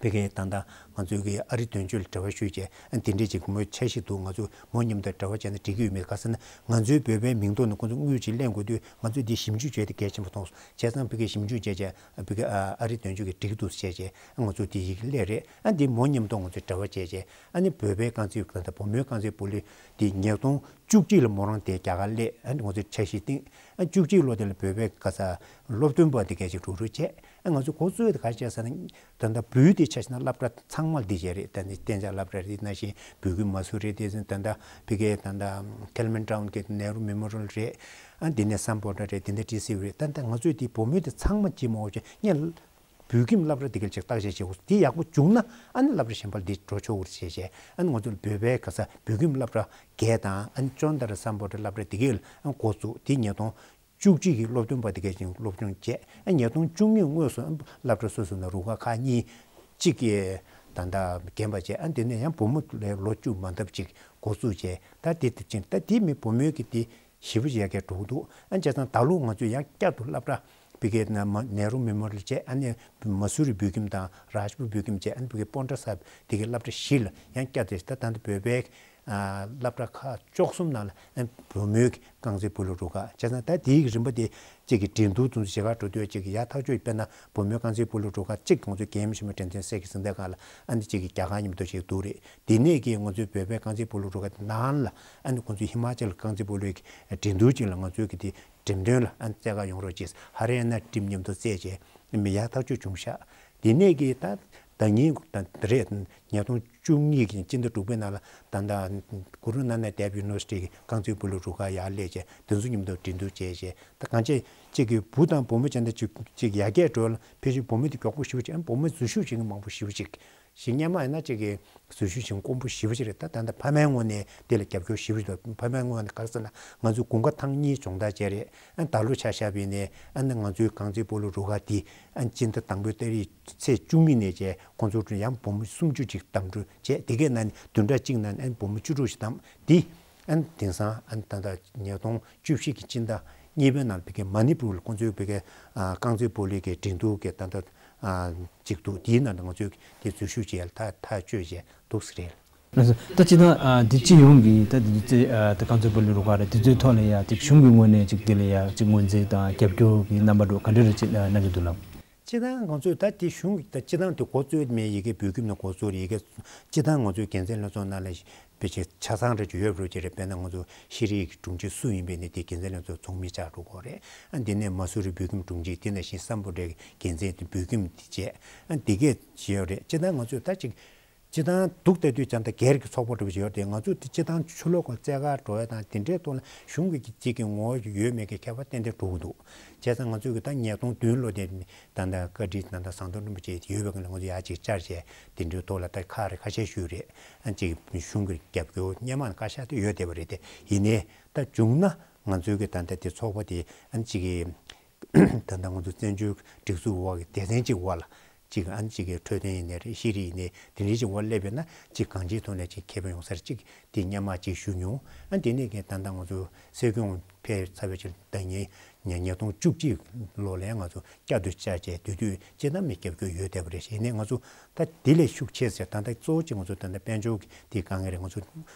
ཕ་གིའི་ད་ལྟ་ང་ཚོའི་གི་ཨ་རི་དོན་གཅོད་ལ་འབྲེལ་བ་ཞུས་བྱས་ཨ་དེ་འདྲས་ཅིག་མོའི་འཆར་གཞི་འདུག་ང་ཚོ་མོ་མཉམ་དུ་འབྲེལ་བ་བྱས་ན་འགྲིག་གི་ཡོད་མེད་ག་ཟེར་ན་ང་ཚོའི་བོད་པའི་མིང་ཐོག་ནས་ཁོང་ཚོ་དངུལ་ཅིག་ལེན་དགོས་དུས་ང་ཚོས་འདི་ཞིབ་འཇུག་བྱས་ཏེ་གལ་ཆེན་པོ་མཐོང་སོང་། བྱས་ཙང་ཕ་གིའི་ཞིབ་འཇུག་བྱས་བྱས་ཕ་གི་ཨ་རི་དོན་གཅོད་ཀྱིས་འགྲིག་འདུག་ཟེར་བྱས་ང་ཚོ་འདི་ཡི་གེ་སླེབས་རེད། ཨ་འདི་མོ་མཉམ་དུ་ང་ཚོས་འབྲེལ་བ་བྱས་བྱས་ཨ་ནི་བོད་པའི་རྐང་རྩེད་ད་ལྟ་བུ་མོའི་རྐང་རྩེད་སྤོ་ལོ་འདི་ཉིས་སྟོང་བཅུ་གཅིག་ལ་མོ་རང་དེ་རྒྱ་གར་སླེབས་ཨ་ནི་ང་ཚོས་འཆར་གཞི་བཏིང་ཨ་བཅུ་གཅིག་ལོ་དེ་ལ་བོད་པའི་ག་ས་སློབ་སྟོན་པ་དེ་གས་ཅིག་རུག་རུག་བྱས། ཨ་ང་ཚོས་འགོ་བཙུགས་ཡས་དེ་ག་རེ་བྱས་ཟེར་ན། ད་ལྟ་བོད་དེ་ཆ་བཞག་ན་སློབ་གྲྭ་ཚང་མ་འདི་བྱས་རེད། ད་ནི་གཏན་འཇགས་སློབ་གྲྭ་རེད། ནང་བཞིན་བོད་ཁྱིམ་མ་སུ་རི་རེད། དེ་ད་ལྟ་ཕ་གིའི་ད་ལྟ་ཁེ་ལི་མན་ཊའུན་གྱི་ནེ་རུ་མེ་མོ་རི་ཡལ་རེད། ཨ་འདི་ནས་སམ་བྷོ་ཊ་རེད། དེ་འདྲ་ཊི་སི་ཡུ་རེད། ད་ལྟ་ང་ཚོས་དེ་བུ་མོ་དེ་ཚང་མ་ཅིག་མ་འོ་ཅིག་ངས་བོད་ཁྱིམ་སློབ་གྲྭ་དེ་ག་ཅིག་བརྟག་དཔྱད་བྱེད་དགོས། དེ་ཡག་པོ་བྱུང་ན་ཨ་ནི་སློབ་གྲྭ་གཞན་པ་ལ་འདི་འགྲོ་ཆོག་གི་རེད་ཅེས་བྱས། ཨ་ནི་ང་ཚོ་བོད་པའི་ག་ས་བོད་ཁྱིམ་སློབ་གྲྭ་བརྒྱད་དང་ཨ་ནི་ཅོན་ཏ་ར་སམ་བྷོ་ཊ་སློབ་གྲྭ་དེ་གས་ལ་ཨ་འགོ་བཙུགས། དེ་ཉིས་སྟོང་བཅུ་གཅིག་གི་སློབ་སྟོན་པ་དེ་གས་ཀྱང་སློབ་སྦྱོང་བྱས། ཨ་ཉིས་སྟོང་བཅུ་གཉིས་དངོས་སུ་ཨ་སློབ་གྲྭ་སོ་སོ་ནང་རུ་ཁག་ཁག་གཉིས་གཅིག་གིས་ད་ལྟ་འགན་པ་བྱས། ཨ་དེ་ནས་ཡང་བུ་མོ་ལས་ལོ་བཅུ་མ་འདབ་ཅིག་འགོ་བཙུགས་བྱས། ད་དེ་དེ་ཕྱིན་ད་དེ་མི་བུ་མོའི་གི་དེ་ཞེ་པོ་ཅིག་ཡར་རྒྱས་འགྲོ་གི་འདུག་ཨ་བྱས་ཙང་ད་ལོ་ང་ཚོས་ཡང་བསྐྱར་དུ་སློབ་གྲྭ་བི་གའི་ནེ་རུ་མེ་མོ་རི་ཡལ་བྱས། ཨ་ནི་མ་སུ་རི་བོད་ཁྱིམ་དང་རཱཇ་པུར་བོད་ཁྱིམ་བྱས། ཨ་ནི་བི་གའི་པོན་ཊ་སཱ་བྷ་དེ་གའི་སློབ་གྲྭ་བཞི་ལ་ཡང་བསྐྱར་དུ་ད་ད་ལྟ་བོད་པའི་ཨ་སློབ་གྲྭ་ཁག་བཅུ་གསུམ་ནང་ལ་ཨ་བུ་མོའི་རྐང་རྩེད་སྤོ་ལོ་རུ་ཁག་བྱས་ཙང་ད་དེའི་རིམ་པ་དེ་གཅིག་གི་འགྲན་བསྡུར་དུ་བྱེད་གར་འགྲོ་དུས་གཅིག་གི་ཡར་ཐག་གཅོད་དཔེར་ན་བུ་མོའི་རྐང་རྩེད་སྤོ་ལོ་རུ་ཁག་གཅིག་ང་ཚོའི་རྒན་ཆེན་མོ་དྲན་རྟེན་སྲས་ཀྱི་གཟེངས་རྟགས་སྒང་ལ་ཨ་ནི་གཅིག་གི་རྒྱ་གར་མཉམ་དུ་ཞིག་འདུག་རེད། དེ་ནས་ཀྱི་ང་ཚོའི་བོད་པའི་རྐང་རྩེད་སྤོ་ལོ་རུ་ཁག་ནང་ལ་ཨ་ནི་ཁོང་ཚོའི་ཧི་མ་ཅལ་རྐང་རྩེད་སྤོ་ལོའི་འགྲན་བསྡུར་ཅིག་ལ་ང་ཚོའི་གི་དེ་འགྲེམས་སྟོན་ལ་ཨ་ནི་རྩེད་གར་ཡོང་རོགས་གྱིས། ཧ་རི་ཡ་ན་ཊིམ་མཉམ་དུ་རྩེད་བྱས་མི་ཡར་ཐག་གཅོད་བྱུང་ཤག་དེ་ནས་ཀྱི་ད་ད་ཉིན་ད་རེད། ཉིས་སྟོང་བཅུ་གཉིས་ཀྱི་སྤྱི་ཟླ་དྲུག་པའི་ནང་ལ་ད་ལྟ་གུ་རུ་ནཱ་ནག་དེབ་ཡུ་ནི་ཝར་སི་ཊི་གི་རྐང་རྩེད་སྤོ་ལོ་རུ་ཁག་ཡར་སླེབས་བྱས་དེ་ཚོ་མཉམ་དུ་འགྲན་བསྡུར་བྱས་བྱས་ད་གང་ཅི་གཅིག་གི་བུ་དང་བུ་མོ་བྱས་ན་གཅིག་གཅིག་ཡར་རྒྱས་འགྲོ་ལ་ཕལ་ཆེར་བུ་མོ་དེ་མགྱོགས་པོ་ཞེ་པོ་ཅིག་ཨ་བུ་མོ་འཛུལ་ཞུགས་བྱེད་མཁན་མང་པོ་ཞེ་པོ་ཅིག་ཞིག་སྔོན་མ་ཡིན་ན་གཅིག་གི་ཟུར་ཞུགས་ཤིང་དཀོན་པོ་ཞེ་པོ་ཅིག་རེད། ད་ད་ལྟ་ཕ་མའི་ངོས་ནས་དེ་ལ་རྒྱབ་སྐྱོར་ཞེ་པོ་ཅིག་འདུག་ཕ་མའི་ངོས་ནས་ག་རེ་ཟེར་ན། ང་ཚོས་དགུན་ཁ་ཐེངས་གཉིས་སྦྱོང་བརྡར་བྱས་རེད། ཨ་ནི་ད་ལོ་ཆ་བཞག་པ་ཡིན་ནའི་ཨ་ནི་ང་ཚོའི་རྐང་རྩེད་སྤོ་ལོ་རུ་ཁག་འདི་ཨ་ནི་སྤྱི་ཟླ་དང་པོའི་ཏ་རིག་ཚེས་བཅུ་གཉིས་ནས་བྱས་ཁོང་ཚོ་ཡང་འབུམ་སུམ་ཅུ་ཅིག་བདམས་སྤྲོད་བྱས། དེ་གའི་ནང་ནས་བདུན་ཕྲག་གཅིག་ནང་ནས་ཨ་ནི་འབུམ་བཅུ་དྲུག་ཞིག་བདམས། འདི་ཨ་ནི་དེང་སང་ཨ་ནི་ད་ལྟ་ཉིས་སྟོང་བཅུ་བཞི་གི་སྤྱི་ཟླ་གཉིས་པའི་ནང་ཕ་གིའི་མ་ནི་པུར་ལ་ཁོང་ཚོའི་ཕ་གིའི་ཨ་རྐང་རྩེད་སྤོ་ལོའི་གི་འགྲན་བསྡུར་གི་ད་ལྟ་ཨ་ཅིག་འདུག་དེའི་ནང་ང་ཚོས་དེ་འཛུལ་ཞུགས་བྱས་ལ་ཐག་ཐག་གཅོད་བྱས་འདུག་ཟེར་རེད། ལགས་སོ། ད་སྤྱི་བཏང་ཨ་འདི་སྤྱི་ཡོངས་ཀྱི་ད་འདི་ཚོ་ཨ་ད་རྐང་རྩེད་སྤོ་ལོའི་རུ་ཁག་རེད། འདི་ཚོའི་ཐོག་ལ་ཡ་ཅིག་གཞུང་གི་ངོས་ནས་ཅིག་འདི་ལ་ཡ་ཅིག་ངོས་འཛིན་དང་རྒྱབ་སྐྱོར་གྱི་རྣམ་པ་འདྲ་ག་འདྲ་རེ་ཅིག་གནང་གི་འདུག་ལགས། སྤྱི་བཏང་ང་ཚོས་ད་དེ་གཞུང་གི་ད་སྤྱི་བཏང་དེ་འགོ་གཙོས་མེད། ཡ་གི་བོད་ཁྱིམ་ནས་འགོ་གཙོས་རེད། ཡ་གི་སྤྱི་བཏང་ང་ཚོའི་དགེ་མཚན་ལྷན་ཚོགས་ནང་ལ་བེད་སྤྱོད་ཆ་ཚང་རེ་ཅིག་ཡོད་རེད་ཅེས་རེད། དཔེར་ན་ང་ཚོ་ཤེས་རིག་དྲུང་ཆེ་སུ་ཡིན་པའི་ནི་དེ་དགེ་མཚན་ལྷན་ཚོགས་ཚོགས་མི་བཅར་འགྲོ་དགོས་རེད། ཨ་འདི་ནས་མ་སུ་རི་བོད་ཁྱིམ་དྲུང་ཆེ། དེ་ནང་བཞིན་སམ་བྷོ་ཊའི་དགེ་མཚན་དེ་བོད་ཁྱིམ་དེ་བྱས། ཨ་འདི་གས་བྱས་ཡོད་རེད། སྤྱི་བཏང་ང་ཚོས་ད་ཅིག་སྤྱི་བཏང་སྡུག་ལྟ་དུས་ཀྱང་ད་སྒེར་གྱི་ཚོགས་པ་འདྲ་པོ་ཞིག་ཡོད་རེད། ང་ཚོ་དེ་སྤྱི་བཏང་ཕྱི་ལོགས་ཀྱི་རྩེད་གར་འགྲོ་ཡ་དང་དེ་འདྲའི་ཐོག་ལ་གཞུང་གི་ཅིག་གི་ངོ་བོ་ཡོད་མེད་ཀྱི་ཁྱད་པར་ཏན་ཏན་འགྲོ་གི་འདུག་བྱས་ཙང་ང་ཚོས་གི་ད་ཉིས་སྟོང་བདུན་ལོ་དེ་ད་ལྟ་བཀའ་ཁྲི་ད་ལྟ་ཟམ་གདོང་རིན་པོ་ཆེ་ཡོད་པའི་སྒང་ལ་ང་ཚོ་ཡར་ཅིག་བཅར་བྱས་དེ་འདྲའི་ཐོག་ལ་ད་ཁག་རེ་ཁ་ཤས་ཞུས་རེད། ཨ་ཅིག་གཞུང་གི་རྒྱབ་སྐྱོར་སྔོན་མ་ནས་ཁ་ཤས་དེ་ཡོད་བསྡད་པ་རེད་དེ། ཡིན་ནའི་ད་བྱུང་ན་ང་ཚོའི་གི་ད་ལྟ་དེ་ཚོགས་པ་དེ་ཨ་ཅིག་གི་ད་ལྟ་ང་ཚོ་བཙན་བྱོལ་སྒྲིག་འཛུགས་འོག་གི་སྡེ་ཚན་གཅིག་འོག་ལ་གཅིག་ཨ་ནི་གཅིག་གི་འཕྲོད་བསྟེན་ཡིན་ནའི་རེད། ཤེས་རིག་ཡིན་ནའི་དེ་འདྲའི་གཅིག་འོག་སླེབས་ཡོད་ན་གཅིག་གང་ཅིའི་ཐོག་ནས་གཅིག་ཁེ་ཕན་ཡོང་ས་རེད། གཅིག་དེ་སྔོན་མ་གཅིག་ཞུ་མྱོང་། ཨ་དེ་ནས་གི་ད་ལྟ་ང་ཚོ་སྲིད་སྐྱོང་ཕེབས་ཚར་བའི་ཕྱིར་ད་ཉིས་ཉིས་སྟོང་བཅུ་གཅིག་ལོ་ལ་ཡང་ང་ཚོ་བསྐྱར་དུ་བཅར་བྱས་དེ་དུས་སྤྱིར་བཏང་མི་རྒྱབ་སྐྱོར་ཡོད་བསྡད་པ་རེད། ཡིན་ནའི་ང་ཚོ་ད་དེ་ལས་ཤུགས་ཆེ་ཟེར་ད་ལྟ་གཙོ་བོ་གཅིག་ང་ཚོ་ད་ལྟ་དཔལ་འབྱོར་གྱི་དེ་དཀའ་ངལ་རེད། ང་ཚོ་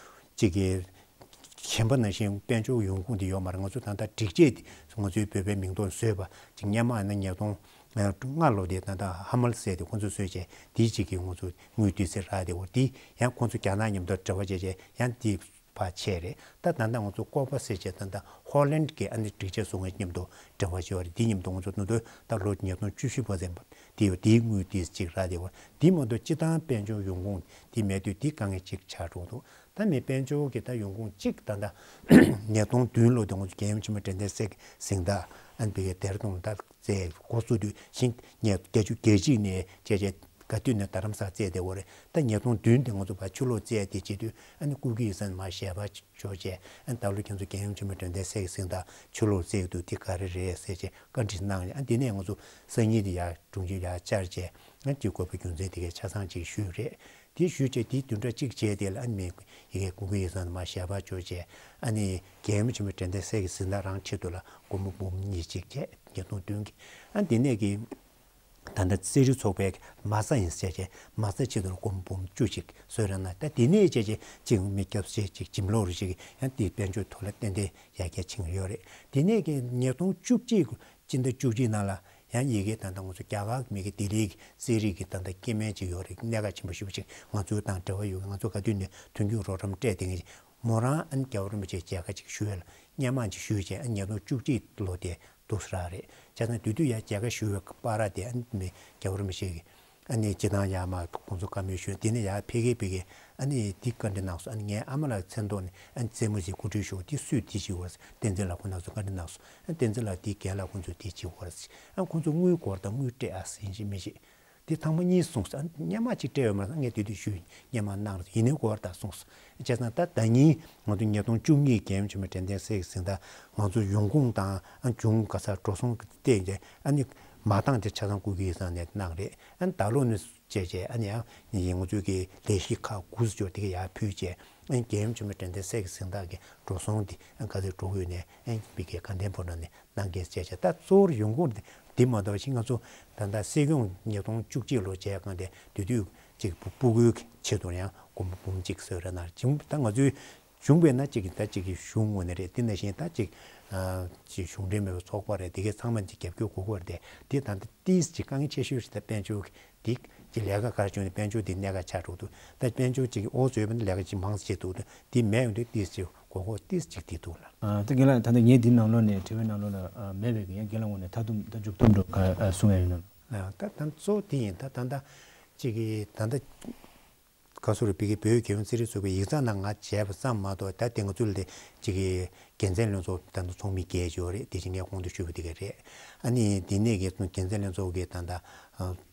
གཅིག་གི་གཞན་པ་ནང་བཞིན་དཔལ་འབྱོར་ཡོང་ཁུངས་དེ་ཡོད་མ་རེད། ང་ཚོ་ད་ལྟ་སྒྲིག་ཆས་དེ་ང་ཚོའི་བོད་པའི་མིང་ཐོག་བཟོས་པ་ཅིག་སྔོན་མ་ཡིན་ན་ཉིས་སྟོང་ལྔ་ལོ་དེ་ད་ལྟ་ཧ་མལ་ཟེར་དེ་ཁོང་ཚོས་བཟོས་བྱས་དེའི་གཅིག་གི་ང་ཚོ་དངུལ་དུས་ཚོད་རག་དེ་འོ་དེ་ཡང་ཁོང་ཚོ་རྒྱ་ནག་མཉམ་དུ་འབྲེལ་བ་བྱས་བྱས་ཡང་དེ་ཕར་ཆད་རེད། ད་ད་ལྟ་ང་ཚོ་ཀོ་པ་ཟེར་བྱས་ད་ལྟ་ཧོ་ལན་གྱི་ཨ་ནི་སྒྲིག་ཆས་བཟོ་མཁན་མཉམ་དུ་འབྲེལ་བ་བྱས་པ་རེད། དེ་མཉམ་དུ་ང་ཚོ་ད་དུང་ད་ལོ་ཉིས་སྟོང་བཅུ་བཞི་བར་ཙམ་པ་དེ་ཡོད། དེའི་དངུལ་དེ་གཅིག་རག་དེ་འོ་དེ་མ་གཏོགས་སྤྱིར་བཏང་དཔལ་འབྱོར་ཡོང་ཁུངས་དེ་མེད་དུས་དེ་དཀའ་ངལ་གཅིག་ཆགས་འགྲོ་འདུག་ད་མི་དཔལ་འབྱོར་གྱི་ད་ཡོང་ཁུངས་གཅིག་ད་ལྟ་ཉིས་སྟོང་བདུན་ལོ་དེ་ང་ཚོ་རྒྱལ་ཡུམ་ཆེན་མོ་དྲན་རྟེན་གསེར་གྱི་གཟེངས་རྟགས་ཨ་ནི་བི་གའི་དེར་གཏོང་ད་རྩེ་འགོ་བཙུགས་དུས་ཕྱིན་ཉིས་བརྒྱད་ཅུ་གྱ་གཅིག་ནས་བྱས་བྱས་ག་དུས་ནས་རྡ་རམ་ས་ལ་རྩེ་བསྡད་ཡོད་རེད། ད་ཉིས་སྟོང་བདུན་དེ་ང་ཚོ་ཕར་ཕྱི་ལོགས་རྩེ་དེ་བྱེད་དུས་ཨ་ནི་སྐུ་སྒེར་ཡིག་ཚང་ནས་མར་ཞལ་པར་འབྱོར་བྱས་ཨ་ནི་ད་ལོ་ཁྱེད་ཚོ་རྒྱལ་ཡུམ་ཆེན་མོ་དྲན་རྟེན་གསེར་གྱི་གཟེངས་རྟགས་ཕྱི་ལོགས་རྩེ་འདུག་དེ་ག་རེ་རེད་ཟེར་བྱས་བཀའ་འདྲི་གནང་ཡ། ཨ་དེ་ནས་ང་ཚོ་སང་ཉིན་དེ་ཡར་དྲུང་ཆེ་ཡར་བཅར་བྱས་ཨ་ནི་དེ་དགོས་པའི་རྒྱུ་མཚན་དེ་གའི་ཆ་ཚང་ཅིག་ཞུས་རེད། དེ་ཞུས་བྱས་དེ་བདུན་ཕྲག་གཅིག་རྗེས་དེ་ལ་ཨ་ནི་མི་ཡ་གི་སྐུ་སྒེར་ཡིག་ཚང་ནས་མར་ཞལ་པར་འབྱོར་བྱས་ཨ་ནི་རྒྱལ་ཡུམ་ཆེན་མོ་དྲན་རྟེན་གསེར་གྱི་གཟེངས་རྟགས་རང་ཆེད་དུ་ལ་སྒོར་མོ་འབུམ་གཉིས་གཅིག་བྱས་ཉིས་སྟོང་བདུན་གྱི། ཨ་དེ་ནས་ཀྱི་ད་ལྟ་རྩེད་རིགས་ཚོགས་པའི་མ་རྩ་ཡིན་ཟེར་བྱས་མ་རྩ་ཆེད་དུ་ལ་སྒོར་མོ་འབུམ་བཅུ་གཅིག་བཟོས་ར་ན། ད་དེ་ནས་བྱས་བྱས་གཅིག་མི་སྐྱབས་ཟེར་གཅིག་གཅིག་ལོ་རེ་ཞིག་ཡང་དེ་དཔལ་འབྱོར་ཐོག་ལ་ཏན་ཏན་ཡར་རྒྱས་ཕྱིན་ཡོད་རེད། དེ་ནས་ཀྱི་ཉིས་སྟོང་བཅུ་གཅིག་སྤྱི་ཟླ་བཅུ་གཅིག་ནང་ལ་ཡང་ཡ་གི་ད་ལྟ་ང་ཚོ་རྒྱ་གར་མི་གི་ལྡི་ལི་གི་རྩེད་རིགས་ཀྱི་ད་ལྟ་སྐྱེ་དམན་ཅིག་ཡོད་རེད། གནད་འགག་ཆེན་པོ་ཞེ་པོ་ཅིག་ང་ཚོའི་དང་འབྲེལ་བ་ཡོད། ང་ཚོ་ག་དུས་ནས་མཐུན་འགྱུར་རོགས་རམ་སྤྲད་བསྡད་མཁན་ཅིག་མོ་རང་ཨ་ནི་རྒྱལ་བ་རིན་པོ་ཆེ་མཇལ་ཁ་ཅིག་ཞུ་ཡ་ལ་སྔོན་མ་ཅིག་ཞུས་བྱས་ཨ་ཉིས་སྟོང་བཅུ་གཅིག་ལོ་དེ་འདུག་སེ་རག་རེད། བྱས་ཙང་དེ་དུས་ཡ་མཇལ་ཁ་ཞུ་བའི་བར་དེ་ཨ་ནི་རྒྱལ་བ་རིན་པོ་ཆེ་གིས་ཨ་ནི་སྤྱིར་བཏང་ཡ་མ་ཁོང་ཚོ་བཀའ་མོལ་ཞུས། དེ་ནས་ཡ་ཕ་གིར་ཕ་གིར་ཨ་ནི་དེ་བཀའ་འདྲི་གནང་སོང་། ཨ་ནི་ངའི་ཨ་མ་ལགས་མཚན་ཐོག་ནས་ཨ་ནི་རྩེད་མོ་ཞིག་གོ་སྒྲིག་ཞུ་དེ་སུས་དེ་བྱེད་དགོས་རེད། བསྟན་འཛིན་ལགས་ཁོང་རྣམ་ཚོ་བཀའ་འདྲི་གནང་སོང་། ཨ་ནི་བསྟན་འཛིན་ལགས་དེའི་རྒན་ལགས་ཁོང་ཚོས་དེ་བྱེད་དགོས་རེད། ཨ་ཁོང་ཚོ་དངུལ་དགོས་རེད་ད་དངུལ་སྤྲད་ཨ་ཟེར་ཡིན་གཅིག་མིན་གཅིག་དེ་ཐེངས་མ་གཉིས་གསུངས་སོང་། ཨ་སྔོན་མ་གཅིག་སྤྲད་ཡོད་མ་རེད། ངས་དེ་དུས་ཞུས་ཡིན། སྔོན་མ་གནང་རེད། ཡིན་ནའི་དགོས་རེད་ད་གསུངས་སོང་། བྱས་ཙང་ད་ཟླ་ཉིན་ང་ཚོ་ཉིས་སྟོང་བཅུ་གཉིས་རྒྱལ་ཡུམ་ཆེན་མོའི་དྲན་རྟེན་གསེར་གྱི་གཟེངས་རྟགས་ང་ཚོ་ཡོང་ཁུངས་དང་ཨ་བྱུང་ག་ས་འགྲོ་སོང་བལྟས་ཏེ་ཨ་ནི་མ་བཏང་དེ་ཆ་ཚང་སྐུ་སྒེར་ཡིག་ཚང་ནས་གནང་རེད། ཨ་ནི་ད་ལོ་ནི་བྱས་བྱས་ཨ་ནི་ཡང་ང་ཚོའི་གི་ལས་གཞི་ཁག་དགུ་ཙམ་ཅིག་དེ་ག་ཡར་ཕུལ་བྱས་ཨ་ནི་རྒྱལ་ཡུམ་ཆེན་མོའི་དྲན་རྟེན་གསེར་གྱི་གཟེངས་རྟགས་ཀྱི་འགྲོ་སོང་དེ་ཨ་ག་ཚོད་འགྲོ་གི་ཡོད་ནས་ཨ་ནི་མི་སྒེར་དགའ་ལྡན་ཕོ་བྲང་ནས་གནང་མཁན་བྱས་བྱས། ད་གཙོ་བོར་ཡོང་ཁུངས་དེ་འདི་མ་གཏོགས་ཤིག་ང་ཚོ་ད་ལྟ་སྲིད་སྐྱོང་ཉིས་སྟོང་བཅུ་གཅིག་ལོ་མཇལ་གང་དེ་དེ་དུས་ཅིག་སྤུ་སྤུ་གུའི་ཆེད་དུ་ཡང་སྒོར་མོ་འབུམ་གཅིག་བཟོས་ར་ན་བྱུང་། ད་ང་ཚོའི་བྱུང་བས་ན་ཅིག་ད་ཅིག་གི་གཞུང་ངོས་ནས་རེད། དེ་ནང་བཞིན་ད་ཅིག་ཨ་ཅིག་གཞུང་འབྲེལ་མེད་པའི་ཚོགས་པ་རེད། དེ་གའི་ཚང་མ་ཅིག་རྒྱབ་སྐྱོར་དགོས་ཀྱི་རེད། དེ་ད་ལྟ་ཏིས་ཅིག་དཀའ་ངལ་ཆེ་ཤོས་ཤིག་ད་དཔལ་འབྱོར་གྱི་དེ་ཅིག་ལས་ཀ་ག་རེ་བྱུང་ནས་དཔལ་འབྱོར་དེ་གནད་འགག་ཆགས་འགྲོ་འདུག་ད་དཔལ་འབྱོར་ཅིག་འོག་བཟོས་པ་ནི་ལས་ཀ་ཅིག་མང་ཙམ་བྱེད་འདུག་ད་དེ་མེད་ཡོང་དུས་ཏིས་ཅིག་གོ་སྐབས་ཏིས་ཅིག་དེ་འདུག་ལ། ཨ་ད་རྒན་ལགས་ད་ལྟ་ངས་འདི་ནང་ལོགས་ནས་དྲི་བའི་ནང་ལོགས་ལ་ཨ་མེད་པའི་ཡང་རྒན་ལགས་ངོས་ནས་མཐའ་སྡོམ་ད་མཇུག་སྡོམ་འགྲོ་ག་ཨ་གསུང་ཡ་ཡོད་ན། ཨ་ད་ད་གཙོ་བོ་དེ་ཡིན། ད་ད་ད་ཅིག་གི་ད་ད་ག་སོ་རེ་བི་གི་བོད་རྒྱལ་ཡོངས་རྩེད་རིགས་ཚོགས་པའི་ཡིག་ཚང་ནང་ང་མཇལ་བ་ཙམ་མ་གཏོགས་ད་དེ་ང་ཚོ་ལ་དེ་ཅིག་གི་ འགན་འཛིན་ལྷན་ཚོགས་ད་ལྟ་ཚོགས་མི་བརྒྱད་ཡོད་རེད། དེ་བཞིན་ངས་གོང་དུ་ཞུས་པ་དེ་ག་རེད། ཨ་ནི་དེ་ནས་གི་འགན་འཛིན་ལྷན་ཚོགས་ཀྱི་ད་ལྟ་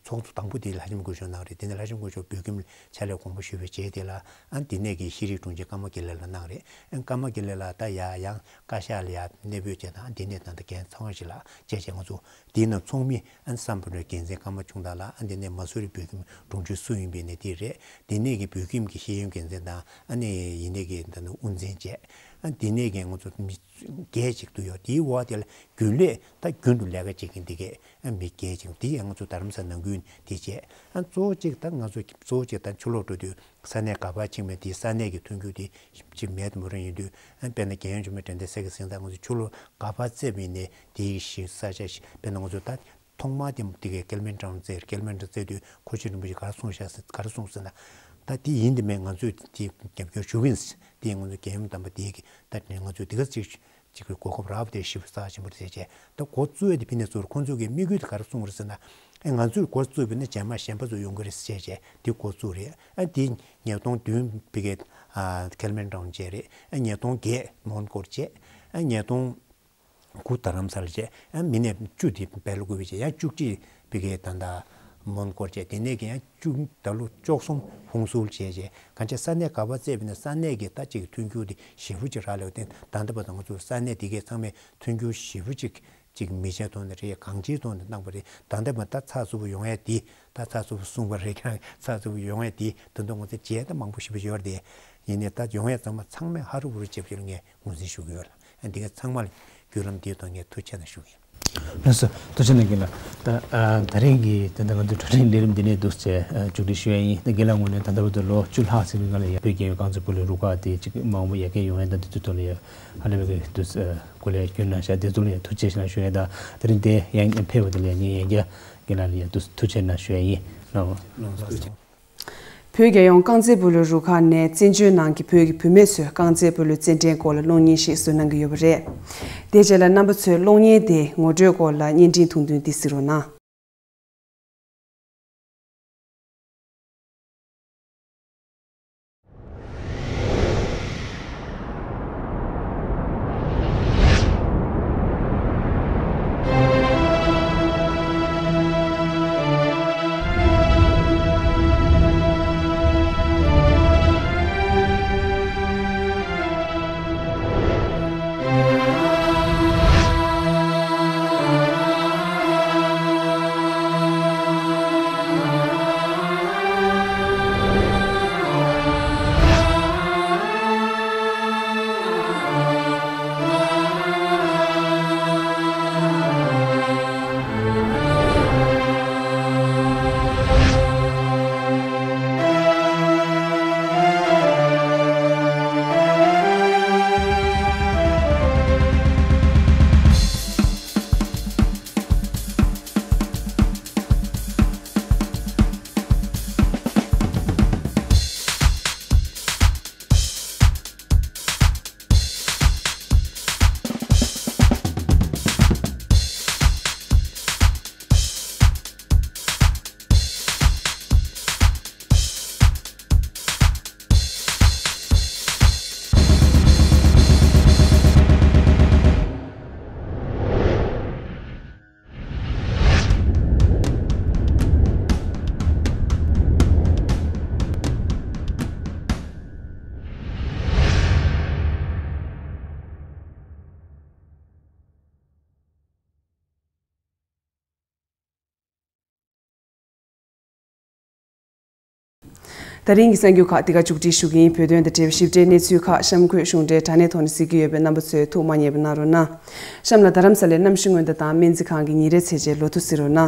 ཚོགས་གཙོ་དང་པོ་དེ་ལྷ་ལྕམ་སྐུ་ཞབས་གནང་རེད། དེ་ནས་ལྷ་ལྕམ་སྐུ་ཞབས་བོད་ཁྱིམ་ཕྱག་ལས་གོང་མ་ཞུས་པའི་རྗེས་དེ་ལ། ཨ་དེ་ནས་གི་ཤེས་རིག་དྲུང་ཆེ་ཀརྨ་དགེ་ལེགས་ལགས་གནང་རེད། ཨ་ཀརྨ་དགེ་ལེགས་ལགས་ད་ཡ་ཡང་བཀའ་ཤག་ལ་ཡ་གནས་སྤོས་བྱས་དང་། ཨ་དེ་ནས་ད་ལྟ་འགན་ཚང་བ་ཞིག་ལ་བྱས་བྱས་ང་ཚོ་དེ་ནང་ཚོགས་མི། ཨ་སམ་བྷོ་ཊའི་འགན་འཛིན་ཀརྨ་ཆུང་བདག་ལགས། ཨ་དེ་ནས་མ་སུ་རི་བོད་ཁྱིམ་དྲུང་ཆེ་སུ་ཡིན་པའི་ནས་དེ་རེད། དེ་ནས་གི་བོད་ཁྱིམ་གྱི་ཤེས་ཡོན་འགན་འཛིན་དང་། ཨ་ནི་ཡིན་ནས་གི་ད་ནི་དབུ་འཛིན་བྱས། ཨ་དེ་ནས་གི་ང་ཚོ་མི་བརྒྱད་ཅིག་འདུག་ཡོད། དེའི་འོག་དེ་ལ་རྒྱུན་ལས་ད་རྒྱུན་དུ་ལས་ཀ་བྱེད་མཁན་དེ་གས་ཨ་མི་བརྒྱད་ཅིག་དེ་ཡང་ང་ཚོ་རྡ་རམ་ས་ལ་ནང་ཁུལ་དེ་བྱས། ཨ་གཙོ་བོ་གཅིག་ད་ང་ཚོ་གཙོ་བོ་གཅིག་ད་ཕྱི་ལོགས་འགྲོ་དུས་ས་གནས་ག་པར་ཕྱིན་མིན་དེ་ས་གནས་ཀྱི་མཐུན་འགྱུར་དེ་ཅིག་མེད་དུ་མི་རུང་ཡིན་དུས། ཨ་དཔེར་ན་རྒྱལ་ཡོངས་འབྱོར་མེད་འགྲན་ཟླའི་ས་ཁུལ་གཟེངས་རྟགས་ང་ཚོ་ཕྱི་ལོགས་ག་པར་བཙལ་བ་ཡིན་ནའི་དེའི་གཞི་ས་ཆ་ཞིག་དཔེར་ན་ང་ཚོ་ད་ཐོག་མ་དེ་དེ་གའི་ཀེལ་མན་ཊའུན་བཙལ། ཀེལ་མན་ཊའུན་བཙལ་དུས་ཁོ་ཆུ་རིན་པོ་ཆེ་ག་རེ་གསུངས་ཤག་ཟེར། ག་རེ་གསུངས་ཟེར་ན། ད་དེ་ཡིན་དེ་མིན་ང་ཚོས་དེ་རྒྱབ་སྐྱོར་ཞུ་གི་ཡིན་ཟེར། དེ་ང་ཚོ་རྒྱལ་ཡུམ་དམ་པ་དེ་གི་ད་ང་ཚོས་དེ་ག་ཅིག་ཅིག་གི་གོ་སྐབས་རག་པ་དེ་ཞེ་པོ་རྩ་ཆེན་པོ་རེད་ཟེར་བྱས། ད་འགོ་བཙུགས་ཡ་དེ་ཕི་ནས་བཙུགས་རེད། ཁོང་ཚོ་གི་དམིགས་ཡུལ་དེ་ག་རེ་གསུངས་རེད་ཟེར་ན། ཨེ་ང་ཚོས་འགོ་བཙུགས་པ་ཡིན་ན་རྗེས་མ་གཞན་པ་ཚོ་ཡོང་གི་རེད་ཟེར་བྱས་བྱས་དེ་འགོ་བཙུགས་རེད། ཨ་དེ་ཉིས་སྟོང་བདུན་ཕི་གའི་ཨ་ཀེལ་མན་ཊའུན་བྱས་རེད། ཨ་ཉིས་སྟོང་བརྒྱད་མོན་གྷོར་བྱས། ཨ་ཉིས་སྟོང་དགུ་རྡ་རམ་ས་ལ་བྱས། ཨ་མི་ནས་བཅུ་དེ་སྦེལ་ཀོབ་བྱས། ཡང་བཅུ་གཅིག་ཕི་གའི་ད་ལྟ་མོན་གྷོར་བྱས། དེ་ནས་ཀྱི་ཡང་བཅུ་ད་ལོ་བཅུ་གསུམ་ཧུན་སུར་བྱས་བྱས། གང་ཆེ་ས་གནས་ག་པར་བཙལ་བ་ཡིན་ན་ས་གནས་ཀྱི་ད་ཅིག་མཐུན་འགྱུར་དེ་ཞེ་པོ་ཅིག་རག་ལས་པ་དེ། ད་ལྟ་བར་དུ་ང་ཚོ་ས་གནས་དེ་གའི་ཚང་མས་མཐུན་འགྱུར་ཞེ་པོ་ཅིག་ཅིག་མི་ཆེན་ཐོག་ནས་རེད། གང་ཆེའི་ཐོག་ནས་གནང་བ་རེད། ད་ལྟ་བར་ད་ཚགས་ཚུད་པོ་ཡོང་ཡ་དེ། ད་ཚགས་ཚུད་པོ་གསུངས་པ་རེད། ཀྱང་ཚགས་ཚུད་པོ་ཡོང་ཡ་དེ་ད་དུང་ང་ཚོ་བྱས་ད་མང་པོ་ཞེ་པོ་ཡོད་རེད། ཡིན་ནའི་ད་ཡོང་ཡ་ཚང་མ་ཚང་མས་ཧ་རུ་བུ་རུ་བྱེད་པ་ཞིག་ལ་ངས་ངོས་འཛིན་ཞུ་གི་ཡོད་ལ། འདི་ག་ཚང་མ་ལ་བརྒྱུད་ལམ་འདིའི་ཐོག་ངས་ཐུགས་རྗེ་ཆེ་གནང་ཞུ་གི་ཡིན། ལགས་སོ། ཐུགས་རྗེ་གནང་གི་ལགས། ད་ཨ་ད་རིང་གི་ད་ལྟ་ང་ཚོའི་གྲ་སྒྲིག་ལས་རིམ་འདི་ནས་འདུག་སེ་ཨ་མཇུག་སྒྲིལ་ཞུ་ཡ་ཡིན། ད་རྒན་ལགས་ངོས་ནས་ད་ལྟ་བར་དུ་ལོ་བཅུ་ལྷག་ཙམ་གྱི་སྔོན་ལ་ཡ་བོད་རྒྱལ་ཡོངས་རྐང་རྩེད་སྤོ་ལོའི་རུ་ཁག་དེ་ཅིག་མང་པོ་ཡར་རྒྱས་ཡོང་ཡ་དང་དེ་ཚོའི་ཐོག་ལ་ཡ་ཧ་ལས་པའི་གི་འདུག་སེ་ཨ་སྐུ་ལས་བསྐྱོན་གནང་ཤག་དེ་ཚོ་ལ་ཡ་ཐུགས་རྗེ་ཆེ་གནང་ཞུ་ཡ་དང་། ད་རིང་དེ་ཡང་ཕེབས་པ་དེ་ལ་ཡ་ངས་ཡང་བསྐྱར་རྒན་ལགས་ལ་ཡ་འདུག་སེ་ཐུགས་རྗེ་གནང་ཞུ་ཡ་ཡིན། ལགས་སོ། ལགས་སོ། བོད་རྒྱལ་ཡོངས་རྐང་རྩེད་སྤོ་ལོའི་རུ་ཁག་ནས་བཙན་བྱོལ་ནང་གི་བོད་ཀྱི་བུད་མེད་ཚོའི་རྐང་རྩེད་སྤོ་ལོའི་རྩེད་འགྲན་སྐོར་ལ་གློག་བརྙན་ཞིག་བཟོ་གནང་གི་ཡོད་པ་རེད། དེ་རྗེས་ལ་རྣམ་པ་ཚོས་གློག་བརྙན་དེའི་ངོ་སྤྲོད་སྐོར་ལ་བརྙན་འཕྲིན་ཐུང་ཐུང་འདི་གཟིགས་རོགས་གནང་། ད་རིང་གི་གསར་འགྱུར་ཁག་འདི་ག་མཇུག་སྒྲིལ་ཞུ་གི་ཡིན། བོད་དོན་དང་འབྲེལ་བའི་ཞིབ་ཕྲའི་གནས་ཚུལ་ཁག་གཤམ་འཁོད་གཞུང་འབྲེལ་དྲ་གནས་ཐོག་ནས་གཟིགས་ཀྱི་ཡོད་པས་རྣམ་པ་ཚོས་ཐུགས་མ་མཉེས་པ་གནང་རོགས་གནང་། གཤམ་ལ་རྡ་རམ་ས་ལའི་གནམ་གཤིས་སྔོན་བརྡ་དང་སྨན་རྩིས་ཁང་གི་ཉིན་རེའི་ཚེས་ཆའི་ལོ་ཐོ་གཟིགས་རོགས་གནང་།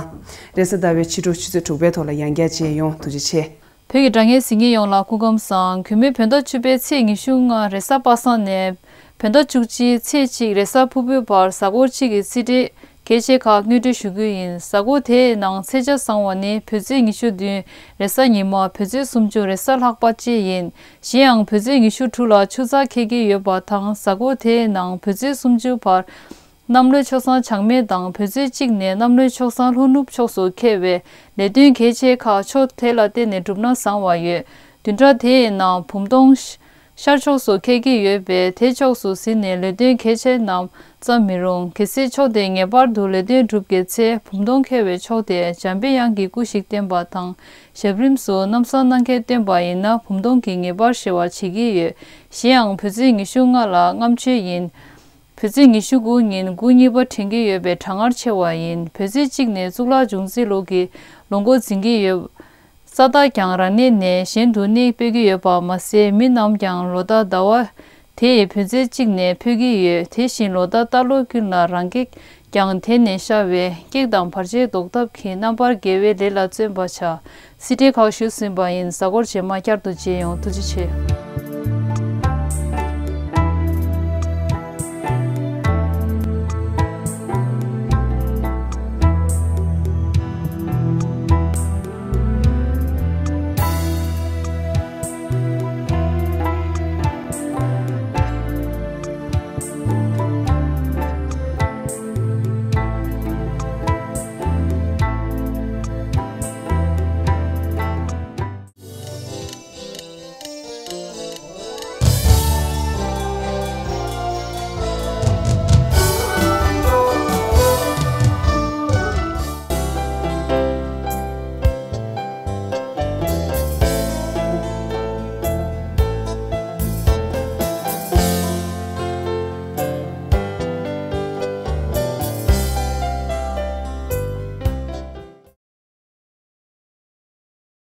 རེས་གཟའ་ཟླ་བའི་ཕྱི་དྲོ་ཆུ་ཚོད་དྲུག་པའི་ཐོག་ལ་ཡང་བསྐྱར་མཇལ་ཡོང་། ཐུགས་རྗེ་ཆེ། བོད་ཀྱི་དྲ་བརྙན་གཟིགས་མཁན་ཡོངས་ལ་སྐུ་ཁམས་བཟང་། གུས་མོས་བོད་ཟླ་བཅུ་པའི་ཚེས་ཉི་ཤུ་ལྔ་རེས་གཟའ་པ་སངས་ནས་བོད་ཟླ་བཅུ་གཅིག་ཚེས་གཅིག་རེས་གཟའ་ཕུར་བུའི་བར་གཟའ་འཁོར་གཅིག་གི་རྩིས་འབྲས་གལ་ཆེ་ཁག་དངོས་འབྲེལ་ཞུ་རྒྱུ་ཡིན། གཟའ་འཁོར་དེའི་ནང་ཚེས་ཆ་བཟང་བ་ནི་བོད་ཚེས་ཉི་ཤུ་བདུན་རེས་གཟའ་ཉི་མ། བོད་ཚེས་སུམ་ཅུ་རེས་གཟའ་ལྷག་པ་བཅས་ཡིན། གཞན་ཡང་བོད་ཚེས་ཉི་ཤུ་དྲུག་ལ་ཆུ་ཚགས་འཁེལ་གྱི་ཡོད་པ་དང་། གཟའ་འཁོར་དེའི་ནང་བོད་ཚེས་སུམ་ཅུ་བར་གནམ་ལོའི་ཕྱོགས་བཟང་བྱང་སྨད་དང་། བོད་ཚེས་གཅིག་ནས་གནམ་ལོའི་ཕྱོགས་བཟང་ལྷོ་ནུབ་ཕྱོགས་སུ་འཁེལ་བས་ལས་དོན་གལ་ཆེ་ཁག་ཕྱོགས་དེ་ལ་བརྟེན་ནས་གྲུབ་ན་བཟང་བ་ཡོད། བདུན་ཕྲག་དེའི་ནང་བུམ་སྟོང་ཤ- ཤར་ཕྱོགས་སུ་འཁེལ་གྱི་ཡོད་པས། དེ་ཕྱོགས་སུ་ཟིན་ནས་ལས་དོན་གལ་ཆེ་རྣམས་བརྩམ་མི་རུང་། གལ་སྲིད་ཕྱོགས་དེ་ངེས་པར་དུ་ལས་དོན་སྒྲུབ་དགོས་ཚེ། བུམ་སྟོང་འཁེལ་བའི་ཕྱོགས་དེ་འཇམ་པའི་དབྱངས་ཀྱི་སྐུ་ཞིག་བསྟན་པ་དང་། ཞབས་རིམ་སུ་རྣམ་གསུམ་སྣང་མཁན་བསྟན་པ་ཡིན་ན། བུམ་སྟོང་གིས་ངེས་པར་ཞི་བར་བྱེད་ཀྱི་ཡོད། གཞན་ཡང་། བོད་ཚེས་ཉི་ཤུ་ལྔ་ལ་ལྔ་མཆོད་ཡིན། བོད་ཚེས་ཉི་ཤུ་དགུ་ཉིན་དགུན་གཉིས་པ་དྲན་གྱི་ཡོད་པས་གྲང་ངར་ཆེ་བ་ཡིན། བོད་ཚེས་གཅིག་ནས་གཙུག་ལག་འབྱུང་རྩིས་ལོ་གི་ལོ་འགོ་འཛིན་གྱི་ཡོད། ས་རྟགས་ཀྱང་རང་གནས་ནས་གཞན་དུ་གནས་སྤོ་གི་ཡོད་པ་མ་ཟད། མི་རྣམས་ཀྱང་ལོ་ཟླ་ཟླ་བ་དེ་ཡི་བོད་ཚེས་གཅིག་ནས་འཕོ་གི་ཡོད། དེ་བཞིན་ལོ་ཟླ་རྟ་ལོ་ཀུན་ལ་རང་སྐེག་ཀྱང་དེ་ནས་ཤར་བས། སྐེག་དང་བར་ཆད་བཟློག་ཐབས་ཀྱི་རྣམ་པར་རྒྱལ་བའི་ལས་ལ་བརྩོན་པར་བྱ། གསེར་ཁྲིའི་ཁ་ཞུས་ཟིན་པ་ཡིན། གཟའ་འཁོར་རྗེས་མ་བསྐྱར་དུ་མཇལ་ཡོང་། ཐུགས་རྗེ་ཆེ།